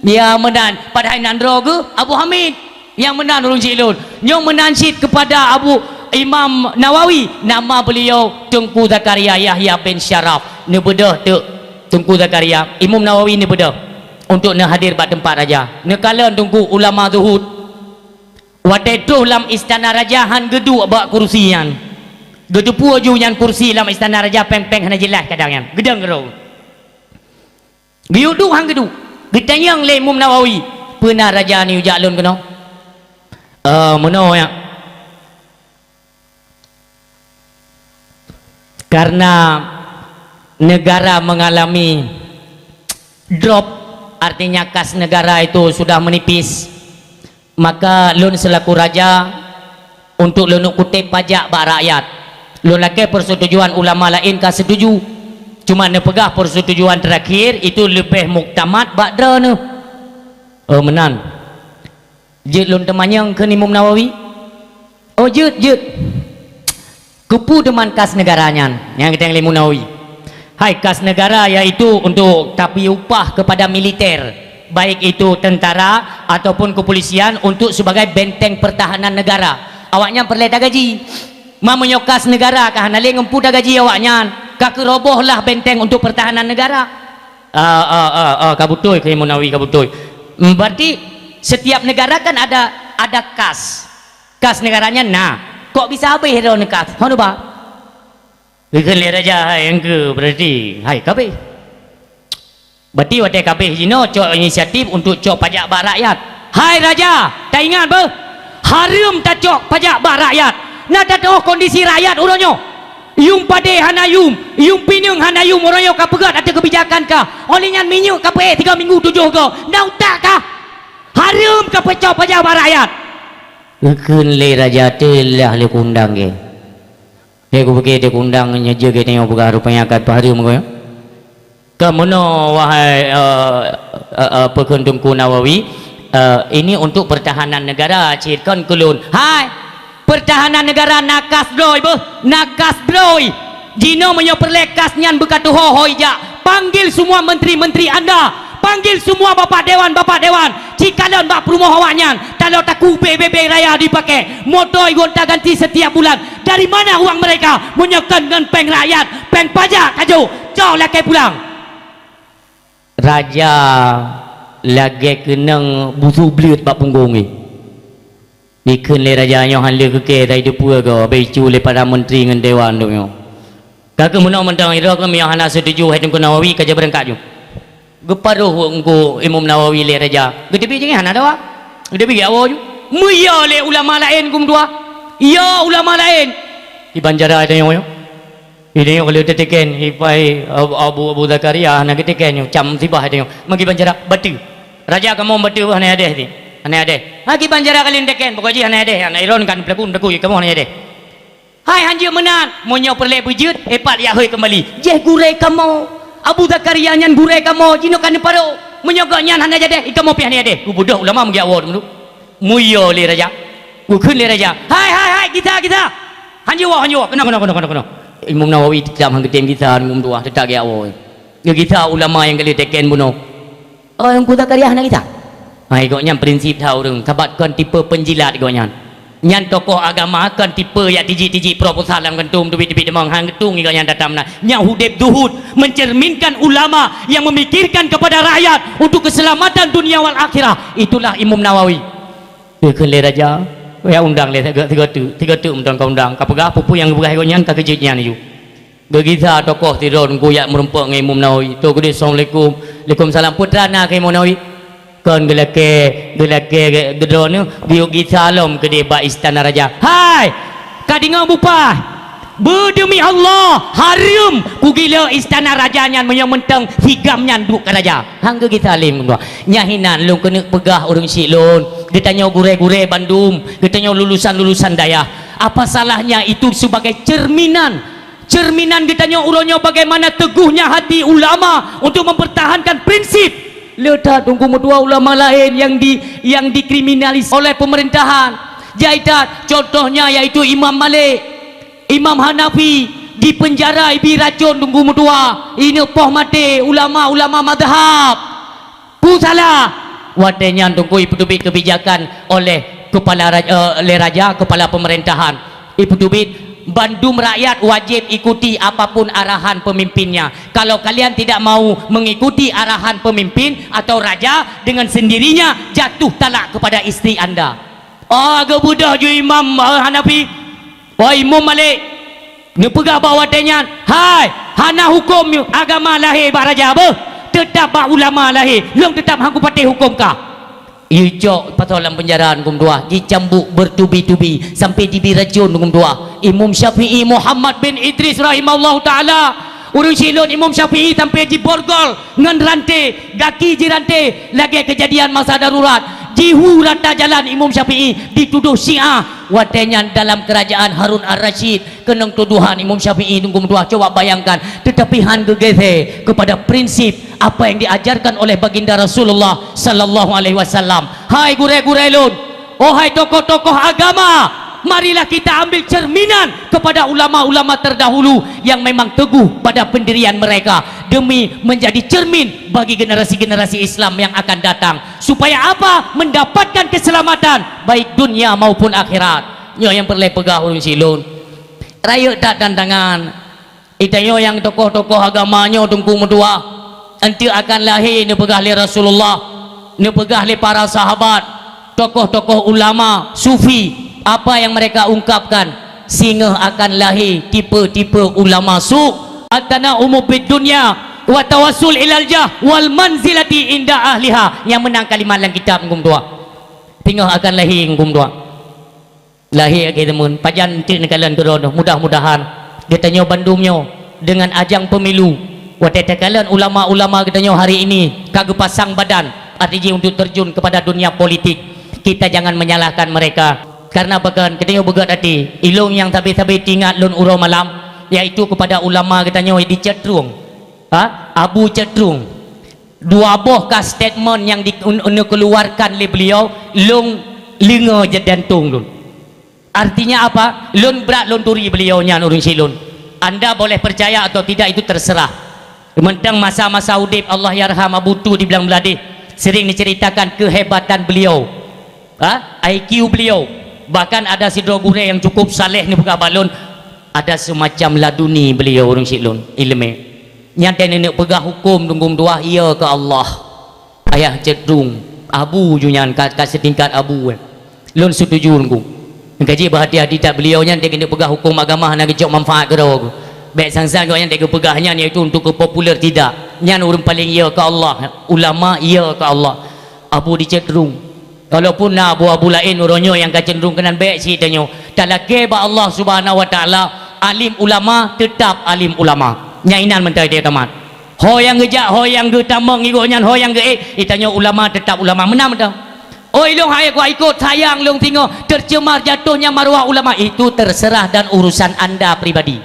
Ya, meunan. Padahai nan droe geuh Abu Hamid. Nyang meunan ureuëng cit lôn. Nyoe meunan cit kepada Abu Imam Nawawi, nama beliau Teungku Zakaria Yahya bin Syaraf. Neubeudôh teuk Teungku Zakaria, Imam Nawawi neubeudôh untuk neuhadir bak teumpat raja. Neukalon Teungku ulama zuhud. Watée troh lam istana raja han geuduek bak kursi nyan. Geuteupeue ju nyan kursi lam istana raja péng-péng hana jeulaih kadang nyan. Geudong keudroe. Geuyue duek han geuduek. Geutanyong lé Imam Nawawi, "Peue na raja neujak lôn keunoe?" "Eh, meunoe, ya. Karena negara mengalami drop, artinya kas negara itu sudah menipis, maka lôn selaku raja untuk lôn kuteb pajak bak rakyat. Lôn lakée persetujuan ulama laén ka setuju. Cuma neupeugah persetujuan terakhir itu leubeh muktamad bak droeneuh." "Oh, meunan. Jeuet lôn teumanyong," kheun Imam Nawawi. "Oh, jeuet, jeuet. Keupeue teuma kas negara nyan?" Nyang geutanyong lé Imam Nawawi. "Hai, kas negara yaitu untuk tapi upah kepada militer, baik itu tentara ataupun kepolisian untuk sebagai benteng pertahanan negara. Awaknyan peureulée tagaji. Ma meunyoe kas negara ka hana lé ngon peue tagaji awaknyan, ka keuroboh lah benteng untuk pertahanan negara." "Ah, ah, ah, ah, ka beutôi," kheun Imam Nawawi, "ka beutôi. Hmm, berarti setiap negara kan ada, ada kas. Kas negaranya na. Kok bisa habéh droeneuh kas? Hana ba?" Geukheun lé raja, "Hai, nyang keu berarti, hai, ka habéh. Berarti watée ka habéh jinoe cok inisiatif untuk cok pajak bak rakyat." "Hai raja, taingat beuh, hareuem tacok pajak bak rakyat. Na tatu'oh kondisi rakyat uroe nyoe. Yuem padé hana yuem, yuem pineung hana yuem, uroe nyoe ka peugét ateueh keubijakan kah. Óh lheueh nyan minyeuk ka peuék tiga minggu tujoh goe. Na utak kah? Hareuem ka peucok pajak bak rakyat." Geukheun lé raja, "Teulah lé kundang gé. Lé kupiké teuh kundang nyoe jeuet geutanyoe peugah rupanya ka peuhareuem geuh." "Keu meunoe, wahai, eh, eh, eh, peukheun Teungku Nawawi, eh, ini untuk pertahanan negara cit, kon keu lôn." "Hai, pertahanan negara na kas droe beuh, na kas droe. Jinoe meunyoe peureulée kas nyan beuka tuho ho ijak, panggil semua menteri-menteri anda, panggil semua bapak dewan, bapak dewan, cikalon bak peurumoh awaknyan, talo takue bebe raya dipakai, moto gonta ganti setiap bulan. Dari mana uang mereka? Meunyoe kon ngon péng rakyat, péng pajak ka jok, cok lakée pulang." Raja lagée keunong busu bleuet bak punggong jih. Dikheun lé raja nyoe han lé keukée, tai teupeue goe, habéh icu lé para menteri ngon dewan duek nyoe. Ka keuh meunoe mantong, idroe keuh meunyoe hana setuju hai Teungku Nawawi, ka jeuet beurangkat ju. Geuparoh Teungku Imam Nawawi lé raja. Geuteubiet jih hana dawa. Geuteubiet geujak woe ju. Meuyo lé ulama laén geumeudua. Yo ulama laén. Iban jara tanyoe nyoe. Itanyoe ka lheueh teuteken, ipai Abu, Abu, Abu Zakaria hana geuteken nyoe, cam sibah itanyoe. Magi ban jara, bateue. Raja kamoe bateue hana adeh ti. Hana adeh. Ha kiban jara ka lheueh teuteken, pokok jih hana adeh. Aneuk Iron kan peulaku, peulaku kamoe hana adeh. Hai han jeuet meunan, meunyoe peureulée beujeuet, eh pat jak hôi keumbali. Jih gurée kamoe. Abu Zakaria nyan gurée kamoe, jinoe ka neuparoh. Meunyoe gobnyan hana jadeh, i kamoe pih hana jadeh. Geubeudôh ulama meugiak woe teuma. Meuyo lé raja. Geukheun lé raja. Hai, hai, hai, gisa, gisa. Han jeuet woe, han jeuet woe. Keunoe, keunoe, keunoe, keunoe, keunoe. Imam Nawawi teutap han geutem gisa, Imam dua teutap geujak woe. Geugisa ulama nyang ka lheueh teken bunoe. Oh, Teungku Zakaria hana gisa? Hai, gobnyan prinsip that ureuëng, sabat kon tipe penjilat gobnyan. Nyan tokoh agama kon tipe jak tijik-tijik proposal lam gantung teubiet-teubiet deungon hang gantung ngigo nyan datang meunan. Nyan udeb zuhud, mencerminkan ulama yang memikirkan kepada rakyat untuk keselamatan dunia wal akhirah. Itulah Imam Nawawi. Geukheun lé raja, ya undang lé tiga, tiga tu, tiga tu mantong ka undang. Ka peugah peue-peue nyang geupeugah nyan ka keujeuet nyan aju. Geugisa tokoh sidroe teungku jak meurumpok ngon Imam Nawawi. "Toh keudeh, assalamualaikum." "Waalaikumsalam." "Peue teuma na keu Imam Nawawi?" "Kon geulakée, geulakée geudroe nyoe geuyue gisa lom keudeh bak istana raja." "Hai! Ka deungoe bupah! Beudeumi Allah, hareuem kugila istana raja nyan meunyoe mantong sigam nyan duek keu raja." Hang geugisa lé Imam Nawawi. Nyan hinan lôn keuneuk peugah ureuëng syiek lôn. Geutanyoe gurée-gurée bandum, geutanyoe lulusan-lulusan dayah. Apa salahnya itu sebagai cerminan Cerminan geutanyoe uroe nyoe bagaimana teuguhnya hati ulama untuk mempertahankan prinsip. Le that teungku meutuah ulama laén nyang di, nyang dikriminalis oleh pemerintahan. Jai that, contohnya yaitu Imam Malik, Imam Hanafi, dipenjara, ibi racun teungku meutuah, ineuk poh maté ulama-ulama mazhab. Peue salah? Watée nyan teungku ipeuteubiet keubijakan oleh kepala raj-, eh, lé raja, kepala pemerintahan. Ipeuteubiet, bandum rakyat wajéb ikuti apapun arahan pemimpinnya. Kalau kalian tidak mau mengikuti arahan pemimpin atau raja, dengan sendirinya jatuh talak kepada istri anda. Oh, geubeudôh ju Imam, eh, Hanafi. Wahai Imam Malik, neupeugah bak watée nyan, "Hai, hana huköm agama lahé bak raja beuh, teutab bak ulama lahé, lôn teutab hana kupatéh huköm kah." Icok pasoe lam peunjara teungku meutuah, jicambuk bertubi-tubi sampai jibi racun teungku meutuah. Imam Syafi'i Muhammad bin Idris rahimahullahu taala, ureuëng syiek lôn Imam Syafi'i sampai jiborgol ngon ranté, gaki jiranté lagée keujadian masa darurat. Jihu rata jalan Imam Syafi'i ditudoh Syiah. Watée nyan dalam kerajaan Harun Ar-Rasyid keunong tudohan Imam Syafi'i teungku meutuah. Coba bayangkan, tetapi hana geugeusée kepada prinsip apa yang diajarkan oleh baginda Rasulullah sallallahu alaihi wasallam. Hai gurée-gurée lôn, oh hai tokoh-tokoh agama, marilah kita ambil cerminan kepada ulama-ulama terdahulu yang memang teguh pada pendirian mereka demi menjadi cermin bagi generasi-generasi Islam yang akan datang. Supaya apa? Mendapatkan keselamatan baik dunia maupun akhirat. Nyoe nyang peureulée peugah ureuëng syiek lôn. Rayeuk that tantangan. Geutanyoe nyang tokoh-tokoh agama nyoe teungku meutuah, eunteuk akan lahé neupeugah lé Rasulullah, neupeugah lé para sahabat, tokoh-tokoh ulama sufi, apa yang mereka ungkapkan, singoh akan lahé tipe-tipe ulama su, at-tana'umu bid dunya, wa tawassul ilal jah, wal manzilati inda ahliha. Nyang meunan kalimat lam kitab teungku meutuah. Singoh akan lahé teungku meutuah. Lahé lagée teumon, pajan eunteuk neukalon keudroe nyoe. Mudah-mudahan geutanyoe bandum nyoe deungon ajang pemilu, watée takalon ulama-ulama geutanyoe hari ini ka geupasang badan, arti jih untuk terjun kepada dunia politik, kita jangan menyalahkan mereka. Karena bahkan geutanyoe beugét até, ilôn nyang sabe-sabe teuingat lôn uroe malam, yaitu kepada ulama geutanyoe di Cot Trueng, ha? Abu Cot Trueng. Dua boh ka statement nyang di, un, neukeuluarkan lé beliau, lôn leungoe jadantong lôn. Artinya apa? Lôn brat lôn turi beliau nyan ureuëng syiek lôn. Anda boleh percaya atau tidak, itu terserah. Mantong masa-masa udeb, Allahyarham Abu Tu di Blang Bladeh, sering diceritakan kehebatan beliau. Ha? I Q beliau. Bahkan ada sidroe gurée nyang cukup saleh neupeugah bak lôn, ada semacam laduni beliau ureuëng syiek lôn, iéleumé. Nyan teuh neuneuk peugah huköm teungku meutuah, iya keu Allah. Ayah Cot Trueng, abu ju nyan, ka, ka seutingkat abu, eh. Lôn setuju teungku. Nyang ka jih beuhati-hati that beliau nyan, dia keuneuk peugah huköm agama hana geucok manfaat keudroe. Bék sang-sang gobnyan dia geupeugah nyan yaitu untuk keu populer, tidak. Nyan ureuëng paleng iya keu Allah, ulama iya keu Allah. Abu di Cot Trueng. Walaupun na abu-abu laén uroe nyoe nyang ka cenderung keunan, bék cit tanyoe. Talakée bak Allah Subhanahu wa Taala, alim ulama tetap alim ulama. Nyan inan mantong tamat. Ho nyang geujak, ho nyang geutamong ngigo nyan, ho nyang geuék, geutanyoe ulama tetap ulama. Meunan mantong. Oh, ilôn hai kuikot sayang lôn singoh, tercemar jatuhnya maruah ulama, itu terserah dan urusan anda pribadi.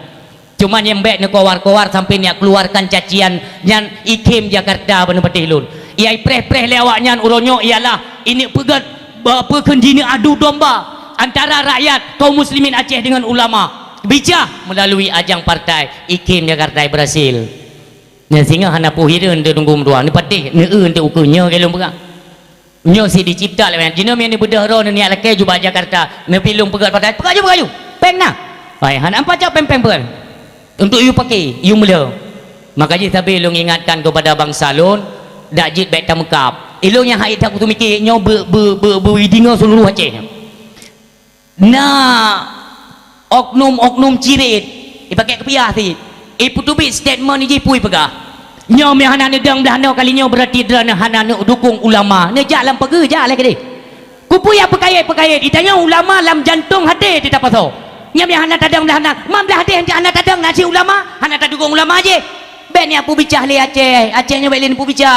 Cuma nyang bék neukowar-kowar sampai neuk keuluarkan cacian nyan, ikhém Jakarta bak neupatéh lôn. Yai preh-preh lé awaknyan uroe nyoe ialah ineuk peugét, ba, peue kheun jineuk adu domba antara rakyat kaum muslimin Aceh dengan ulama. Bijah melalui ajang partai, ikhém Jakarta berhasil. Nyan singoh hana peue hireuen teuh teungku meutuah, neupatéh, neueu teuh ukeue nyoe keu lôn peugah. Nyoe sit dicipta lé, jinoe meunyoe neubeudôh droeneuh niat lakée ju bak Jakarta, neupi lôn peugét padahai, peugét ju, peugét ju. Péng na. Hai, hana pacok péng-péng peugét. Untuk yue paké, yue meulhö. Maka jih sabe lôn ingatkan keupada bansa lôn, dak jeuet bék tameukab. Ilôn nyang hai that kutu miké nyoe beu-, beu-, beu-, beudeungoe seuluruh Aceh. Na oknum-oknum cirit, ipaké keupiah sit, ipeuteubiet statement jih peue ipeugah. Nyoe meuhana neudong blah noe kali nyoe, beurati droeneuh hana neudukong ulama. Neujak lam pageue jak lé keudeh. Keupeue ya peukayét-peukayét? Itanyoe ulama lam jantong haté teuh tapasoe. Nyoe meuhana tadong blah noe, man blah deh hana tadong na cit ulama, hana tadukong ulama jih. Bék neupeubica lé Aceh, Aceh nyoe bék lé neupeubica.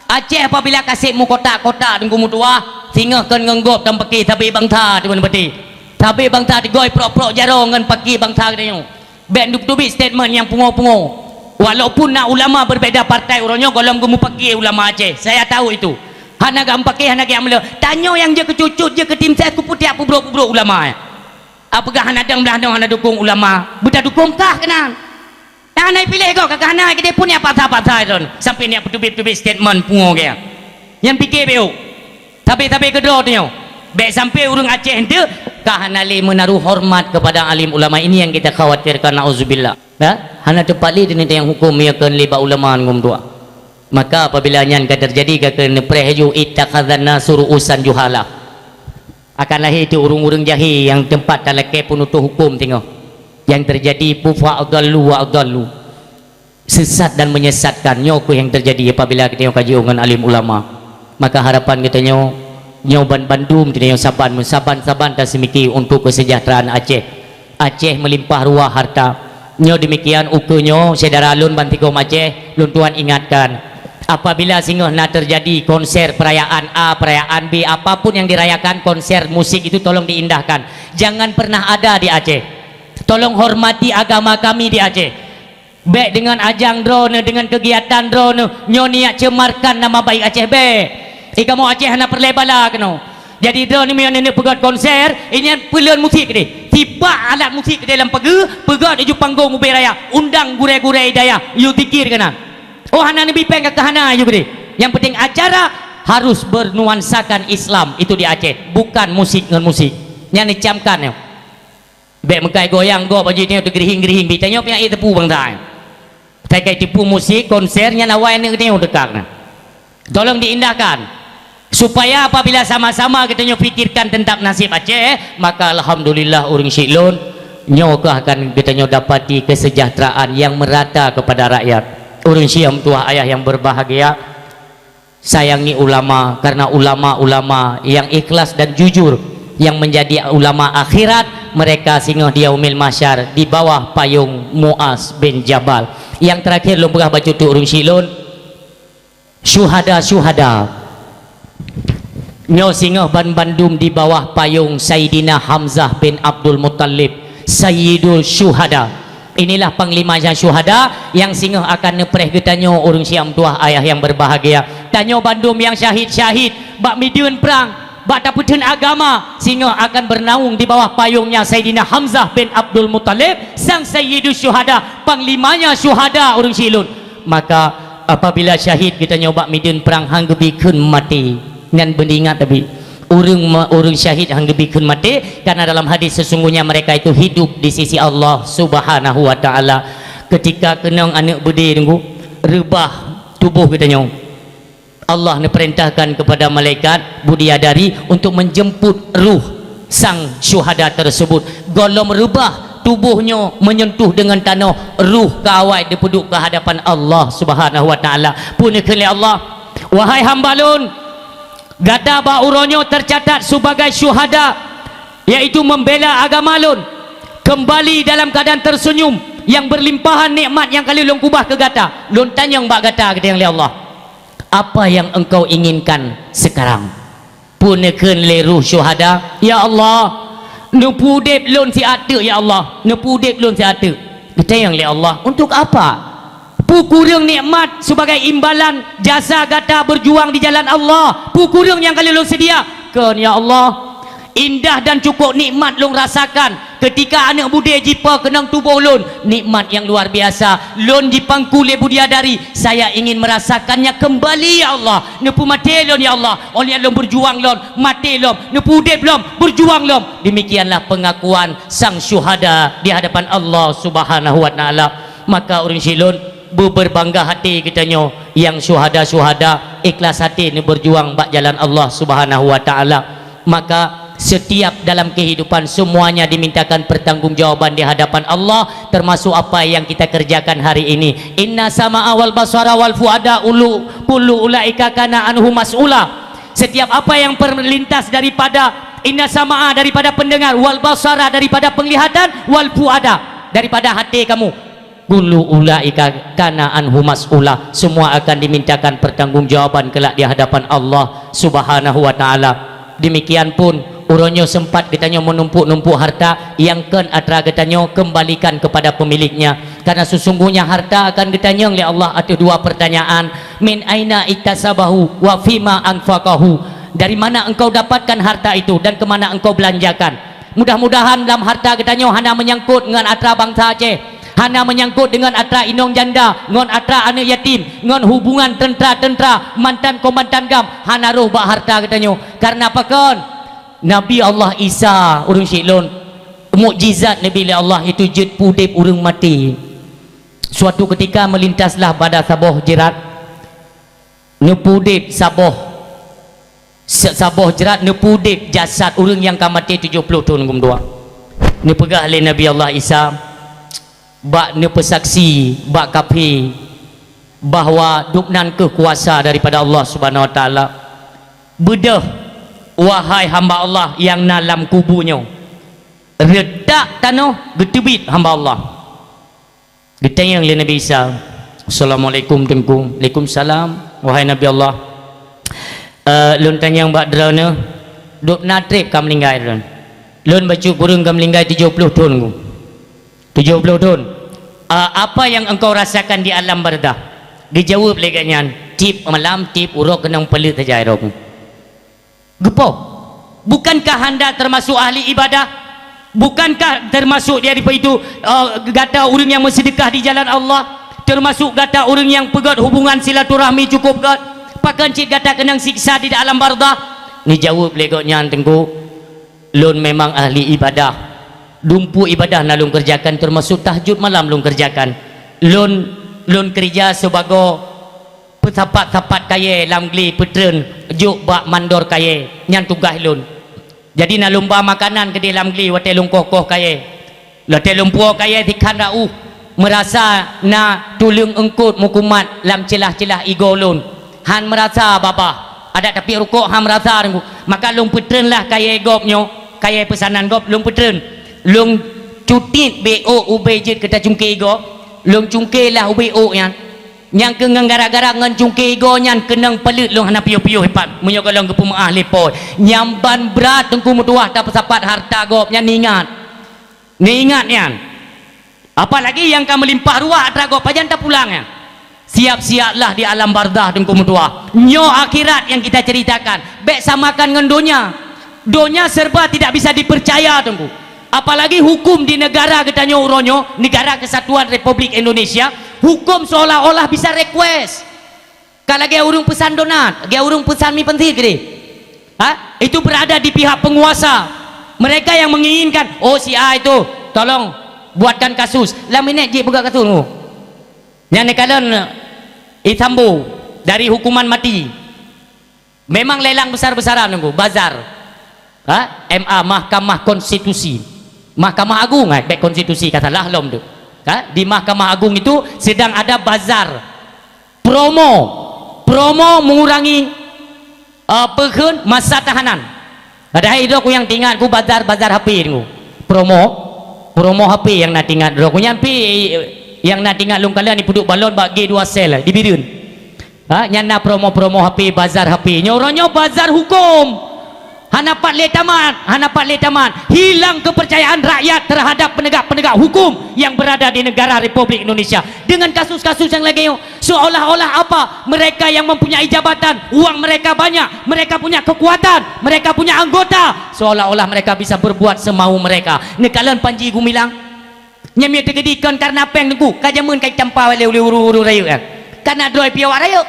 Aceh apabila ka seb meukotak-kotak Teungku meutuah, singoh kon ngon gob tampaki sabe bansa teuma neupati. Sabe bansa teugoi prok-prok jaroe ngon paki bansa geutanyoe. Bék neuteubiet statement nyang pungo-pungo. Walaupun na ulama berbeda partai uroe nyoe, gohlom geumeupaké ulama Aceh. Saya tahu itu. Hana gak meupaké, hana gak meulhö. Tanyoe nyang jeuet keu cucut, jeuet keu tim ses, keupeue tiak peubrok-peubrok ulama. Apeugah hana dong blah noe hana dukong ulama, beutadukong kah keunan? Hana piléh gob ka, ka hana keudeh pun nyang paksa-paksa droen sampai nyang peuteubiet-peuteubiet statement pungo gaya. Nyan pike beu. Tapi-tapi keudroe tanyoe, bék sampai ureuëng Aceh enteuk ka hana lé meunaruh hormat kepada alim ulama. Ini yang kita khawatirkan, nauzubillah. Ya? Hana teupalé deungon nyang huköm ya kön lé bak ulama ngum dua. Maka apabila nyan ka terjadi, ka keuneuk preh ju, ittakhadzan nasu ru'usan juhala. Akan lahé teuk ureuëng-ureuëng jahé nyang teumpat talakée peunutoh huköm teungoh. Nyang teujadi, fa adallu wa adallu. Sesat dan menyesatkan. Nyoe keuh nyang teujadi apabila geutanyoe ka jiôh ngon alim ulama. Maka harapan geutanyoe, nyoe ban bandum geutanyoe saban, saban-saban taseumiki untuk kesejahteraan Aceh. Aceh meulimpah ruah harta. Nyoe deumikian ukeue nyoe, syedara lôn bansigom Aceh, lôn tuan ingatkan, apabila singoh na teujadi konser perayaan A, perayaan B, apapun yang dirayakan, konser musik itu tolong diindahkan. Jangan pernah ada di Aceh. Tolong hormati agama kami di Aceh. Bék deungon ajang droeneuh, deungon keugiatan droeneuh, nyoe niat cemarkan nama baik Aceh, bék. Di kamoe Aceh hana peureulée bala keunoe. Jadi droeneuh meunyoe neuneuk peugét konser, inyan peulon musik keudeh. Tipak alat musik keudeh lam pageue, peugét uju panggong ubé raya, undang gurée-gurée dayah, yue zikir keunan. Oh, hana neubi péng ka hana yue keudeh. Nyang penting acara harus bernuansakan Islam, itu di Aceh, bukan musik ngon musik. Nyan neucamkan nyoe. Bék meukai goyang gob baju tanyoe teugeurihing-geurihing, bi tanyoe pinak ié teupeu bansa. Kai-kai tipu musik, konser nyan awai aneuk geutanyoe teuka keunan. Tolong diindahkan. Supaya apabila sama-sama geutanyoe pikirkan tentang nasib Aceh, maka alhamdulillah ureuëng syiek lôn, nyoe keuh akan geutanyoe dapati kesejahteraan yang merata kepada rakyat. Ureuëng syiek meutuah ayah yang berbahagia, sayangi ulama, karena ulama-ulama yang ikhlas dan jujur yang menjadi ulama akhirat, mereka singoh di yaumil mahsyar di bawah payung Muaz bin Jabal. Yang terakhir lôn peugah bacut tu ureuëng syiek lôn, syuhada-syuhada. Nyoe singoh ban bandum di bawah payung Saidina Hamzah bin Abdul Muttalib, Sayyidul Syuhada. Inilah panglimanya syuhada yang singoh akan neupreh geutanyoe ureuëng syiek meutuah ayah yang berbahagia. Tanyoe bandum nyang syahid-syahid bak mideuen prang, bak tapeutheun agama, singoh akan bernaung di bawah payungnya Saidina Hamzah bin Abdul Muttalib, sang Sayyidus Syuhada, panglimanya syuhada ureuëng syiek lôn. Maka apabila syahid geutanyoe bak mideuen prang han geubi kheun maté, nyan beuingat tabi. Ureuëng ma-, ureuëng syahid han geubi kheun maté, karena dalam hadis sesungguhnya mereka itu hidup di sisi Allah Subhanahu wa Ta'ala. Ketika keunong aneuk beudé Teungku, reubah tuboh geutanyoe, Allah neupeurintahkan kepada malaikat Bidadari untuk menjemput ruh sang syuhada tersebut. Gohlom reubah tuboh nyoe menyentuh dengan tanoh, ruh ka awai dipeuduek ke hadapan Allah Subhanahu wa Ta'ala. Peue neukheun lé Allah, "Wahai hamba lôn, gata bak uroe nyoe tercatat sebagai syuhada, yaitu membela agama lôn, kembali dalam keadaan tersenyum, yang berlimpahan nikmat yang ka lheueh lôn keubah keu gata." Lôn tanyong bak gata, geutanyong lé Allah, "Apa yang engkau inginkan sekarang?" Peue neukheun lé ruh syuhada, "Ya Allah, neupeuudeb lôn siat teuk, ya Allah, neupeuudeb lôn siat teuk." Geutanyong lé Allah, "Untuk apa? Peue kureueng nikmat sebagai imbalan jasa gata berjuang di jalan Allah? Peue kureueng nyang ka lheueh lôn seudia?" "Kon, ya Allah, Indah dan cukup nikmat lôn rasakan ketika aneuk budé jipo keunong tuboh lôn. Nikmat nyang luar biasa. Lôn jipangku lé budiadari. Saya ingin merasakannya kembali, ya Allah. Neupeumaté lôn, ya Allah. Óh lheueh lôn berjuang lom, maté lom, neupeuudép lom, berjuang lom. Demikianlah pengakuan sang syuhada di hadapan Allah Subhanahu wa Ta'ala. Maka ureuëng syik lôn, beuberbangga hati geutanyoe nyang syuhada-syuhada, ikhlas hati neuberjuang bak jalan Allah Subhanahu wa Ta'ala. Maka, setiap dalam kehidupan semuanya dimintakan pertanggungjawaban di hadapan Allah, termasuk apa yang kita kerjakan hari ini. Inna sama'a wal basara wal fuada ulu, kullu ulaika kana anhu mas'ula. Setiap apa yang terlintas daripada inna sama'a, daripada pendengar, wal basara, daripada penglihatan, wal fuada, daripada hati kamu. Kullu ulaika kana anhu mas'ula. Semua akan dimintakan pertanggungjawaban kelak di hadapan Allah Subhanahu wa Ta'ala. Demikian pun, uroe nyoe sempat geutanyoe meunumpuk-numpuk harta, nyang kon atra geutanyoe kembalikan kepada pemiliknya. Karena sesungguhnya harta akan geutanyong lé Allah ateueh dua pertanyaan, min aina iktasabahu wa fima anfaqahu. Dari mana engkau dapatkan harta itu dan ke mana engkau belanjakan? Mudah-mudahan lam harta geutanyoe hana meunyangkot ngon atra bansa Aceh, hana meunyangkot deungon atra inong janda, ngon atra aneuk yatim, ngon hubungan teuntra-teuntra, mantan komandan GAM, hana roh bak harta geutanyoe. Karena pakon? Nabi Allah Isa, ureuëng syik lôn, mukjizat Nabi lé Allah itu jeuet peuudép ureuëng maté. Suatu ketika meulintaslah bak saboh jeurat, neupeuudép saboh, sa-, saboh jeurat neupeuudép jasad ureuëng nyang ka maté tujoh ploh thon geumeudua. Neupeugah lé Nabi Allah Isa, bak neupeusaksi bak kafé bahwa Gobnyan kheueh kuasa daripada Allah Subhanahu wa Ta'ala. Beudôh, wahai hamba Allah nyang na lam kubu nyoe, reutak tanoh geuteubiet hamba Allah. Geutanyong lé Nabi Isa, "Assalamualaikum, Teungku." "Waalaikumsalam, wahai Nabi Allah." "Eh, lôn tanyong bak droeneuh, dub na treb ka meuninggai droeneuh?" "Lôn bacut kureueng ka meuninggai tujoh ploh thon, Teungku." "Tujoh ploh thon. Eh, apa yang engkau rasakan di alam barzakh?" Geujaweueb lé gobnyan, "Tieb malam, tieb uroe keunong peuleuet saja droe." Geupoh. Bukankah Anda termasuk ahli ibadah? Bukankah termasuk di hadapan itu, eh, gata ureuëng nyang meuseudeukah di jalan Allah? Termasuk gata ureuëng nyang peugét hubungan silaturahmi cukup gét? Pakon cit gata keunong siksa di alam barzakh? Neujaweueb lé gobnyan, "Teungku, lôn memang ahli ibadah. Dumpeue ibadah na lôn keureujakan, termasuk tahajud malam lôn keureujakan. Lôn, lôn keureuja sibagoe peusapat-sapat kayée lam glé peutreun jok bak mandor kayée, nyan tugaih lôn. Jadi na lôn ba makanan keudeh lam glé watée lôn koh-koh kayée. Watée lôn puwoe kayée sikhan rauh, meurasa na tuleueng eungkot meukumat lam ceulah-ceulah igoe lôn. Han meurasa babah. Adak tapi rukok han meurasa, Teungku. Maka lôn peutreunlah kayée gob nyoe, kayée peusanan gob lôn peutreun. Lôn cutiet ubé ôk ubé jeuet keu tacungké igoe. Lôn cungkélah ubé ôk nyan." Nyang keu ngon gara-gara ngon cungké igoe nyan keunong peuleuet lôn hana piôh-piôh ipat, meunyoe gohlom geupeumeuáh lé Po. Nyan ban brat Teungku meutuwah tapeusapat harta gob nyan, ingat. Neuingat nyan. Apalagi nyang ka meulimpah ruah atra gob, pajan tapulang nyan. Siap-siaplah di alam barzakh Teungku meutuwah. Nyoe akhirat nyang kita ceritakan. Bék samakan ngon donya. Donya serba tidak bisa dipercaya, Teungku. Apalagi hukum di negara geutanyoe uroe nyoe, Negara Kesatuan Republik Indonesia, hukum seolah-olah bisa request. Ka lagée ureuëng peusan donat, lagée ureuëng peusan mi pansit keudeh. Ha? Itu berada di pihak penguasa. Mereka yang menginginkan, "Oh, si A itu, tolong buatkan kasus." Lam minét jih peugah kasus tu. Nyan neukalon, eh, Sambo dari hukuman mati. Memang lelang besar-besaran, Teungku, bazar. Ha? M A, Mahkamah Konstitusi. Mahkamah Agung, ha, bék konstitusi ka salah lom tu. Ha? Di Mahkamah Agung itu sedang ada bazar. Promo. Promo mengurangi, eh, peukheun masa tahanan. Padahai droe ku nyang teuingat ku bazar, bazar H P, Teungku. Promo. Promo H P nyang na teuingat droe ku nyan pi, nyang na teuingat lôn kalon di Puduk Balon bak G dua Sel di Bireuen. Ha, nyan na promo-promo H P, bazar H P. Nyoe uroe nyoe bazar hukum. Hana pat lé tamat, hana pat lé tamat. Hilang kepercayaan rakyat terhadap penegak-penegak hukum yang berada di negara Republik Indonesia dengan kasus-kasus yang lagée nyoe. Seolah-olah apa? Mereka yang mempunyai jabatan, uang mereka banyak, mereka punya kekuatan, mereka punya anggota, seolah-olah mereka bisa berbuat semau mereka. Neukalon Panji Gumilang. Nyang miyueb teukeudi kon karena péng Teungku, ka jameun ka jitampa lé ureuëng-ureuëng rayeuk nyan. Karena droe piôh awak rayeuk.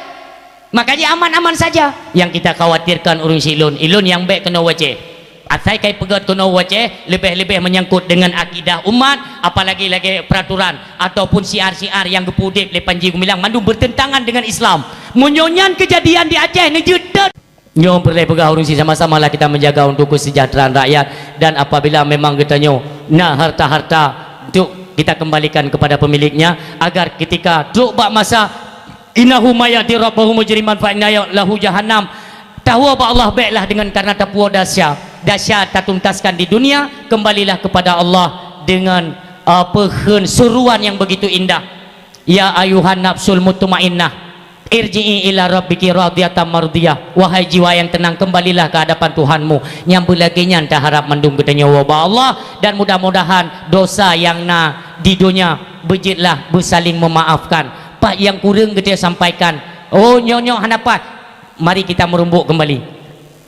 Maka jih aman-aman saja. Yang kita khawatirkan ureuëng si ilôn, ilôn nyang bék keunoe wacée. Asai kai peugét keunoe wacée, leubeh-leubeh menyangkut dengan akidah umat, apalagi lagée peraturan ataupun syiar-syiar yang geupeuudeb lé Panji Gumilang, mandum bertentangan dengan Islam. Meunyoe nyan kejadian di Aceh, neujeuet teuk. Nyoe peureulée peugah ureuëng si sama-samalah kita menjaga untuk kesejahteraan rakyat, dan apabila memang geutanyoe na harta-harta, untuk kita kembalikan kepada pemiliknya, agar ketika trok bak masa, "Innahu may ya'ti rabbahu mujriman fa inna lahu jahannam," tawoe bak Allah béklah dengan karena tapuwoe desya, desya tatuntaskan di dunia, kembalilah kepada Allah dengan, eh, peukheun seruan yang begitu indah. Ya ayuhan nafsul mutmainnah, irji'i ila rabbiki radhiyatan mardhiyah. Wahai jiwa yang tenang, kembalilah ke hadapan Tuhanmu. Nyang beulagée nyan taharab mandum geutanyoe woe bak Allah, dan mudah-mudahan dosa yang na di donya beujeuetlah beusaling memaafkan. Pat nyang kureueng geutanyoe sampaikan, oh, nyoe-nyoe hana pat. Mari kita merumbuk kembali.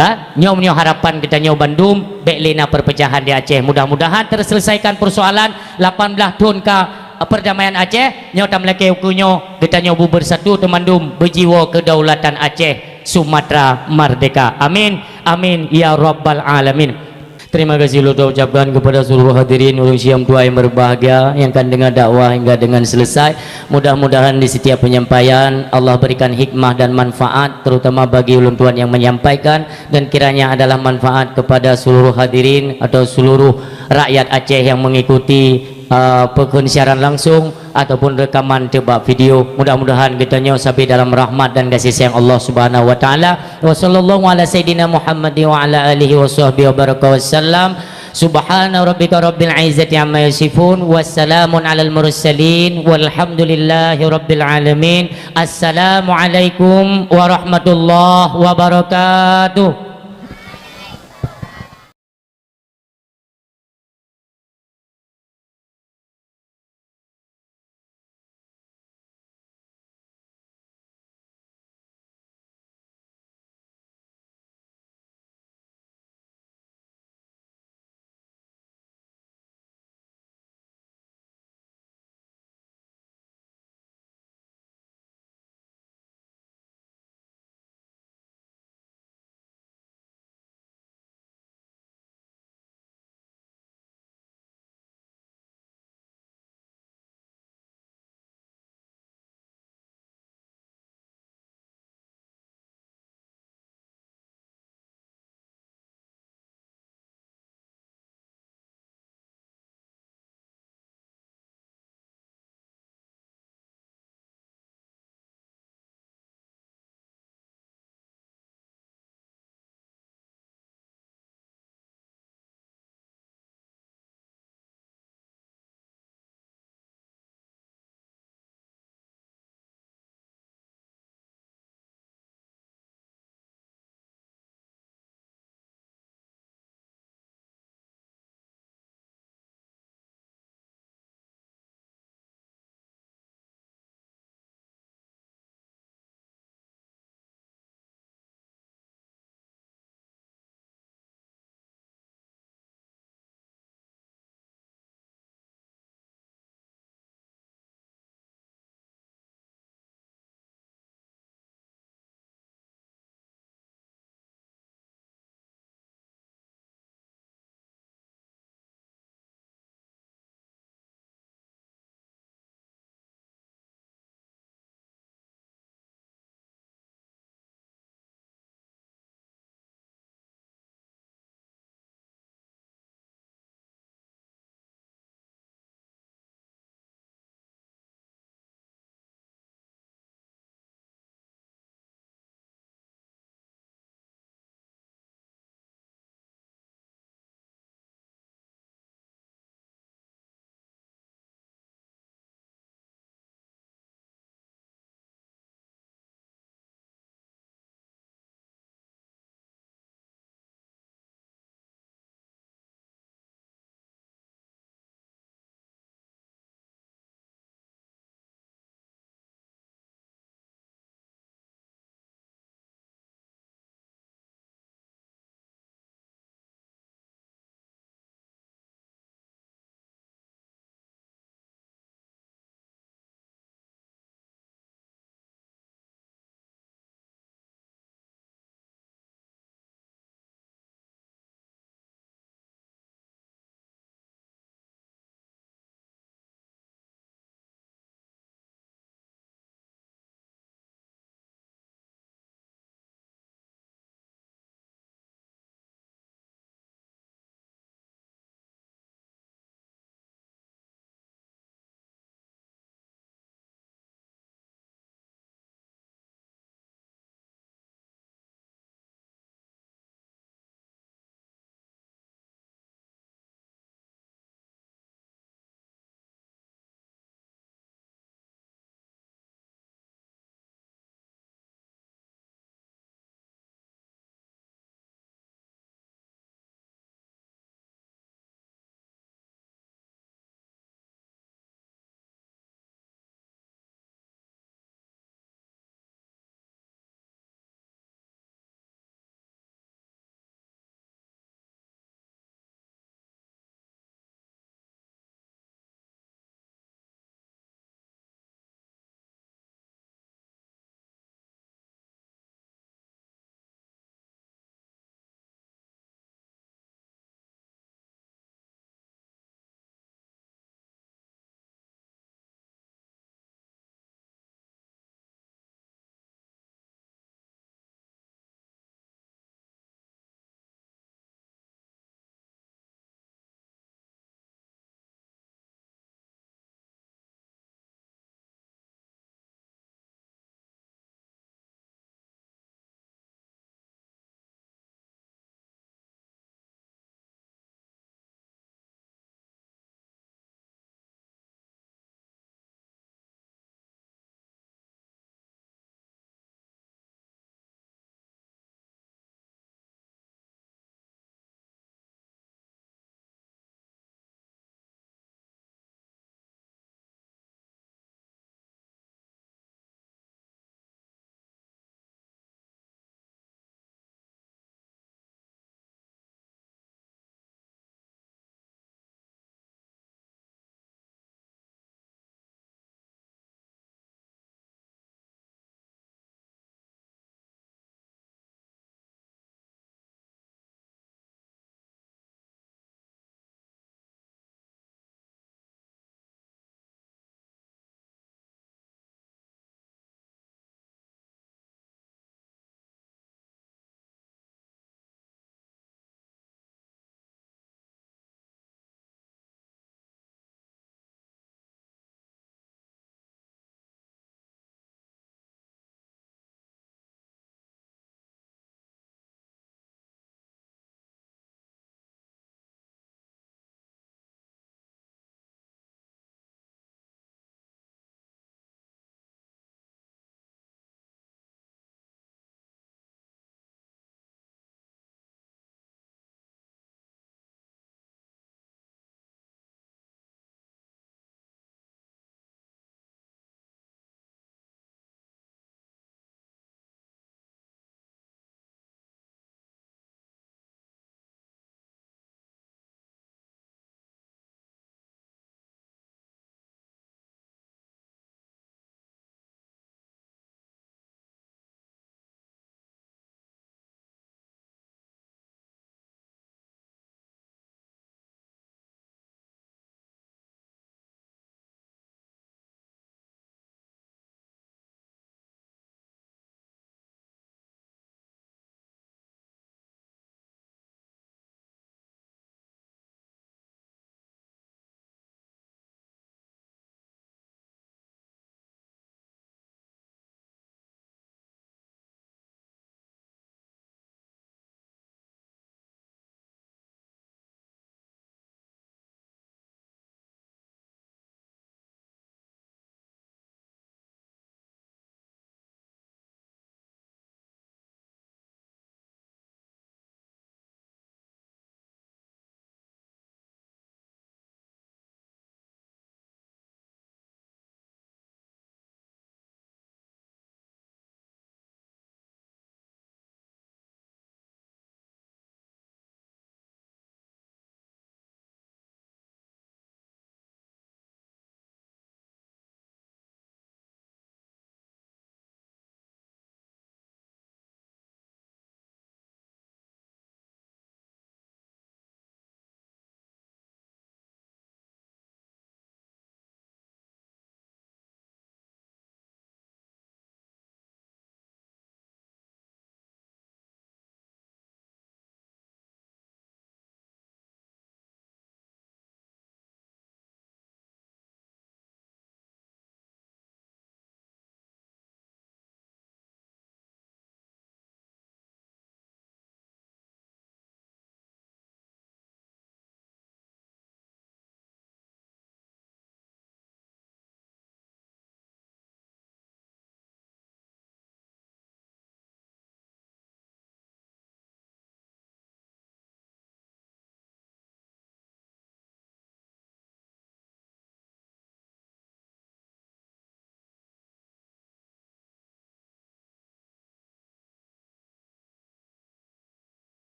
Ha? Nyoe, nyoe harapan geutanyoe bandum, bék lé na perpecahan di Aceh. Mudah-mudahan terselesaikan persoalan lapan belas thon ka, eh, perdamaian Aceh. Nyoe tameulakée ukeue nyoe, geutanyoe bu bersatu teumandum beujiwoe kedaulatan Aceh, Sumatera merdeka. Amin. Amin ya rabbal alamin. Terima kasih ulôn ucapkan kepada seluruh hadirin ureuëng siang tuha yang berbahagia, yang akan dengar dakwah hingga dengan selesai. Mudah-mudahan di setiap penyampaian Allah berikan hikmah dan manfaat, terutama bagi ulôn tuan yang menyampaikan, dan kiranya adalah manfaat kepada seluruh hadirin atau seluruh rakyat Aceh yang mengikuti, uh, peukheun siaran langsung ataupun rekaman teuh bak video. Mudah-mudahan geutanyoe sabe dalam rahmat dan kasih sayang Allah Subhanahu wa taala. Wa sallallahu ala sayyidina Muhammad wa ala alihi wa sahbihi wa baraka wa sallam. Subhana rabbika rabbil izzati amma yasifun. Wassalamun alal mursalin. Walhamdulillahi rabbil alamin. Assalamualaikum warahmatullahi wabarakatuh.